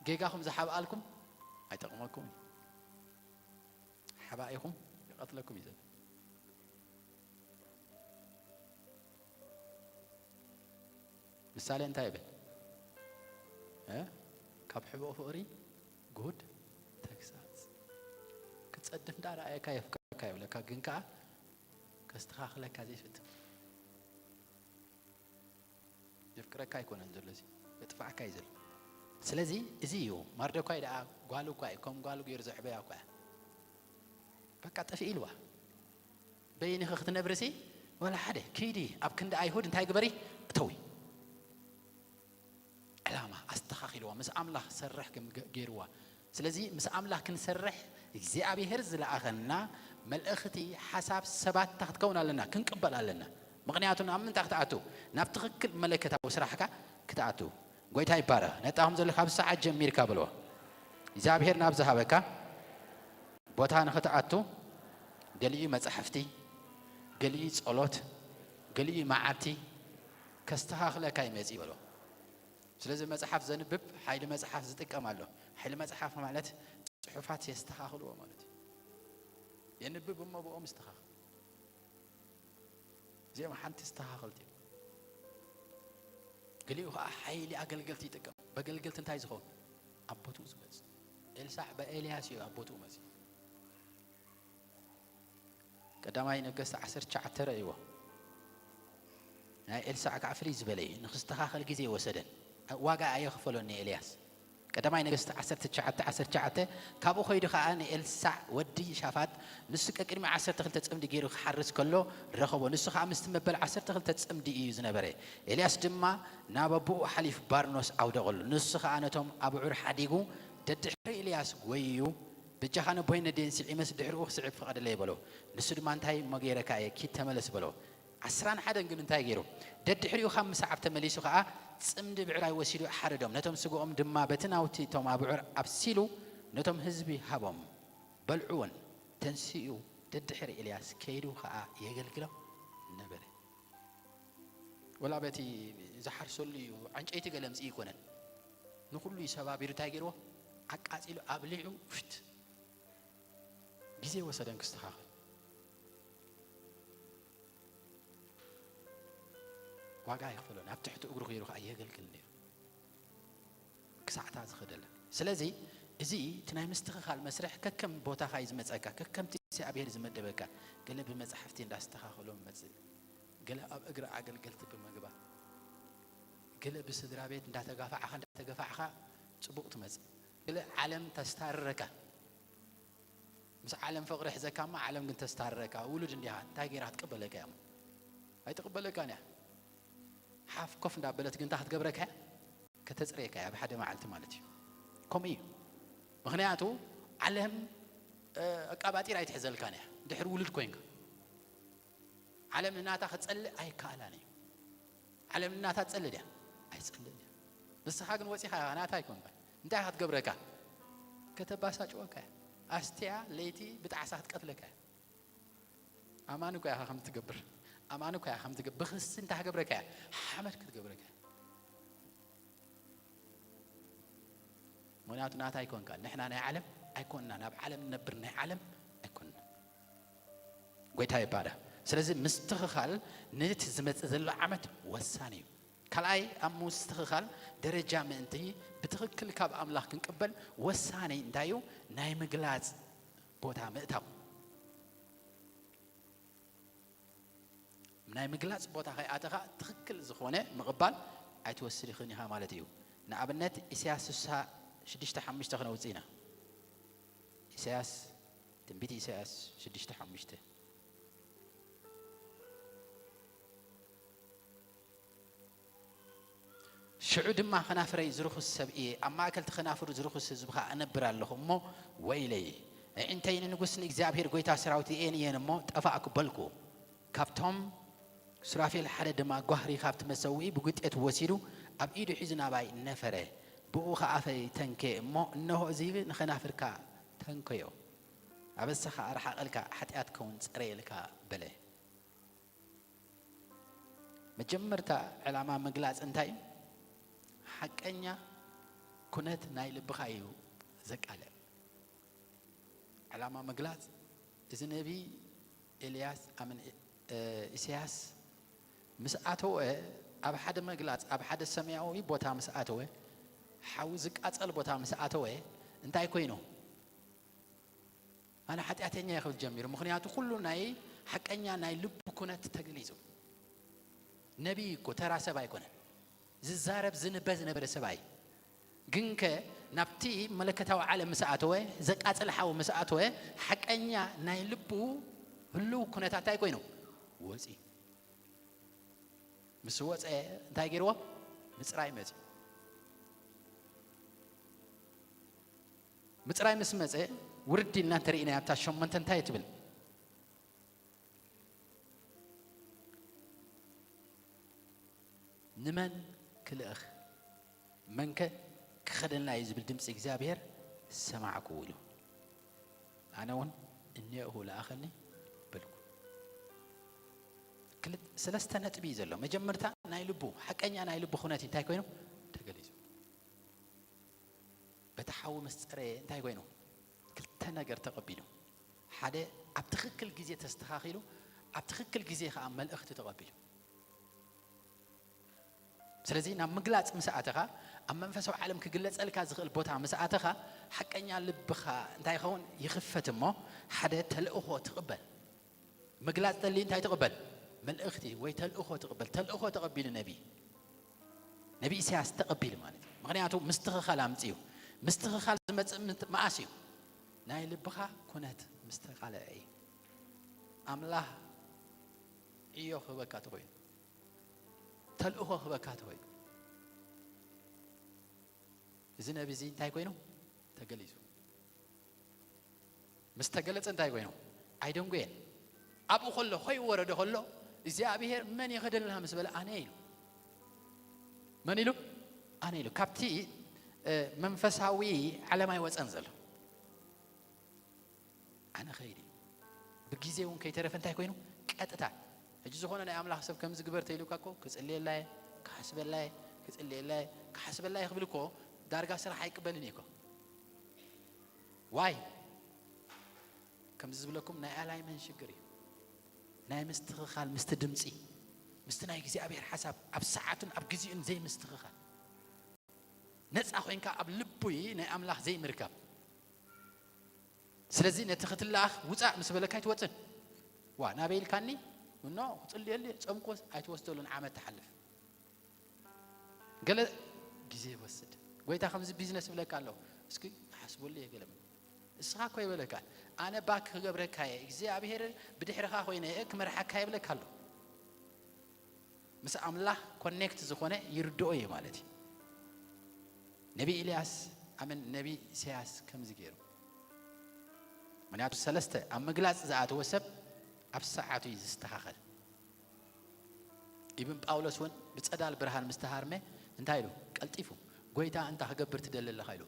ጌጋኹም ዝሓብኣልኩም ኣይጠቕመኩም እዩ። ሓባኢኹም ይቐትለኩም እዩ ዘሎ። ምሳሌ እንታይ ይብል? እ? ካብ ሕቡእ ፍቕሪ ጉድ ተግሳጽ። ክትጸድፍ እንዳ ረኣየካ የፍቅረካ ይብለካ፣ ግን ከኣ ከስተኻኽለካ ዘይፈትን። የፍቅረካ ኣይኮነን ዘሎ፣ እዚ የጥፍኣካ እዩ ዘሎ። ስለዚ እዚ እዩ ማርደኳይ ደኣ ጓሉ እኳ እዩ፣ ከም ጓሉ ገይሩ ዘዕበያ እኳ እያ። በቃ ጥፍእ ኢልዋ። በይንኺ ክትነብርሲ ዋላ ሓደ ኪዲ ኣብ ክንዲ ኣይሁድ እንታይ ግበሪ? እተዊ። ዕላማ ኣስተኻኺልዋ፣ ምስ ኣምላኽ ሰርሕ ከም ገ-፣ ገይርዋ። ስለዚ ምስ ኣምላኽ ክንሰርሕ እግዚኣብሔር ዝለኣኸና መልእኽቲ፣ ሓሳብ፣ ሰባት እንታይ ክትከውን ኣለና? ክንቅበል ኣለና። ምኽንያቱ ናብ ምንታይ ክትኣቱ? ናብ ትኽክል መለከታዊ ስራሕካ ክትኣቱ። ጎይታ ይባረኽ። ነጣኹም ዘሎ ካብ ሰዓት ጀሚርካ በልዎ። እግዚኣብሔር ናብ ዝሃበካ ቦታ ንኽትኣቱ ገሊኡ መጻሕፍቲ፣ ገሊኡ ጸሎት፣ ገሊኡ መዓልቲ ከስተኻኽለካ ይመጽእ በልዎ። ስለዚ መጽሓፍ ዘንብብ ሓይሊ መጽሓፍ ዝጥቀም ኣሎ። ሓይሊ መጽሓፍ ማለት ጽሑፋት የስተኻኽልዎ ማለት እዩ። የንብብ እሞ ብኦም ይስተኻኽል። እዚኦም ሓንቲ ዝተኻኸልቲ እዮም። ገሊኡ ኸዓ ሓይሊ ኣገልገልቲ ይጥቀም። በገልገልቲ እንታይ ዝኸውን? ኣብ ቦትኡ ዝመጽእ። ኤልሳዕ ብኤልያስ እዩ ኣብ ቦትኡ መጽእ። ቀዳማይ ነገስት ዓሰርተ ትሽዓተ ረእይዎ። ናይ ኤልሳዕ ከዓ ፍልይ ዝበለ እዩ። ንክስተኻኸል ግዜ ወሰደን። ዋጋ ኣየኽፈሎን ንኤልያስ። ቀዳማይ ነገስት ዓሰርተ ትሽዓተ ዓሰርተ ትሽዓተ። ካብኡ ኸይዱ ኸዓ ንኤልሳዕ ወዲ ሻፋጥ፣ ንሱ ቀቅድሚ ዓሰርተ ክልተ ጽምዲ ገይሩ ክሓርስ ከሎ ረኸቦ። ንሱ ኸዓ ምስቲ መበል ዓሰርተ ክልተ ጽምዲ እዩ ዝነበረ። ኤልያስ ድማ ናብ ኣቦኡ ሓሊፍ ባርኖስ ኣውደቐሉ። ንሱ ኸዓ ነቶም ኣብዑር ሓዲጉ ደድሕሪ ኤልያስ ጐይዩ፣ በጃኻ ነቦይ ነዴን ስዒመስ ድሕሪኡ ክስዕብ ፍቐደለይ በሎ። ንሱ ድማ እንታይ እሞ ገይረካ እየ፣ ኪድ ተመለስ በሎ። ዓስራን ሓደን ግን እንታይ ገይሩ? ደድሕሪኡ ካብ ምስዓብ ተመሊሱ ኸዓ ጽምዲ ብዕራይ ወሲዱ ሓረዶም። ነቶም ስግኦም ድማ በቲ ናውቲ እቶም ኣብዑር ኣብሲሉ ነቶም ህዝቢ ሃቦም። በልዑውን። ተንሲኡ ደድሕሪ ኤልያስ ከይዱ ኸዓ የገልግሎም ነበረ። ወላ በቲ ዝሓርሰሉ እዩ፣ ዕንጨይቲ ገለ ኣምጽኡ ኣይኮነን። ንኹሉ እዩ ሰባቢሩ እንታይ ገይርዎ? ኣቃጺሉ፣ ኣብሊዑ፣ ውሽት። ግዜ ወሰደን ክስተኻኸል። ዋጋ ኣይኽፈሎን። ኣብ ትሕቲ እግሩ ገይሩ ኸዓ የገልግል ነይሩ። ክሳዕታ ዝኸደላ። ስለዚ፣ እዚ እቲ ናይ ምስትኽኻል መስርሕ ከከም ቦታኻ እዩ ዝመጸካ፣ ከከምቲ እግዚኣብሔር ዝመደበካ። ገለ ብመጻሕፍቲ እንዳስተኻኸሎ መጽእ፣ ገለ ኣብ እግሪ ኣገልገልቲ ብምግባር፣ ገለ ብስድራ ቤት እንዳተጋፋዕኻ፣ እንዳተገፋዕኻ ጽቡቕ ትመጽእ። ገለ ዓለም ተስታርረካ። ምስ ዓለም ፍቕሪ ሒዘካ እሞ ዓለም ግን ተስታርረካ። ውሉድ እንዲኻ፣ እንታይ ገይራ ክትቅበለካ እያ እሞ? ኣይትቕበለካን እያ። ሓፍ ኮፍ እንዳበለት ግን እንታይ ክትገብረካ እያ? ከተጽርየካ እያ፣ ኣብ ሓደ መዓልቲ ማለት እዩ። ከምኡ እዩ። ምኽንያቱ ዓለም፣ እ፣ ኣቃባጢር ኣይትሕዘልካን እያ፣ ድሕሪ ውሉድ ኮይንካ። ዓለም ንናታ ክጸልእ ኣይከኣላን እዩ። ዓለም ንናታ ትጸልእ ድያ? ኣይትጸልእን እያ። ንስኻ ግን ወጺኻ ናታ ኣይኮንካን። እንታይ ኢኻ ክትገብረካ? ከተባሳጭወካ እያ። ኣስትያ ለይቲ ብጣዕሳ ክትቀትለካ እያ። ኣማን እኮ ኢኻ ከም ትገብር። ኣማን እኮ ኢኻ ከም ትገብር። ብኽሲ እንታይ ክገብረካ እያ? ሓመድ ክትገብረካ እያ። ምኽንያቱ ናታ ኣይኮንካን። ንሕና ናይ ዓለም ኣይኮንና። ናብ ዓለም ንነብር፣ ናይ ዓለም ኣይኮንና። ጎይታ ይባረኽ። ስለዚ ምስትኽኻል ነቲ ዝመጽእ ዘሎ ዓመት ወሳኒ እዩ። ካልኣይ፣ ኣብ ምስትኽኻል ደረጃ ምእንቲ ብትኽክል ካብ ኣምላኽ ክንቅበል ወሳኒ እንታይ እዩ? ናይ ምግላጽ ቦታ ምእታው። ናይ ምግላጽ ቦታ ከይኣተኻ ትኽክል ዝኾነ ምቕባል ኣይትወስድኽን ኢኻ ማለት እዩ። ንኣብነት፣ ኢሳያስ ስሳ ሽዱሽተ ሓሙሽተ ክነውጽእ ኢና። ኢሳያስ፣ ትንቢት ኢሳያስ ሽዱሽተ ሓሙሽተ። ሽዑ ድማ ከናፍረይ ዝርኹስ ሰብ እየ፣ ኣብ ማእከል እቲ ከናፍሩ ዝርኹስ ህዝቢ ኸኣ እነብር ኣለኹ እሞ ወይለይ። ኣዒንተይ ንንጉስ ንእግዚኣብሔር ጐይታ ሰራዊት ርኤን እየን እሞ ጠፋእኩ በልኩ። ካብቶም ሱራፌል ሓደ ድማ ጓህሪ ካብቲ መሰውኢ ብጒጤቱ ወሲዱ ኣብ ኢዱ ሒዙ ናባይ ነፈረ። ብኡ ኸኣ ኣፈይ ተንከየ እሞ፣ እንሆ፣ እዚ ንኸናፍርካ ተንከዮ፣ ኣበሳ ኸኣ ርሓቐልካ፣ ሓጢኣትካ እውን ጸረየልካ በለ። መጀመርታ ዕላማ ምግላጽ እንታይ እዩ? ሓቀኛ ኩነት ናይ ልብኻ እዩ ዘቃልዕ። ዕላማ ምግላጽ፣ እዚ ነቢ ኤልያስ፣ ኣምን፣ እ፣ ኢሳያስ ምስ ኣተወ፣ ኣብ ሓደ ምግላጽ፣ ኣብ ሓደ ሰማያዊ ቦታ ምስ ኣተወ፣ ሓዊ ዝቃጸል ቦታ ምስ ኣተወ፣ እንታይ ኮይኑ? ኣነ ሓጢኣተኛ እየ ክብል ጀሚሩ። ምኽንያቱ ኩሉ ናይ ሓቀኛ ናይ ልቡ ኩነት ተገሊጹ። ነቢይ እኮ ተራ ሰብ ኣይኮነን። ዝዛረብ ዝንበ ዝነበረ ሰብኣይ። ግንከ ናብቲ መለከታዊ ዓለም ምስ ኣተወ፣ ዘቃጽል ሓዊ ምስ ኣተወ፣ ሓቀኛ ናይ ልቡ ህልው ኩነታት እንታይ ኮይኑ? ወጺኡ። ምስ ወጸ እንታይ ገይርዎ? ምጽራይ መጺኡ። ምጽራይ ምስ መጸ፣ ውርድ ኢልና እንተርኢናዮ ኣብታ ሸሞንተ እንታይ ትብል? ንመን ክልእኽ? መንከ ክኸደልና እዩ ዝብል ድምፂ እግዚኣብሔር ሰማዕኩ ኢሉ። ኣነ እውን እኔእሁ ለኣኸኒ በልኩ። ክልተ፣ ሰለስተ ነጥቢ እዩ ዘሎ። መጀመርታ ናይ ልቡ፣ ሓቀኛ ናይ ልቡ ኩነት እንታይ ኮይኑ ተገሊጹ። በቲ ሓዊ ምስ ጸረየ እንታይ ኮይኑ? ክልተ ነገር ተቐቢሉ። ሓደ ኣብ ትኽክል ግዜ ተስተኻኺሉ፣ ኣብ ትኽክል ግዜ ኸዓ መልእኽቲ ተቐቢሉ። ስለዚ ናብ ምግላጽ ምስ ኣተኻ፣ ኣብ መንፈሳዊ ዓለም ክግለጸልካ ዝኽእል ቦታ ምስ ኣተኻ፣ ሓቀኛ ልብኻ እንታይ ይኸውን? ይኽፈት እሞ ሓደ ተልእኾ ትቕበል። ምግላጽ ተሊ እንታይ ትቕበል? መልእኽቲ ወይ ተልእኾ ትቕበል። ተልእኾ ተቐቢሉ ነቢ፣ ነቢ ኢሳያስ ተቐቢሉ ማለት እዩ። ምኽንያቱ ምስትኽኻል ኣምጽኡ። ምስትኽኻል ዝመጽእ ምት-፣ መኣስ እዩ? ናይ ልብኻ ኩነት ምስተኻልዐ እዩ። ኣምላኽ ዕዮ ክህበካ ተኾይኑ፣ ተልእኾ ክህበካ ተኾይኑ፣ እዚ ነቢ እዚ እንታይ ኮይኑ? ተገሊጹ። ምስ ተገለጸ እንታይ ኮይኑ? ኣይደንጎየን። ኣብኡ ከሎ፣ ከይወረደ ከሎ፣ እግዚኣብሔር መን እዩ ከደልና ምስ በለ፣ ኣነ ኢሉ። መን ኢሉ? ኣነ ኢሉ። ካብቲ፣ እ፣ መንፈሳዊ ዓለም ኣይወጸን ዘሎ። ኣነ ኸይድ እዩ። ብግዜ እውን ከይተረፈ እንታይ ኮይኑ? ቀጥታ። ሕጂ ዝኾነ ናይ ኣምላኽ ሰብ ከምዚ ግበር ተኢሉካ እኮ፣ ክጽልየላ እየ፣ ክሓስበላ እየ፣ ክጽልየላ እየ፣ ክሓስበላ እየ ክብል እኮ፣ ዳርጋ ስራሕ ኣይቅበልን እዩ እኮ። ዋይ? ከምዚ ዝብለኩም ናይ ኣላይመንት ሽግር እዩ። ናይ ምስትኽኻል ምስቲ ድምጺ፣ ምስቲ ናይ እግዚኣብሔር ሓሳብ ኣብ ሰዓቱን ኣብ ግዜኡን ዘይምስትኽኻል። ነጻ ኮይንካ ኣብ ልቡይ ናይ ኣምላኽ ዘይምርካብ። ስለዚ ነቲ ክትለኣኽ ውጻእ ምስ በለካ ኣይትወጽን። ዋ፣ ናበይ ኢልካኒ? እኖ፣ ክጽልየሉ እየ፣ ጸምኩስ ኣይትወስደሉን፣ ዓመት ትሓልፍ። ገለ ግዜ ይወስድ። ጎይታ ከምዚ ቢዝነስ ይብለካ ኣሎ። እስኪ ክሓስበሉ እየ ገለ። እስኻ እኮ ይበለካ፣ ኣነ ባክ ክገብረካ እየ፣ እግዚኣብሔር ብድሕርኻ ኮይነ እየ ክመርሓካ ይብለካ ኣሎ። ምስ ኣምላኽ ኮኔክት ዝኾነ ይርድኦ እዩ ማለት እዩ። ነቢ ኢልያስ፣ ኣመን፣ ነቢ ኢሳያስ ከምዚ ገይሩ። ምኽንያቱ ሰለስተ ኣብ ምግላጽ ዝኣተወ ሰብ ኣብ ሰዓቱ እዩ ዝስተኻኸል። ኢብን ጳውሎስ እውን ብጸዳል ብርሃን ምስ ተሃርመ እንታይ ኢሉ? ቀልጢፉ፣ "ጎይታ፣ እንታይ ክገብር ትደሊ ኣለኻ?" ኢሉ።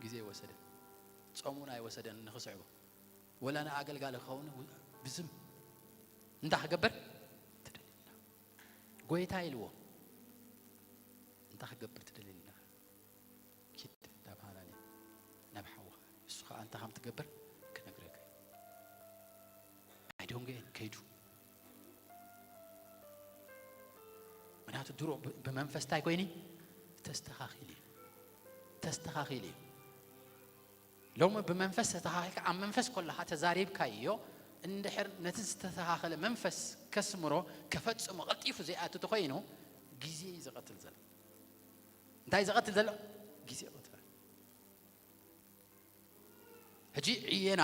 ግዜ ወሰደ። ጾም እውን ኣይወሰደን ንኽስዕቦ። ወላ ንኣገልጋሊ ክኸውን ብዝም እንታይ ክገብር ትደሊ ኣለኻ? ጎይታ ኢልዎ፣ "እንታይ ክገብር ትደሊ ኣለኻ? ኪድ ናብ ሃናንያ፣ ናብ ሓውኻ፣ እሱ ኸኣ እንታይ ከም ትገብር ክነግረካ እዩ።" ኣይደንጎየን ከይዱ። ምክንያቱ ድሮ ብ-፣ ብመንፈስ እንታይ ኮይኑ? ተስተኻኺሉ እዩ። ተስተኻኺሉ እዩ። ሎሚ ብመንፈስ ተተኻኺልካ፣ ኣብ መንፈስ ከለኻ ተዛሪብካዮ፣ እንድሕር ነቲ ዝተተኻኸለ መንፈስ ከስምሮ፣ ከፈጽሞ ቀልጢፉ ዘይኣቱ ተኾይኑ፣ ግዜ እዩ ዝቐትል ዘሎ። እንታይ ዝቐትል ዘሎ? ግዜ ይቐትል። ሕጂ ዕየና፣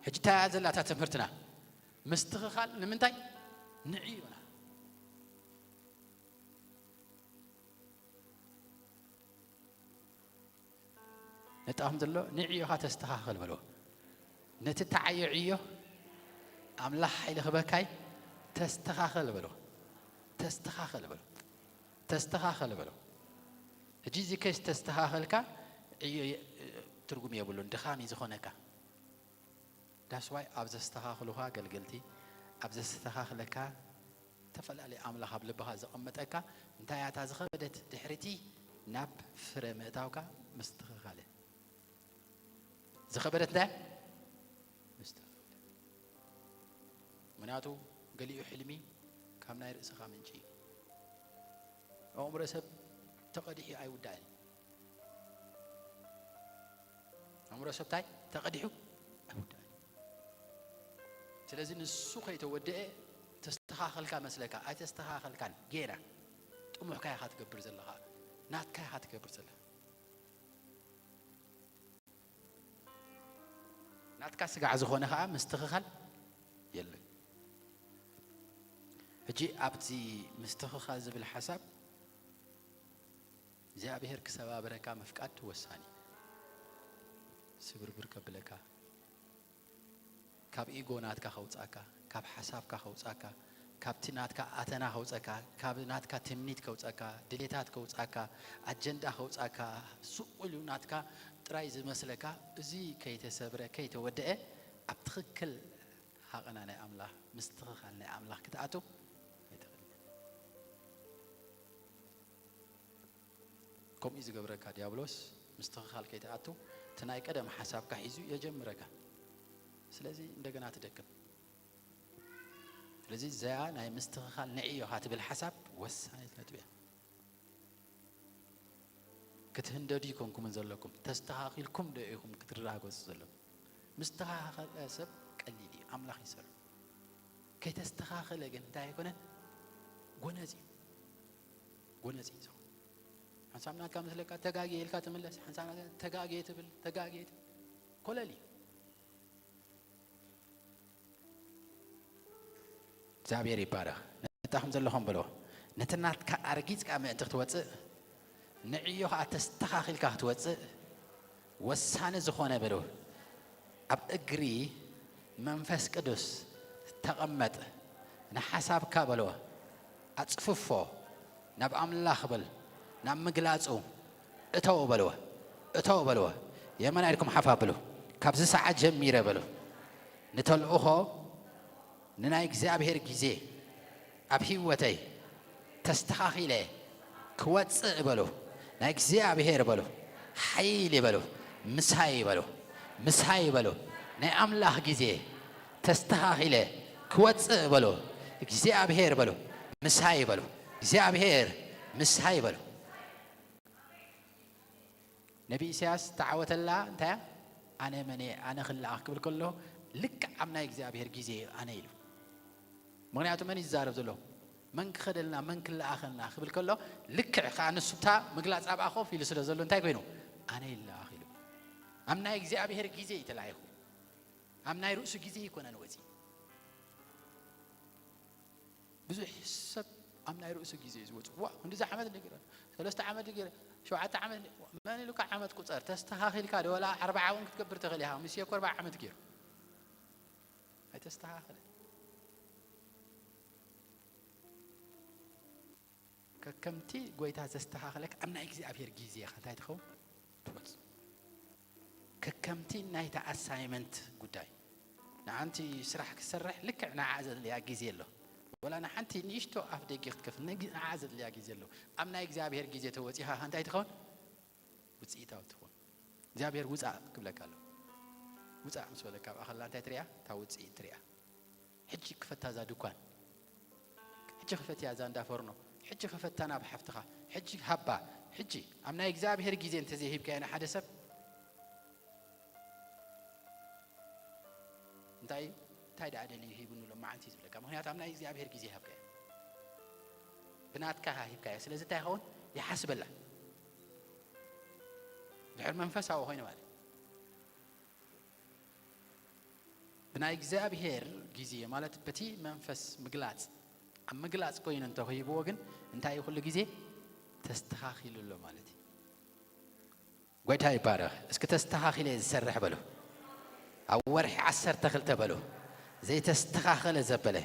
ሕጂ እንታይ እያ ዘላታ ትምህርትና? ምስትኽኻል ንምንታይ? ንዕዮና። ነጣኹም ዘሎ ንዕዮኻ ተስተኻኸል በልዎ። ነቲ ተዓዮ ዕዮ ኣምላኽ ሓይሊ ክበካይ ተስተኻኸል በልዎ። ተስተኻኸል በልዎ። ተስተኻኸል በልዎ። ሕጂ እዚ ከይስ ተስተኻኸልካ ዕዮ የ-፣ ትርጉም የብሉን፣ ድኻም እዩ ዝኾነካ። ዳስዋይ ኣብ ዘስተኻኽሉኻ ኣገልገልቲ፣ ኣብ ዘስተኻኽለካ ተፈላለየ ኣምላኽ ኣብ ልብኻ ዘቐመጠካ እንታይ እያ እታ ዝኸበደት ድሕሪቲ ናብ ፍረ ምእታውካ ምስትኽኻል እያ። ዝኸበደት እንታይ? ምስትኽኻል። ምኽንያቱ ገሊኡ ሕልሚ ካብ ናይ ርእስኻ ምንጪ እዩ። ኣእምሮ ሰብ ተቐዲሑ ኣይውዳእን። ኣእምሮ ሰብ እንታይ? ተቐዲሑ ኣይውዳእን። ስለዚ ንሱ ከይተወደአ ተስተኻኸልካ መስለካ፣ ኣይተስተኻኸልካን። ጌና ጥሙሕካ ኢኻ ትገብር ዘለኻ፣ ናትካ ኢኻ ትገብር ዘለኻ። ናትካ ስጋዕ ዝኾነ ኸኣ ምስትኽኻል የለን። ሕጂ ኣብዚ ምስትኽኻል ዝብል ሓሳብ እግዚኣብሔር ክሰባብረካ ምፍቃድ ወሳኒ። ስብርብር ከብለካ፣ ካብ ኢጎ ናትካ ከውጻካ፣ ካብ ሓሳብካ ከውጻካ፣ ካብቲ ናትካ ኣተና ከውጸካ፣ ካብ ናትካ ትምኒት ከውጸካ፣ ድሌታት ከውጻካ፣ ኣጀንዳ ከውጻካ፣ ስቕ ኢሉ ናትካ ጥራይ ዝመስለካ፣ እዚ ከይተሰብረ፣ ከይተወደአ፣ ኣብ ትኽክል ሃቐና ናይ ኣምላኽ፣ ምስትኽኻል ናይ ኣምላኽ ክትኣቱ ኣይትኽእልን። ከምኡ እዩ ዝገብረካ ዲያብሎስ። ምስትኽኻል ከይትኣቱ፣ እቲ ናይ ቀደም ሓሳብካ ሒዙ የጀምረካ። ስለዚ እንደገና ትደክም። ስለዚ እዚኣ ናይ ምስትኽኻል ንዕዮ እኻ ትብል ሓሳብ ወሳኒት ነጥቢ እያ። ክትህንደዱ ኣይኮንኩምን ዘለኩም፣ ተስተኻኺልኩም ዶ ኢኹም ክትረጋገጹ ዘለኩም? ምስተኻኸለ ሰብ ቀሊል እዩ፣ ኣምላኽ ይሰርሕ። ከይተስተኻኸለ ግን እንታይ ኣይኮነን? ጎነጽ እዩ። ጎነጽ እዩ ዝኸውን። ሓንሳብ ናትካ ምስለካ ተጋግየ ኢልካ ትምለስ፣ ሓንሳብ ናትካ ተጋግየ ትብል፣ ተጋግየ ትብል። ኮለል እዩ። እግዚኣብሔር ይባረኽ። ነታ ከም ዘለኹም በልዎ። ነቲ ናትካ ኣርጊጽካ ምእንቲ ክትወጽእ፣ ንዕዮ ኸኣ ተስተኻኺልካ ክትወጽእ፣ ወሳኒ ዝኾነ በልዎ። ኣብ እግሪ መንፈስ ቅዱስ ተቐመጥ። ንሓሳብካ በልዎ። ኣጽፍፎ። ናብ ኣምላኽ በል። ናብ ምግላጹ። እተው በልዎ። እተው በልዎ። የመን ኢድኩም ሓፍ ኣብሉ። ካብዚ ሰዓት ጀሚረ በሉ። ንተልእኾ ንናይ እግዚኣብሔር ግዜ ኣብ ህይወተይ ተስተኻኺለ ክወጽእ በሉ። ናይ እግዚኣብሔር በሉ። ሓይሊ በሉ። ምሳይ በሉ። ምሳይ በሉ። ናይ ኣምላኽ ግዜ ተስተኻኺለ ክወጽእ በሉ። እግዚኣብሔር በሉ። ምሳይ በሉ። እግዚኣብሔር ምሳይ በሉ። ነቢ ኢሳያስ ተዓወተላ እንታይ እያ? ኣነ መን እየ? ኣነ ክለኣኽ ክብል ከሎ ልክዕ ኣብ ናይ እግዚኣብሔር ግዜ ኣነ ኢሉ። ምኽንያቱ መን እዩ ዝዛረብ ዘሎ? መን ክኸደልና፣ መን ክለኣኸልና ክብል ከሎ ልክዕ ከኣ ንሱ እታ ምግላጽ ኣብኣ ኮፍ ኢሉ ስለ ዘሎ እንታይ ኮይኑ? ኣነ ይለኣኽ ኢሉ። ኣብ ናይ እግዚኣብሔር ግዜ እዩ ተላኢኹ። ኣብ ናይ ርእሱ ግዜ ኣይኮነን ወጺኡ። ብዙሕ ሰብ ኣብ ናይ ርእሱ ግዜ እዩ ዝወጽእ። ዋ፣ ክንዲዚ ዓመት እንዲ ገይረ፣ ሰለስተ ዓመት እንዲ ገይረ፣ ሸውዓተ ዓመት እንዲ-፣ መን ኢሉካ ዓመት ቁጸር? ተስተኻኺልካ ዶ ወላ ኣርብዓ እውን ክትገብር ትኽእል ኢኻ። ምስ እኮ ኣርብዓ ዓመት ገይሩ። ኣይተስተኻኸለን። ከከምቲ ጎይታ ዘስተኻኸለካ ኣብ ናይ እግዚኣብሔር ግዜ ኢኻ እንታይ ትኸውን? ትወጽእ። ከከምቲ ናይታ ኣሳይመንት ጉዳይ። ንሓንቲ ስራሕ ክሰርሕ ልክዕ ንዓ ዘድልያ ግዜ ኣሎ። ወላ ንሓንቲ ንእሽቶ ኣፍ ደጊ ክትከፍት ንግ-፣ ንዓ ዘድልያ ግዜ ኣሎ። ኣብ ናይ እግዚኣብሔር ግዜ ተወጺኻ እንታይ ትኸውን? ውጽኢታዊ ትኸውን። እግዚኣብሔር ውጻእ ክብለካ ኣሎ። ውጻእ ምስ በለካ ኣብ ኣኸላ እንታይ ትሪኣ? እታ ውጽኢት ትሪኣ። ሕጂ ክፈታ እዛ ድኳን። ሕጂ ክፈትያ እዛ እንዳ ፎርኖ። ሕጂ ክፈታ ናብ ሓፍትኻ። ሕጂ ሃባ። ሕጂ ኣብ ናይ እግዚኣብሔር ግዜ እንተዘይሂብካዮ ንሓደ ሰብ እንታይ፣ እንታይ ደኣ ደልዩ ሂቡኒ ሎም መዓልቲ እዩ ዝብለካ። ምኽንያቱ ኣብ ናይ እግዚኣብሔር ግዜ ሃብካዮ። ብናትካ ሃ ሂብካዮ። ስለዚ እንታይ ይኸውን? ይሓስበላ። ድሕር መንፈሳዊ ኮይኑ ማለት እዩ። ብናይ እግዚኣብሔር ግዜ ማለት በቲ መንፈስ ምግላጽ፣ ኣብ ምግላጽ ኮይኑ እንተኺብዎ ግን እንታይ እዩ? ኩሉ ግዜ ተስተኻኺሉ ኣሎ ማለት እዩ። ጎይታ ይባረኽ። እስኪ ተስተኻኺለ ዝሰርሕ በሉ። ኣብ ወርሒ ዓሰርተ ክልተ በሉ። ዘይተስተኻኸለ ዘበለ፣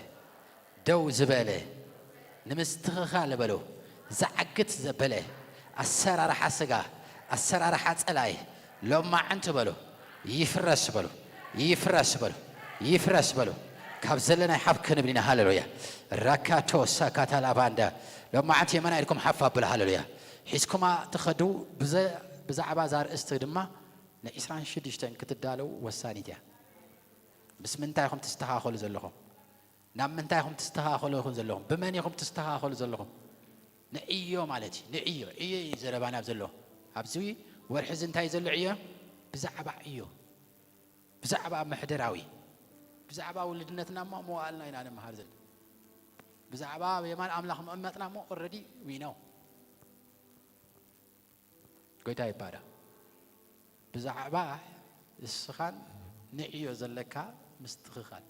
ደው ዝበለ፣ ንምስትኽኻል በሉ። ዝዓግት ዘበለ፣ ኣሰራርሓ ስጋ፣ ኣሰራርሓ ጸላይ፣ ሎማዕንቲ በሉ። ይፍረስ በሉ። ይፍረስ በሉ። ይፍረስ በሉ። ካብ ዘለናይ ሓፍ ክንብል ኢና። ሃሌሉያ። ራካቶ ሳካታ ላባንዳ። ሎማዕንቲ የመና ኢልኩም ሓፍ ኣብሉ። ሃሌሉያ። ሒዝኩማ ትኸዱ ብዘ-፣ ብዛዕባ እዛ ኣርእስቲ ድማ ንዒስራን ሽዱሽተን ክትዳለዉ ወሳኒት እያ። ምስ ምንታይ ኢኹም ትስተኻኸሉ ዘለኹም? ናብ ምንታይ ኢኹም ትስተኻኸሉ ኢኹም ዘለኹም? ብመን ኢኹም ትስተኻኸሉ ዘለኹም? ንዕዮ ማለት እዩ። ንዕዮ፣ ዕዮ እዩ ዘረባና ዘሎ። ኣብዚ ወርሒ እዚ እንታይ ዘሎ ዕዮ? ብዛዕባ ዕዮ። ብዛዕባ ምሕደራዊ። ብዛዕባ ውልድነትና እሞ መዋእልና ኢና ንምሃር ዘለና። ብዛዕባ የማን ኣምላኽ ምቕመጥና እሞ ኦረዲ ዊነው። ጎይታ ይባረኽ። ብዛዕባ እስኻን ንዕዮ ዘለካ ምስትኽኻል።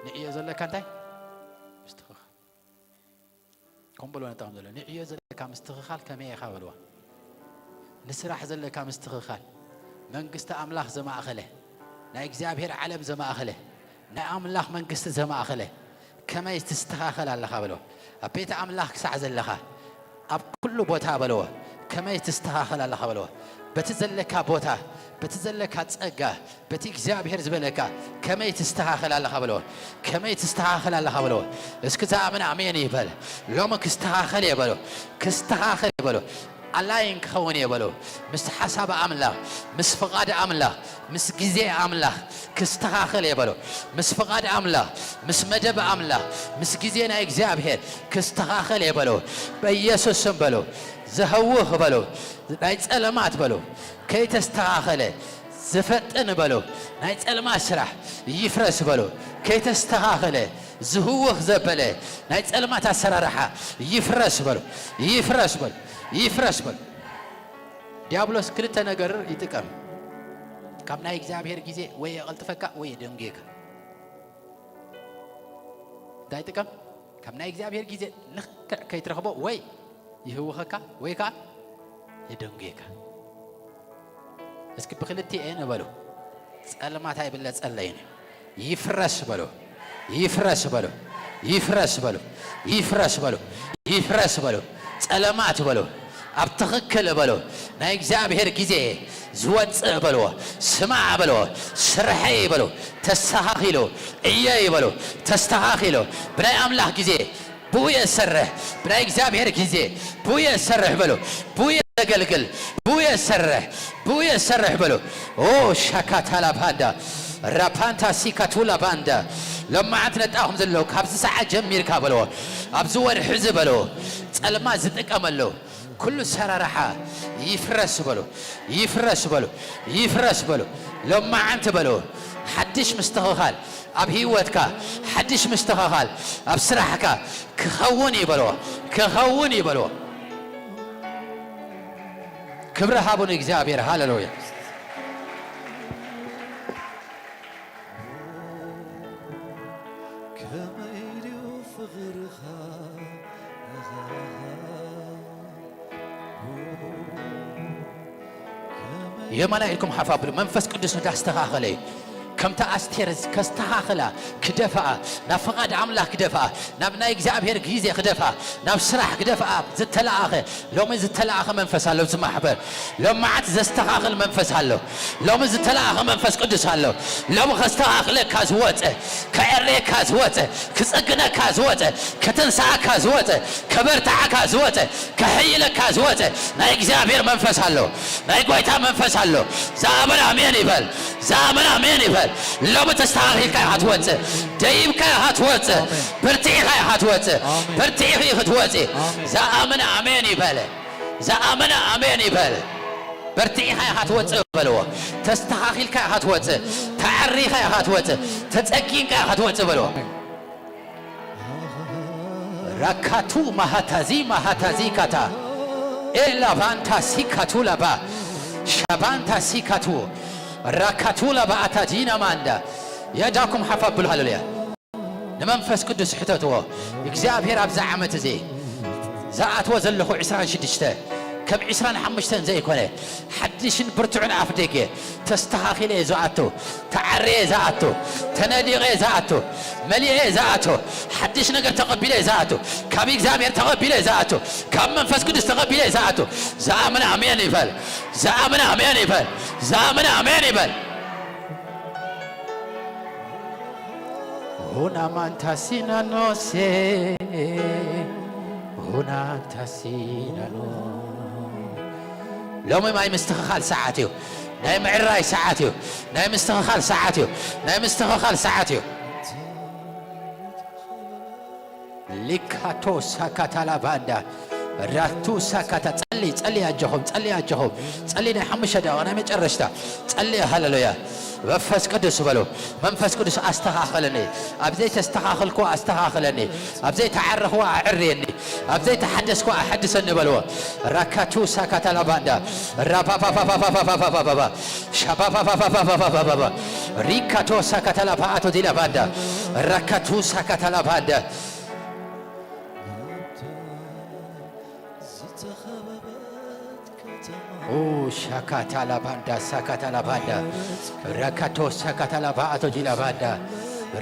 ንዕዮ ዘለካ እንታይ? ምስትኽኻል። ከም በልዋ ነታ ከም ዘሎ፣ ንዕዮ ዘለካ ምስትኽኻል ከመይ ኢኻ በልዋ። ንስራሕ ዘለካ ምስትኽኻል፣ መንግስቲ ኣምላኽ ዘማእኸለ፣ ናይ እግዚኣብሔር ዓለም ዘማእኸለ፣ ናይ ኣምላኽ መንግስቲ ዘማእኸለ፣ ከመይ ትስተኻኸል ኣለኻ በልዎ። ኣብ ቤት ኣምላኽ ክሳዕ ዘለኻ፣ ኣብ ኩሉ ቦታ በልዎ፣ ከመይ ትስተኻኸል ኣለኻ በልዎ። በቲ ዘለካ ቦታ፣ በቲ ዘለካ ጸጋ፣ በቲ እግዚኣብሔር ዝበለካ፣ ከመይ ትስተኻኸል ኣለኻ በልዎ። ከመይ ትስተኻኸል ኣለኻ በልዎ። እስኪ ዝኣምን ኣሜን ይበል። ሎሚ ክስተኻኸል እየ በልዎ። ክስተኻኸል እየ በልዎ። ኣላይን ክኸውን እየ በሎ። ምስ ሓሳብ ኣምላኽ፣ ምስ ፍቓድ ኣምላኽ፣ ምስ ግዜ ኣምላኽ ክስተኻኸል እየ በሎ። ምስ ፍቓድ ኣምላኽ፣ ምስ መደብ ኣምላኽ፣ ምስ ግዜ ናይ እግዚኣብሔር ክስተኻኸል እየ በሎ። በኢየሱስ ስም በሎ። ዘህውኽ በሎ። ናይ ጸለማት በሎ። ከይተስተኻኸለ ዝፈጥን በሎ። ናይ ጸልማት ስራሕ ይፍረስ በሎ። ከይተስተኻኸለ ዝህውኽ ዘበለ ናይ ጸልማት ኣሰራርሓ ይፍረስ በሎ። ይፍረስ በሎ። ይፍረስ በሎ። ዲያብሎስ ክልተ ነገር ይጥቀም። ካብ ናይ እግዚኣብሔር ግዜ ወይ የቐልጥፈካ ወይ የደንጉየካ። እንታይ ይጥቀም? ካብ ናይ እግዚኣብሔር ግዜ ልክዕ ከይትረኽቦ ወይ ይህውኸካ ወይ ከኣ የደንጉየካ። እስኪ ብክልቲኤን በሉ። ጸልማት ኣይብለ ጸለይን እዩ። ይፍረስ በሉ። ይፍረስ በሉ። ይፍረስ በሉ። ይፍረስ በሉ። ይፍረስ በሉ። ጸለማት በሉ። ኣብ ትኽክል በሉ። ናይ እግዚኣብሔር ግዜ ዝወጽእ በልዎ። ስማዕ በልዎ። ስርሐይ በሉ። ተስተኻኺሉ። እየ ይበሉ። ተስተኻኺሉ። ብናይ ኣምላኽ ግዜ ብኡ እየ ዝሰርሕ። ብናይ እግዚኣብሔር ግዜ ብኡ እየ ዝሰርሕ በሉ። ብኡ እየ ዘገልግል። ብኡ እየ ዝሰርሕ። ብኡ እየ ዝሰርሕ በሉ። ኦ ሻካታላ ባንዳ ራፓንታ ሲካቱላ ባንዳ። ሎማዓንቲ ነጣኹም ዘለዉ ካብዚ ሰዓት ጀሚርካ በልዎ። ኣብዚ ወርሒ እዚ በልዎ። ጸልማት ዝጥቀመሉ ኩሉ ሰራርሓ ይፍረስ በሉ። ይፍረስ በሉ። ይፍረስ በሉ። ሎማዓንቲ በሉ። ሓድሽ ምስትኽኻል ኣብ ህይወትካ፣ ሓድሽ ምስትኽኻል ኣብ ስራሕካ ክኸውን እዩ በልዎ። ክኸውን እዩ በልዎ። ክብሪ ሃቡ ንእግዚኣብሔር። ሃሌሉያ። ከመይ ድዩ ፍቕርኻ? የማና ኢድኩም ሓፍ ኣብሉ። መንፈስ ቅዱስ እንዳስተኻኸለ እዩ። ከምታ ኣስቴር ከስተኻኽላ፣ ክደፍኣ፣ ናብ ፍቓድ ኣምላኽ ክደፍኣ፣ ናብ ናይ እግዚኣብሔር ግዜ ክደፍኣ፣ ናብ ስራሕ ክደፍኣ ዝተለኣኸ፣ ሎሚ ዝተለኣኸ መንፈስ ኣሎ ኣብዚ ማሕበር። ሎማዓት ዘስተኻኽል መንፈስ ኣሎ። ሎሚ ዝተለኣኸ መንፈስ ቅዱስ ኣሎ። ሎሚ ከስተኻኽለካ ዝወፀ፣ ከዕርየካ ዝወፀ፣ ክፅግነካ ዝወፀ፣ ከተንስኣካ ዝወፀ፣ ከበርትዓካ ዝወፀ፣ ከሕይለካ ዝወፀ ናይ እግዚኣብሔር መንፈስ ኣሎ። ናይ ጐይታ መንፈስ ኣሎ። ዝኣምን ኣሜን ይበል። ዝኣምን ኣሜን ይበል። ሎሚ ተስተኻኺልካ ኢኻ ትወፅእ። ደይብካ ኢኻ ትወፅእ። በርቲዕኻ ኢኻ ትወፅእ። በርቲዕኺ ክትወፂ። ዝኣምን ኣሜን ይበል። ዝኣምን ኣሜን ይበል። በርቲዕኻ ኢኻ ትወፅእ በልዎ። ተስተኻኺልካ ኢኻ ትወፅእ። ተዓሪኻ ኢኻ ትወፅእ። ተፀጊንካ ኢኻ ትወፅእ በልዎ። ራካቱ ማሃታዚ ማሃታዚ ካታ ኤላባንታ ሲካቱ ላባ ሻባንታ ሲካቱ ራካቱ ላባ ኣታጂና ማንዳ የዳኩም ሓፍ ኣብሉ። ሃሌሉያ። ንመንፈስ ቅዱስ ሕተትዎ። እግዚኣብሔር ኣብዚ ዓመት እዚ ዝኣትዎ ዘለኹ ዕስራን ሽዱሽተ ከም ዕስራን ሓሙሽተን ዘይኮነ ሓድሽን ብርቱዕን ኣፍ ደገ ተስተኻኺለ እየ ዝኣቱ፣ ተዓርየ እየ ዝኣቱ፣ ተነዲቐ እየ ዝኣቱ፣ መሊኤ እየ ዝኣቱ፣ ሓድሽ ነገር ተቐቢለ እየ ዝኣቱ፣ ካብ እግዚኣብሔር ተቐቢለ እየ ዝኣቱ፣ ካብ መንፈስ ቅዱስ ተቐቢለ እየ ዝኣቱ። ዝኣምን ኣሜን ይበል። ዝኣምን ኣሜን ይበል። ዝኣምን ኣሜን ይበል። ሁና ማንታ ሲና ኖሴ፣ ሁና ኣንታ ሲና ኖ። ሎሚ ናይ ምስትኽኻል ሰዓት እዩ። ናይ ምዕራይ ሰዓት እዩ። ናይ ምስትኽኻል ሰዓት እዩ። ናይ ምስትኽኻል ሰዓት እዩ። ሊካቶ ሳካታላ ባንዳ ራቱ ሳካታ። ጸሊ፣ ጸሊ ኣጆኹም፣ ጸሊ ኣጆኹም፣ ጸሊ። ናይ ሓሙሽተ ደቂቕ ናይ መጨረሽታ ጸሊ። ሃሌሉያ። መንፈስ ቅዱስ በሉ። መንፈስ ቅዱስ ኣስተኻኽለኒ። ኣብ ዘይተስተኻኸልኩ ኣስተኻኽለኒ። ኣብ ዘይተዓረኽዎ ኣዕርየኒ። ኣብ ዘይተሓደስኩ ኣሐድሰኒ በልዎ። ራካቱ ሳካታላ ባንዳ ራፓፓፓፓፓፓፓፓፓፓ ሻባባባባባባባ ሪካቶ ሳካታላ ፓኣቶ ዲላ ባንዳ ራካቱ ሳካታላ ባንዳ ሻካታላ ባንዳ ሳካታላ ባንዳ ራካቶ ሳካታላ ፓኣቶ ዲላ ባንዳ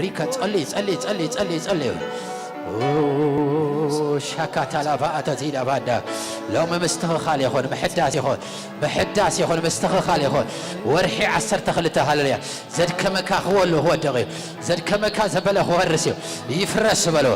ሪካ ጸሊ ጸሊ ጸሊ ጸሊ ጸሊ ሻካታላባ ኣተዚዳባዳ ሎሚ ምስትኽኻል ይኹን፣ ምሕዳስ ይኹን፣ ምሕዳስ ይኹን፣ ምስትኽኻል ይኹን። ወርሒ ዓሰርተ ክልተ ሃለሉያ። ዘድከመካ ክወሉ ክወድቕ እዩ። ዘድከመካ ዘበለ ክወርስ እዩ። ይፍረስ በሎ።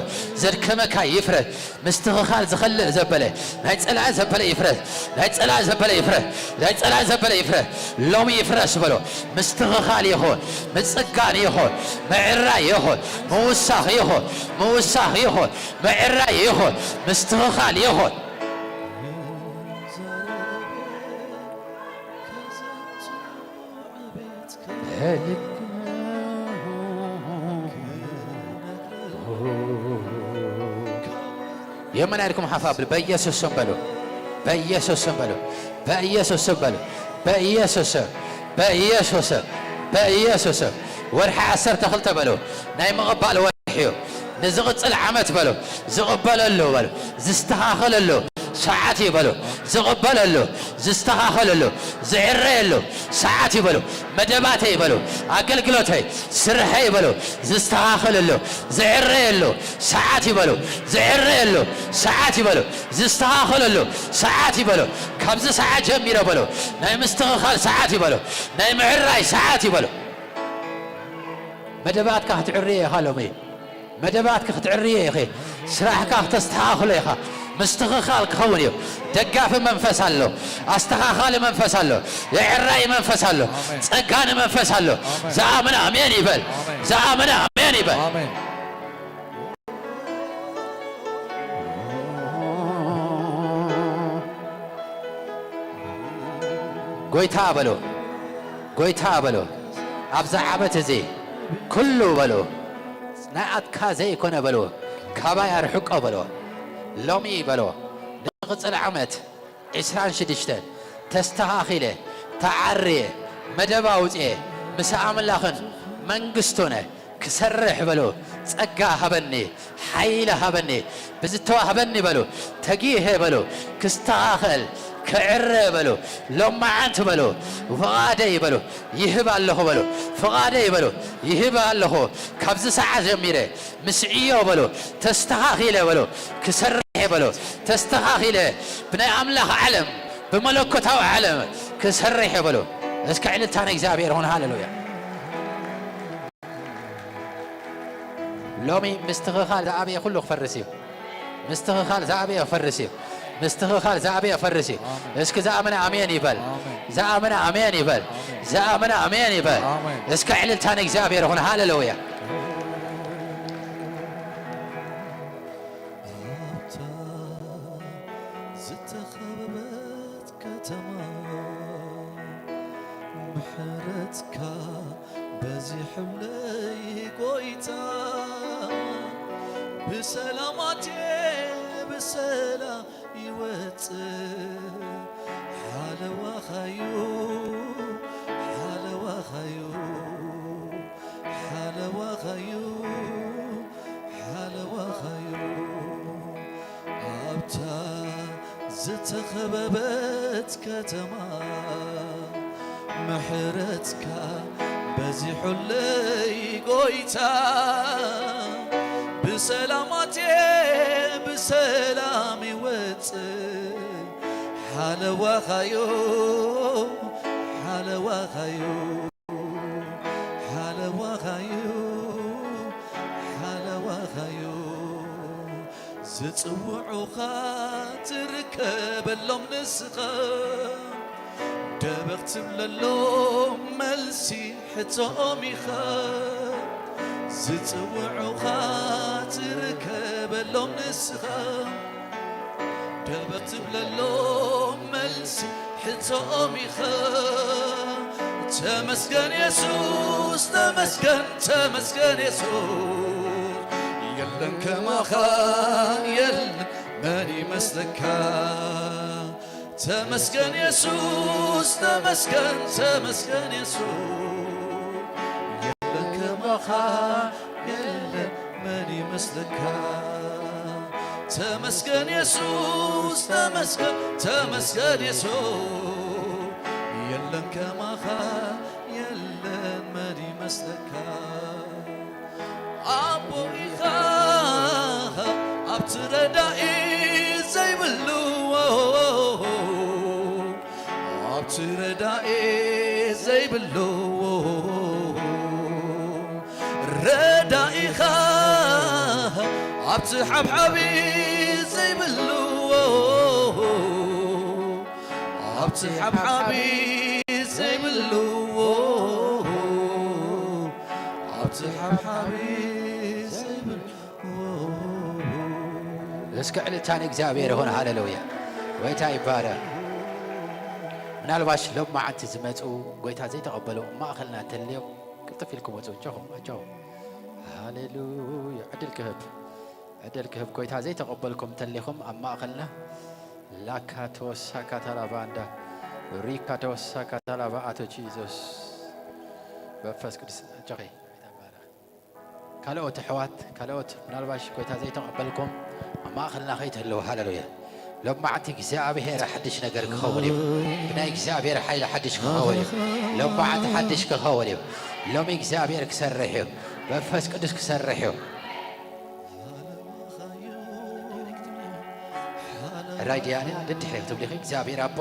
ዘድከመካ ይፍረስ። ምስትኽኻል ዝኸልእ ዘበለ፣ ናይ ጸላኢ ዘበለ ይፍረስ። ናይ ጸላኢ ዘበለ ይፍረስ። ናይ ጸላኢ ዘበለ ይፍረስ። ሎሚ ይፍረስ በሎ። ምስትኽኻል ይኹን፣ ምጽጋን ይኹን፣ ምዕራይ ይኹን፣ ምውሳኽ ይኹን፣ ምውሳኽ ይኹን፣ ምዕራይ ይኹን፣ ምስትኽኻል ይኹን። የመን ኢድኩም ሓፍ ኣብሉ። በኢየሱስ ስም በሉ። በኢየሱስ ስም በሉ። በኢየሱስ ስም በሉ። በኢየሱስ ስም፣ በኢየሱስ ስም፣ በኢየሱስ ስም። ወርሒ ዓሰርተ ክልተ በሉ። ናይ ምቕባል ወርሒ እዩ። ንዝቕጽል ዓመት በሉ። ዝቕበለሉ በሉ። ዝስተኻኸለሉ ሰዓት እዩ በሉ። ዝቕበለሉ፣ ዝስተኻኸለሉ፣ ዝዕረየሉ ሰዓት እዩ በሉ። መደባተይ በሉ። ኣገልግሎተይ፣ ስርሐይ በሉ። ዝስተኻኸለሉ፣ ዝዕረየሉ ሰዓት እዩ በሉ። ዝዕረየሉ ሰዓት እዩ በሉ። ዝስተኻኸለሉ ሰዓት እዩ በሉ። ካብዚ ሰዓት ጀሚረ በሉ። ናይ ምስትኽኻል ሰዓት እዩ በሉ። ናይ ምዕራይ ሰዓት እዩ በሉ። መደባትካ ክትዕርየ ኢኻ ሎሚ። መደባትኪ ክትዕርየ ኢኺ። ስራሕካ ክተስተኻኽሎ ኢኻ። ምስትኽኻል ክኸውን እዩ። ደጋፊ መንፈስ ኣሎ። ኣስተኻኻሊ መንፈስ ኣሎ። የዕራይ መንፈስ ኣሎ። ኣሜን። ጸጋኒ መንፈስ ኣሎ። ኣሜን። ዝኣምን ኣሜን ይበል። ኣሜን። ዝኣምን ኣሜን ይበል። ኣሜን። ጎይታ በሎ፣ ጎይታ በሎ፣ ኣብዚ ዓመት እዚ ኩሉ በሎ፣ ናትካ ዘይኮነ በሎ፣ ካባይ ኣርሕቆ በሎ። ሎሚ በሎ፣ ንዝቕጽል ዓመት ዕስራን ሽዱሽተን ተስተኻኺለ፣ ተዓርየ፣ መደብ ኣውጽኤ፣ ምስ ኣምላኽን መንግስቱን ክሰርሕ በሉ፣ ጸጋ ሃበኒ፣ ሓይሊ ሃበኒ፣ ብዝተዋህበኒ በሉ፣ ተጊሄ በሉ፣ ክስተኻኸል፣ ክዕረ በሉ፣ ሎማዓንቲ በሉ፣ ፍቓደይ በሉ፣ ይህብ ኣለኹ በሉ፣ ፍቓደይ በሉ፣ ይህብ ኣለኹ። ካብዚ ሰዓት ጀሚረ ምስ ዕዮ በሉ፣ ተስተኻኺለ በሉ፣ ክሰርሕ በሉ፣ ተስተኻኺለ ብናይ ኣምላኽ ዓለም፣ ብመለኮታዊ ዓለም ክሰርሕ በሉ። እስከ ዕልልታ ንእግዚኣብሔር ይኹን። ሃሌሉያ። ሎሚ ምስትኽኻል ዝኣበየ ኩሉ ክፈርስ እዩ። ምስትኽኻል ዝኣበየ ክፈርስ እዩ። ምስትኽኻል ዝኣበየ ክፈርስ እዩ። ኣሜን። እስኪ ዝኣመነ ኣሜን ይበል። ኣሜን። ዝኣመነ ኣሜን ይበል። ኣሜን። ዝኣመነ ኣሜን ይበል። ኣሜን። እስከ ዕልልታ ንእግዚኣብሔር ይኹን። ሃሌሉያ። ኣብታ ዝተኸበበት ከተማ ምሕረትካ በዚሑለይ ጎይታ፣ ብሰላም ኣትየ ብሰላም ይወጽእ፣ ሓለዋኻዩ፣ ሓለዋኻዩ፣ ሓለዋኻዩ፣ ሓለዋኻዩ። ኣብታ ዝተኸበበት ከተማ ምሕረትካ በዚሑለይ ጎይታ፣ ብሰላም ኣትየ ብሰላም ይወጽእ፣ ሓለዋኻዩ፣ ሓለዋኻዩ፣ ሓለዋኻዩ፣ ሓለዋኻዩ። ዝጽውዑኻ ትርከበሎም ንስኻ፣ ደበኽ ትብለሎም መልሲ ሕቶኦም ኢኻ። ዝጽውዑኻ ትርከበሎም ንስኻ፣ ደበኽ ትብለሎም መልሲ ሕቶኦም ኢኻ። ተመስገን የሱስ፣ ተመስገን፣ ተመስገን የሱስ፣ የለን ከማኻ የለን፣ መን ይመስለካ? ተመስገን የሱስ፣ ተመስገን፣ ተመስገን የሱስ፣ የለን ከማኻ የለን፣ መን ይመስለካ? ተመስገን የሱስ፣ ተመስገን፣ ተመስገን የሱስ፣ የለን ከማኻ የለን፣ መን ይመስለካ? ኣቦ ኢኻ፣ ኣብቲ ረዳኢ ዘይብሉ ኣብቲ ረዳኢ ዘይብሉ ረዳኢኻ ኣብቲ ሓብሓቢ ዘይብሉ ኣብቲ ሓብሓቢ ዘይብሉ ኣብቲ ሓብሓቢ ዘይብሉ እስከ ዕልልታ ንእግዚኣብሔር ይኹን። ሃሌሉያ። ጎይታ ይባረክ። ምናልባሽ ሎም መዓልቲ ዝመፁ ጎይታ ዘይተቐበሉ ኣብ ማእኸልና እንተልዮም ቅልጥፍ ኢልኩም ወፁ። እጆኹም፣ እጆኹም። ሃሌሉያ። ዕድል ክህብ፣ ዕድል ክህብ። ጎይታ ዘይተቐበልኩም እንተሊኹም ኣብ ማእኸልና ላካቶሳ ካታላባ እንዳ ሪካቶሳ ካታላባ ኣቶ ጂዞስ መንፈስ ቅዱስ እጆኸይ። ካልኦት ኣሕዋት፣ ካልኦት ምናልባሽ ጎይታ ዘይተቐበልኩም ኣብ ማእኸልና ከይትህልው። ሃሌሉያ። ሎም መዓልቲ እግዚኣብሔር ሓድሽ ነገር ክኸውን እዩ። ብናይ እግዚኣብሔር ሓይሊ ሓድሽ ክኸውን እዩ። ሎም መዓልቲ ሓድሽ ክኸውን እዩ። ሎሚ እግዚኣብሔር ክሰርሕ እዩ። መንፈስ ቅዱስ ክሰርሕ እዩ። ራይ ድያነ ደድሕሪ ክትብሊ ኢኺ እግዚኣብሔር ኣቦ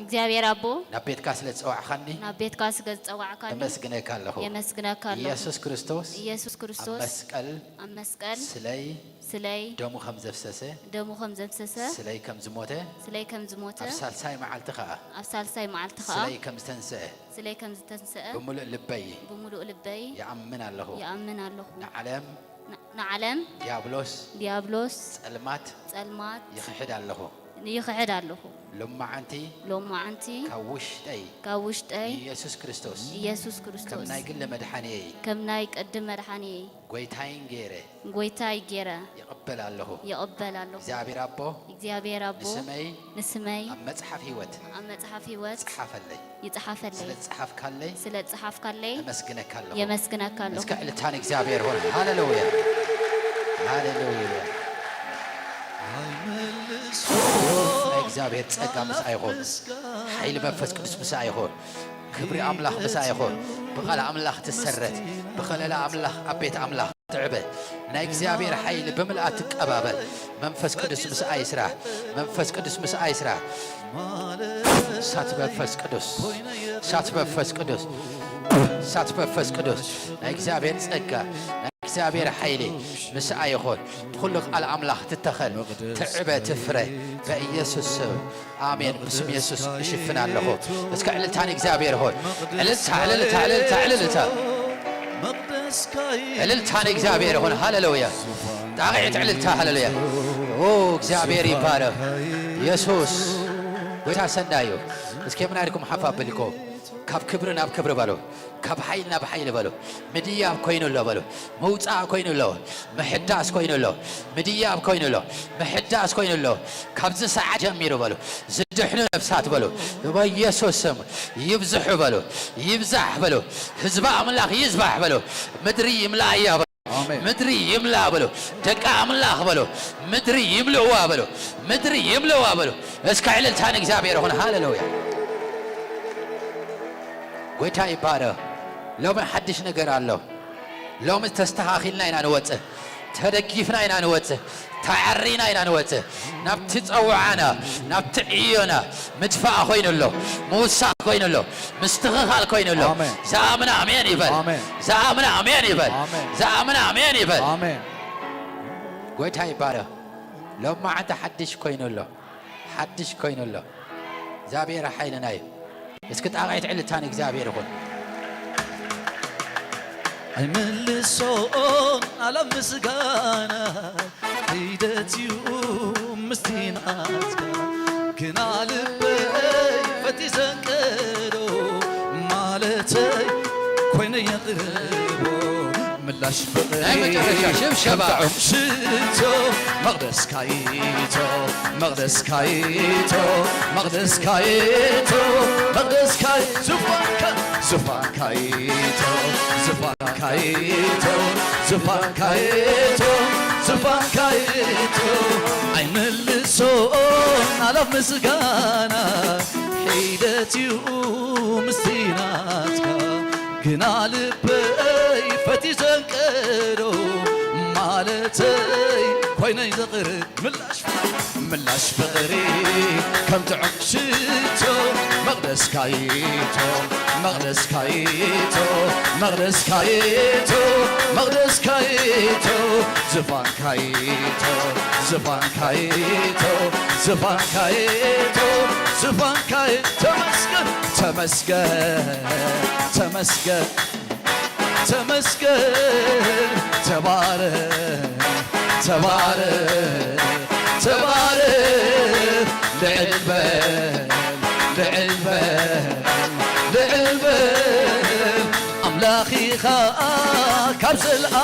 እግዚኣብሔር ኣቦ ናብ ቤትካ ስለ ዝጸዋዕኻኒ ናብ ቤትካ ስለ ዝጸዋዕካኒ የመስግነካ ኣለኹ። የመስግነካ ኣለኹ። ኢየሱስ ክርስቶስ ኢየሱስ ክርስቶስ ኣብ መስቀል ኣብ መስቀል ስለይ ስለይ ደሙ ከም ዘፍሰሰ ደሙ ከም ዘፍሰሰ ስለይ ከም ዝሞተ ስለይ ከም ዝሞተ ኣብ ሳልሳይ መዓልቲ ኸኣ ኣብ ሳልሳይ መዓልቲ ኸኣ ስለይ ከም ዝተንስአ ስለይ ከም ዝተንስአ ብምሉእ ልበይ ብምሉእ ልበይ ይኣምን ኣለኹ። ይኣምን ኣለኹ። ንዓለም ን-፣ ንዓለም ዲያብሎስ ዲያብሎስ ጸልማት ጸልማት ይኽሕድ ኣለኹ። ይኽሕድ ኣለኹ። ሎማዓንቲ ሎማዓንቲ ካብ ውሽጠይ ካብ ውሽጠይ ኢየሱስ ክርስቶስ ኢየሱስ ክርስቶስ ከም ናይ ግሊ መድሓኒየይ ከም ናይ ቅድም መድሓኒየይ ጎይታይን ገይረ ጎይታይ ገይረ ይቕበል ኣለኹ። ይቕበል ኣለኹ። እግዚኣብሔር ኣቦ እግዚኣብሔር ኣቦ ንስመይ ንስመይ ኣብ መጽሓፍ ህይወት ኣብ መጽሓፍ ህይወት ጸሓፈለይ። ይጽሓፈለይ። ስለ ዝጸሓፍካለይ ስለ ዝጸሓፍካለይ የመስግነካ ኣለኹ። የመስግነካ ኣለኹ። እስከ ዕልልታ ንእግዚኣብሔር ሆን። ሃሌሉያ። ሃሌሉያ። ናይ እግዚኣብሔር ጸጋ ምሳይ ይኹን። ሓይሊ መንፈስ ቅዱስ ምሳይ ይኹን። ክብሪ ኣምላኽ ምሳይ ይኹን። ብቓል ኣምላኽ ትሰረት። ብኸለላ ኣምላኽ ኣብ ቤት ኣምላኽ ትዕበ። ናይ እግዚኣብሔር ሓይሊ ብምልኣት ትቀባበል። መንፈስ ቅዱስ ምስኣይ ስራሕ። መንፈስ ቅዱስ ምስኣይ ስራሕ። እሳት መንፈስ ቅዱስ፣ እሳት መንፈስ ቅዱስ፣ እሳት መንፈስ ቅዱስ። ናይ እግዚኣብሔር ጸጋ፣ ናይ እግዚኣብሔር ሓይሊ ምስኣይ ይኹን። ብኹሉ ቃል ኣምላኽ ትተኸል፣ ትዕበ፣ ትፍረ። በኢየሱስ ስም ኣሜን። ብስም የሱስ እሽፍን ኣለኹ። እስከ ዕልልታ ንእግዚኣብሔር ይኹን። ዕልልታ፣ ዕልልታ፣ ዕልልታ፣ ዕልልታ። ዕልልታ ንእግዚኣብሔር ይኹን። ሃሌሉያ። ጣቕዒት ዕልልታ፣ ሃሌሉያ። ኦ፣ እግዚኣብሔር ይባረኽ። የሱስ ጎይታ ሰናይ እዩ። እስከ ምናልኩም ሓፍ ኣቢልኩም ካብ ክብሪ ናብ ክብሪ በሉ። ካብ ሓይሊ ናብ ሓይሊ በሉ። ምድያብ ኮይኑ ኣሎ በሉ። ምውጻእ ኮይኑ ኣሎ። ምሕዳስ ኮይኑ ኣሎ። ምድያብ ኮይኑ ኣሎ። ምሕዳስ ኮይኑ ኣሎ። ካብዚ ሰዓት ጀሚሩ በሉ። ዝድሕኑ ነፍሳት በሉ። በኢየሱስ ስም ይብዝሑ በሉ። ይብዛሕ በሉ። ህዝቢ ኣምላኽ ይዝባሕ በሉ። ምድሪ ይምላእያ በሉ። ኣሜን። ምድሪ ይምላእ በሉ። ደቂ ኣምላኽ በሉ። ምድሪ ይምልእዋ በሉ። ምድሪ ይምልእዋ በሉ። እስከ ዕልልታ ንእግዚኣብሔር ይኹን። ሃሌሉያ። ጎይታ ይባረኽ። ሎሚ ሓድሽ ነገር ኣሎ። ሎሚ ተስተኻኺልና ኢና ንወጽእ። ተደጊፍና ኢና ንወጽእ። ተዓሪና ኢና ንወጽእ። ናብቲ ጸውዓና፣ ናብቲ ዕዮና ምድፋእ ኮይኑ ኣሎ። ምውሳኽ ኮይኑ ኣሎ። ምስትኽኻል ኮይኑ ኣሎ። ኣሜን። ዝኣምነ ኣሜን ይበል። ኣሜን። ዝኣምነ ኣሜን ይበል። ኣሜን። ዝኣምነ ኣሜን ይበል። ኣሜን። ጎይታ ይባረኽ። ሎማዓንቲ ሓድሽ ኮይኑ ኣሎ። ሓድሽ ኮይኑ ኣሎ። እግዚኣብሔር ሓይልና እዩ። እስኪ ጣቕዒት ዕልልታ ንእግዚኣብሔር ይኹን። ኣይምልሶን ኣላብ ምስጋና ሒደት እዩ ምስቲ ናትካ ግና ልበይ ፈቲ ዘንቀዶ ማለተይ ኮይነ የቕርቦ ምላሽ ፍቕሪ ናይ መጨረሻ ሽብሸባ። ከም ጥዑም ሽቶ መቕደስካይቶ መቕደስካይቶ መቕደስካይቶ መቕደስካይ ዙፋንካ ዙፋንካይቶ ዙፋንካይቶ ዙፋንካይቶ ዙፋንካይቶ ኣይምልሶን ኣላብ ምስጋና ሒደት እዩ ምስቲ ናትካ ግና ልበይ ፈቲ ዘንቀዶ ማለተይ ኮይነይ ዘቕርብ ምላሽ ፍቕሪ፣ ምላሽ ፍቕሪ ከም ጥዑም ሽቶ። መቕደስካይቶ፣ መቕደስካይቶ፣ መቕደስካይቶ፣ መቕደስካይቶ፣ ዝፋንካይቶ፣ ዝፋንካይቶ፣ ዝፋንካይቶ፣ ዝፋንካይ ተመስገን፣ ተመስገን፣ ተመስገን። ተመስገን፣ ተባረክ፣ ተባረክ፣ ተባረክ። ልዕል በል፣ ልዕል በል፣ ልዕል በል። ኣምላኺኻ ካብ ዘልኣ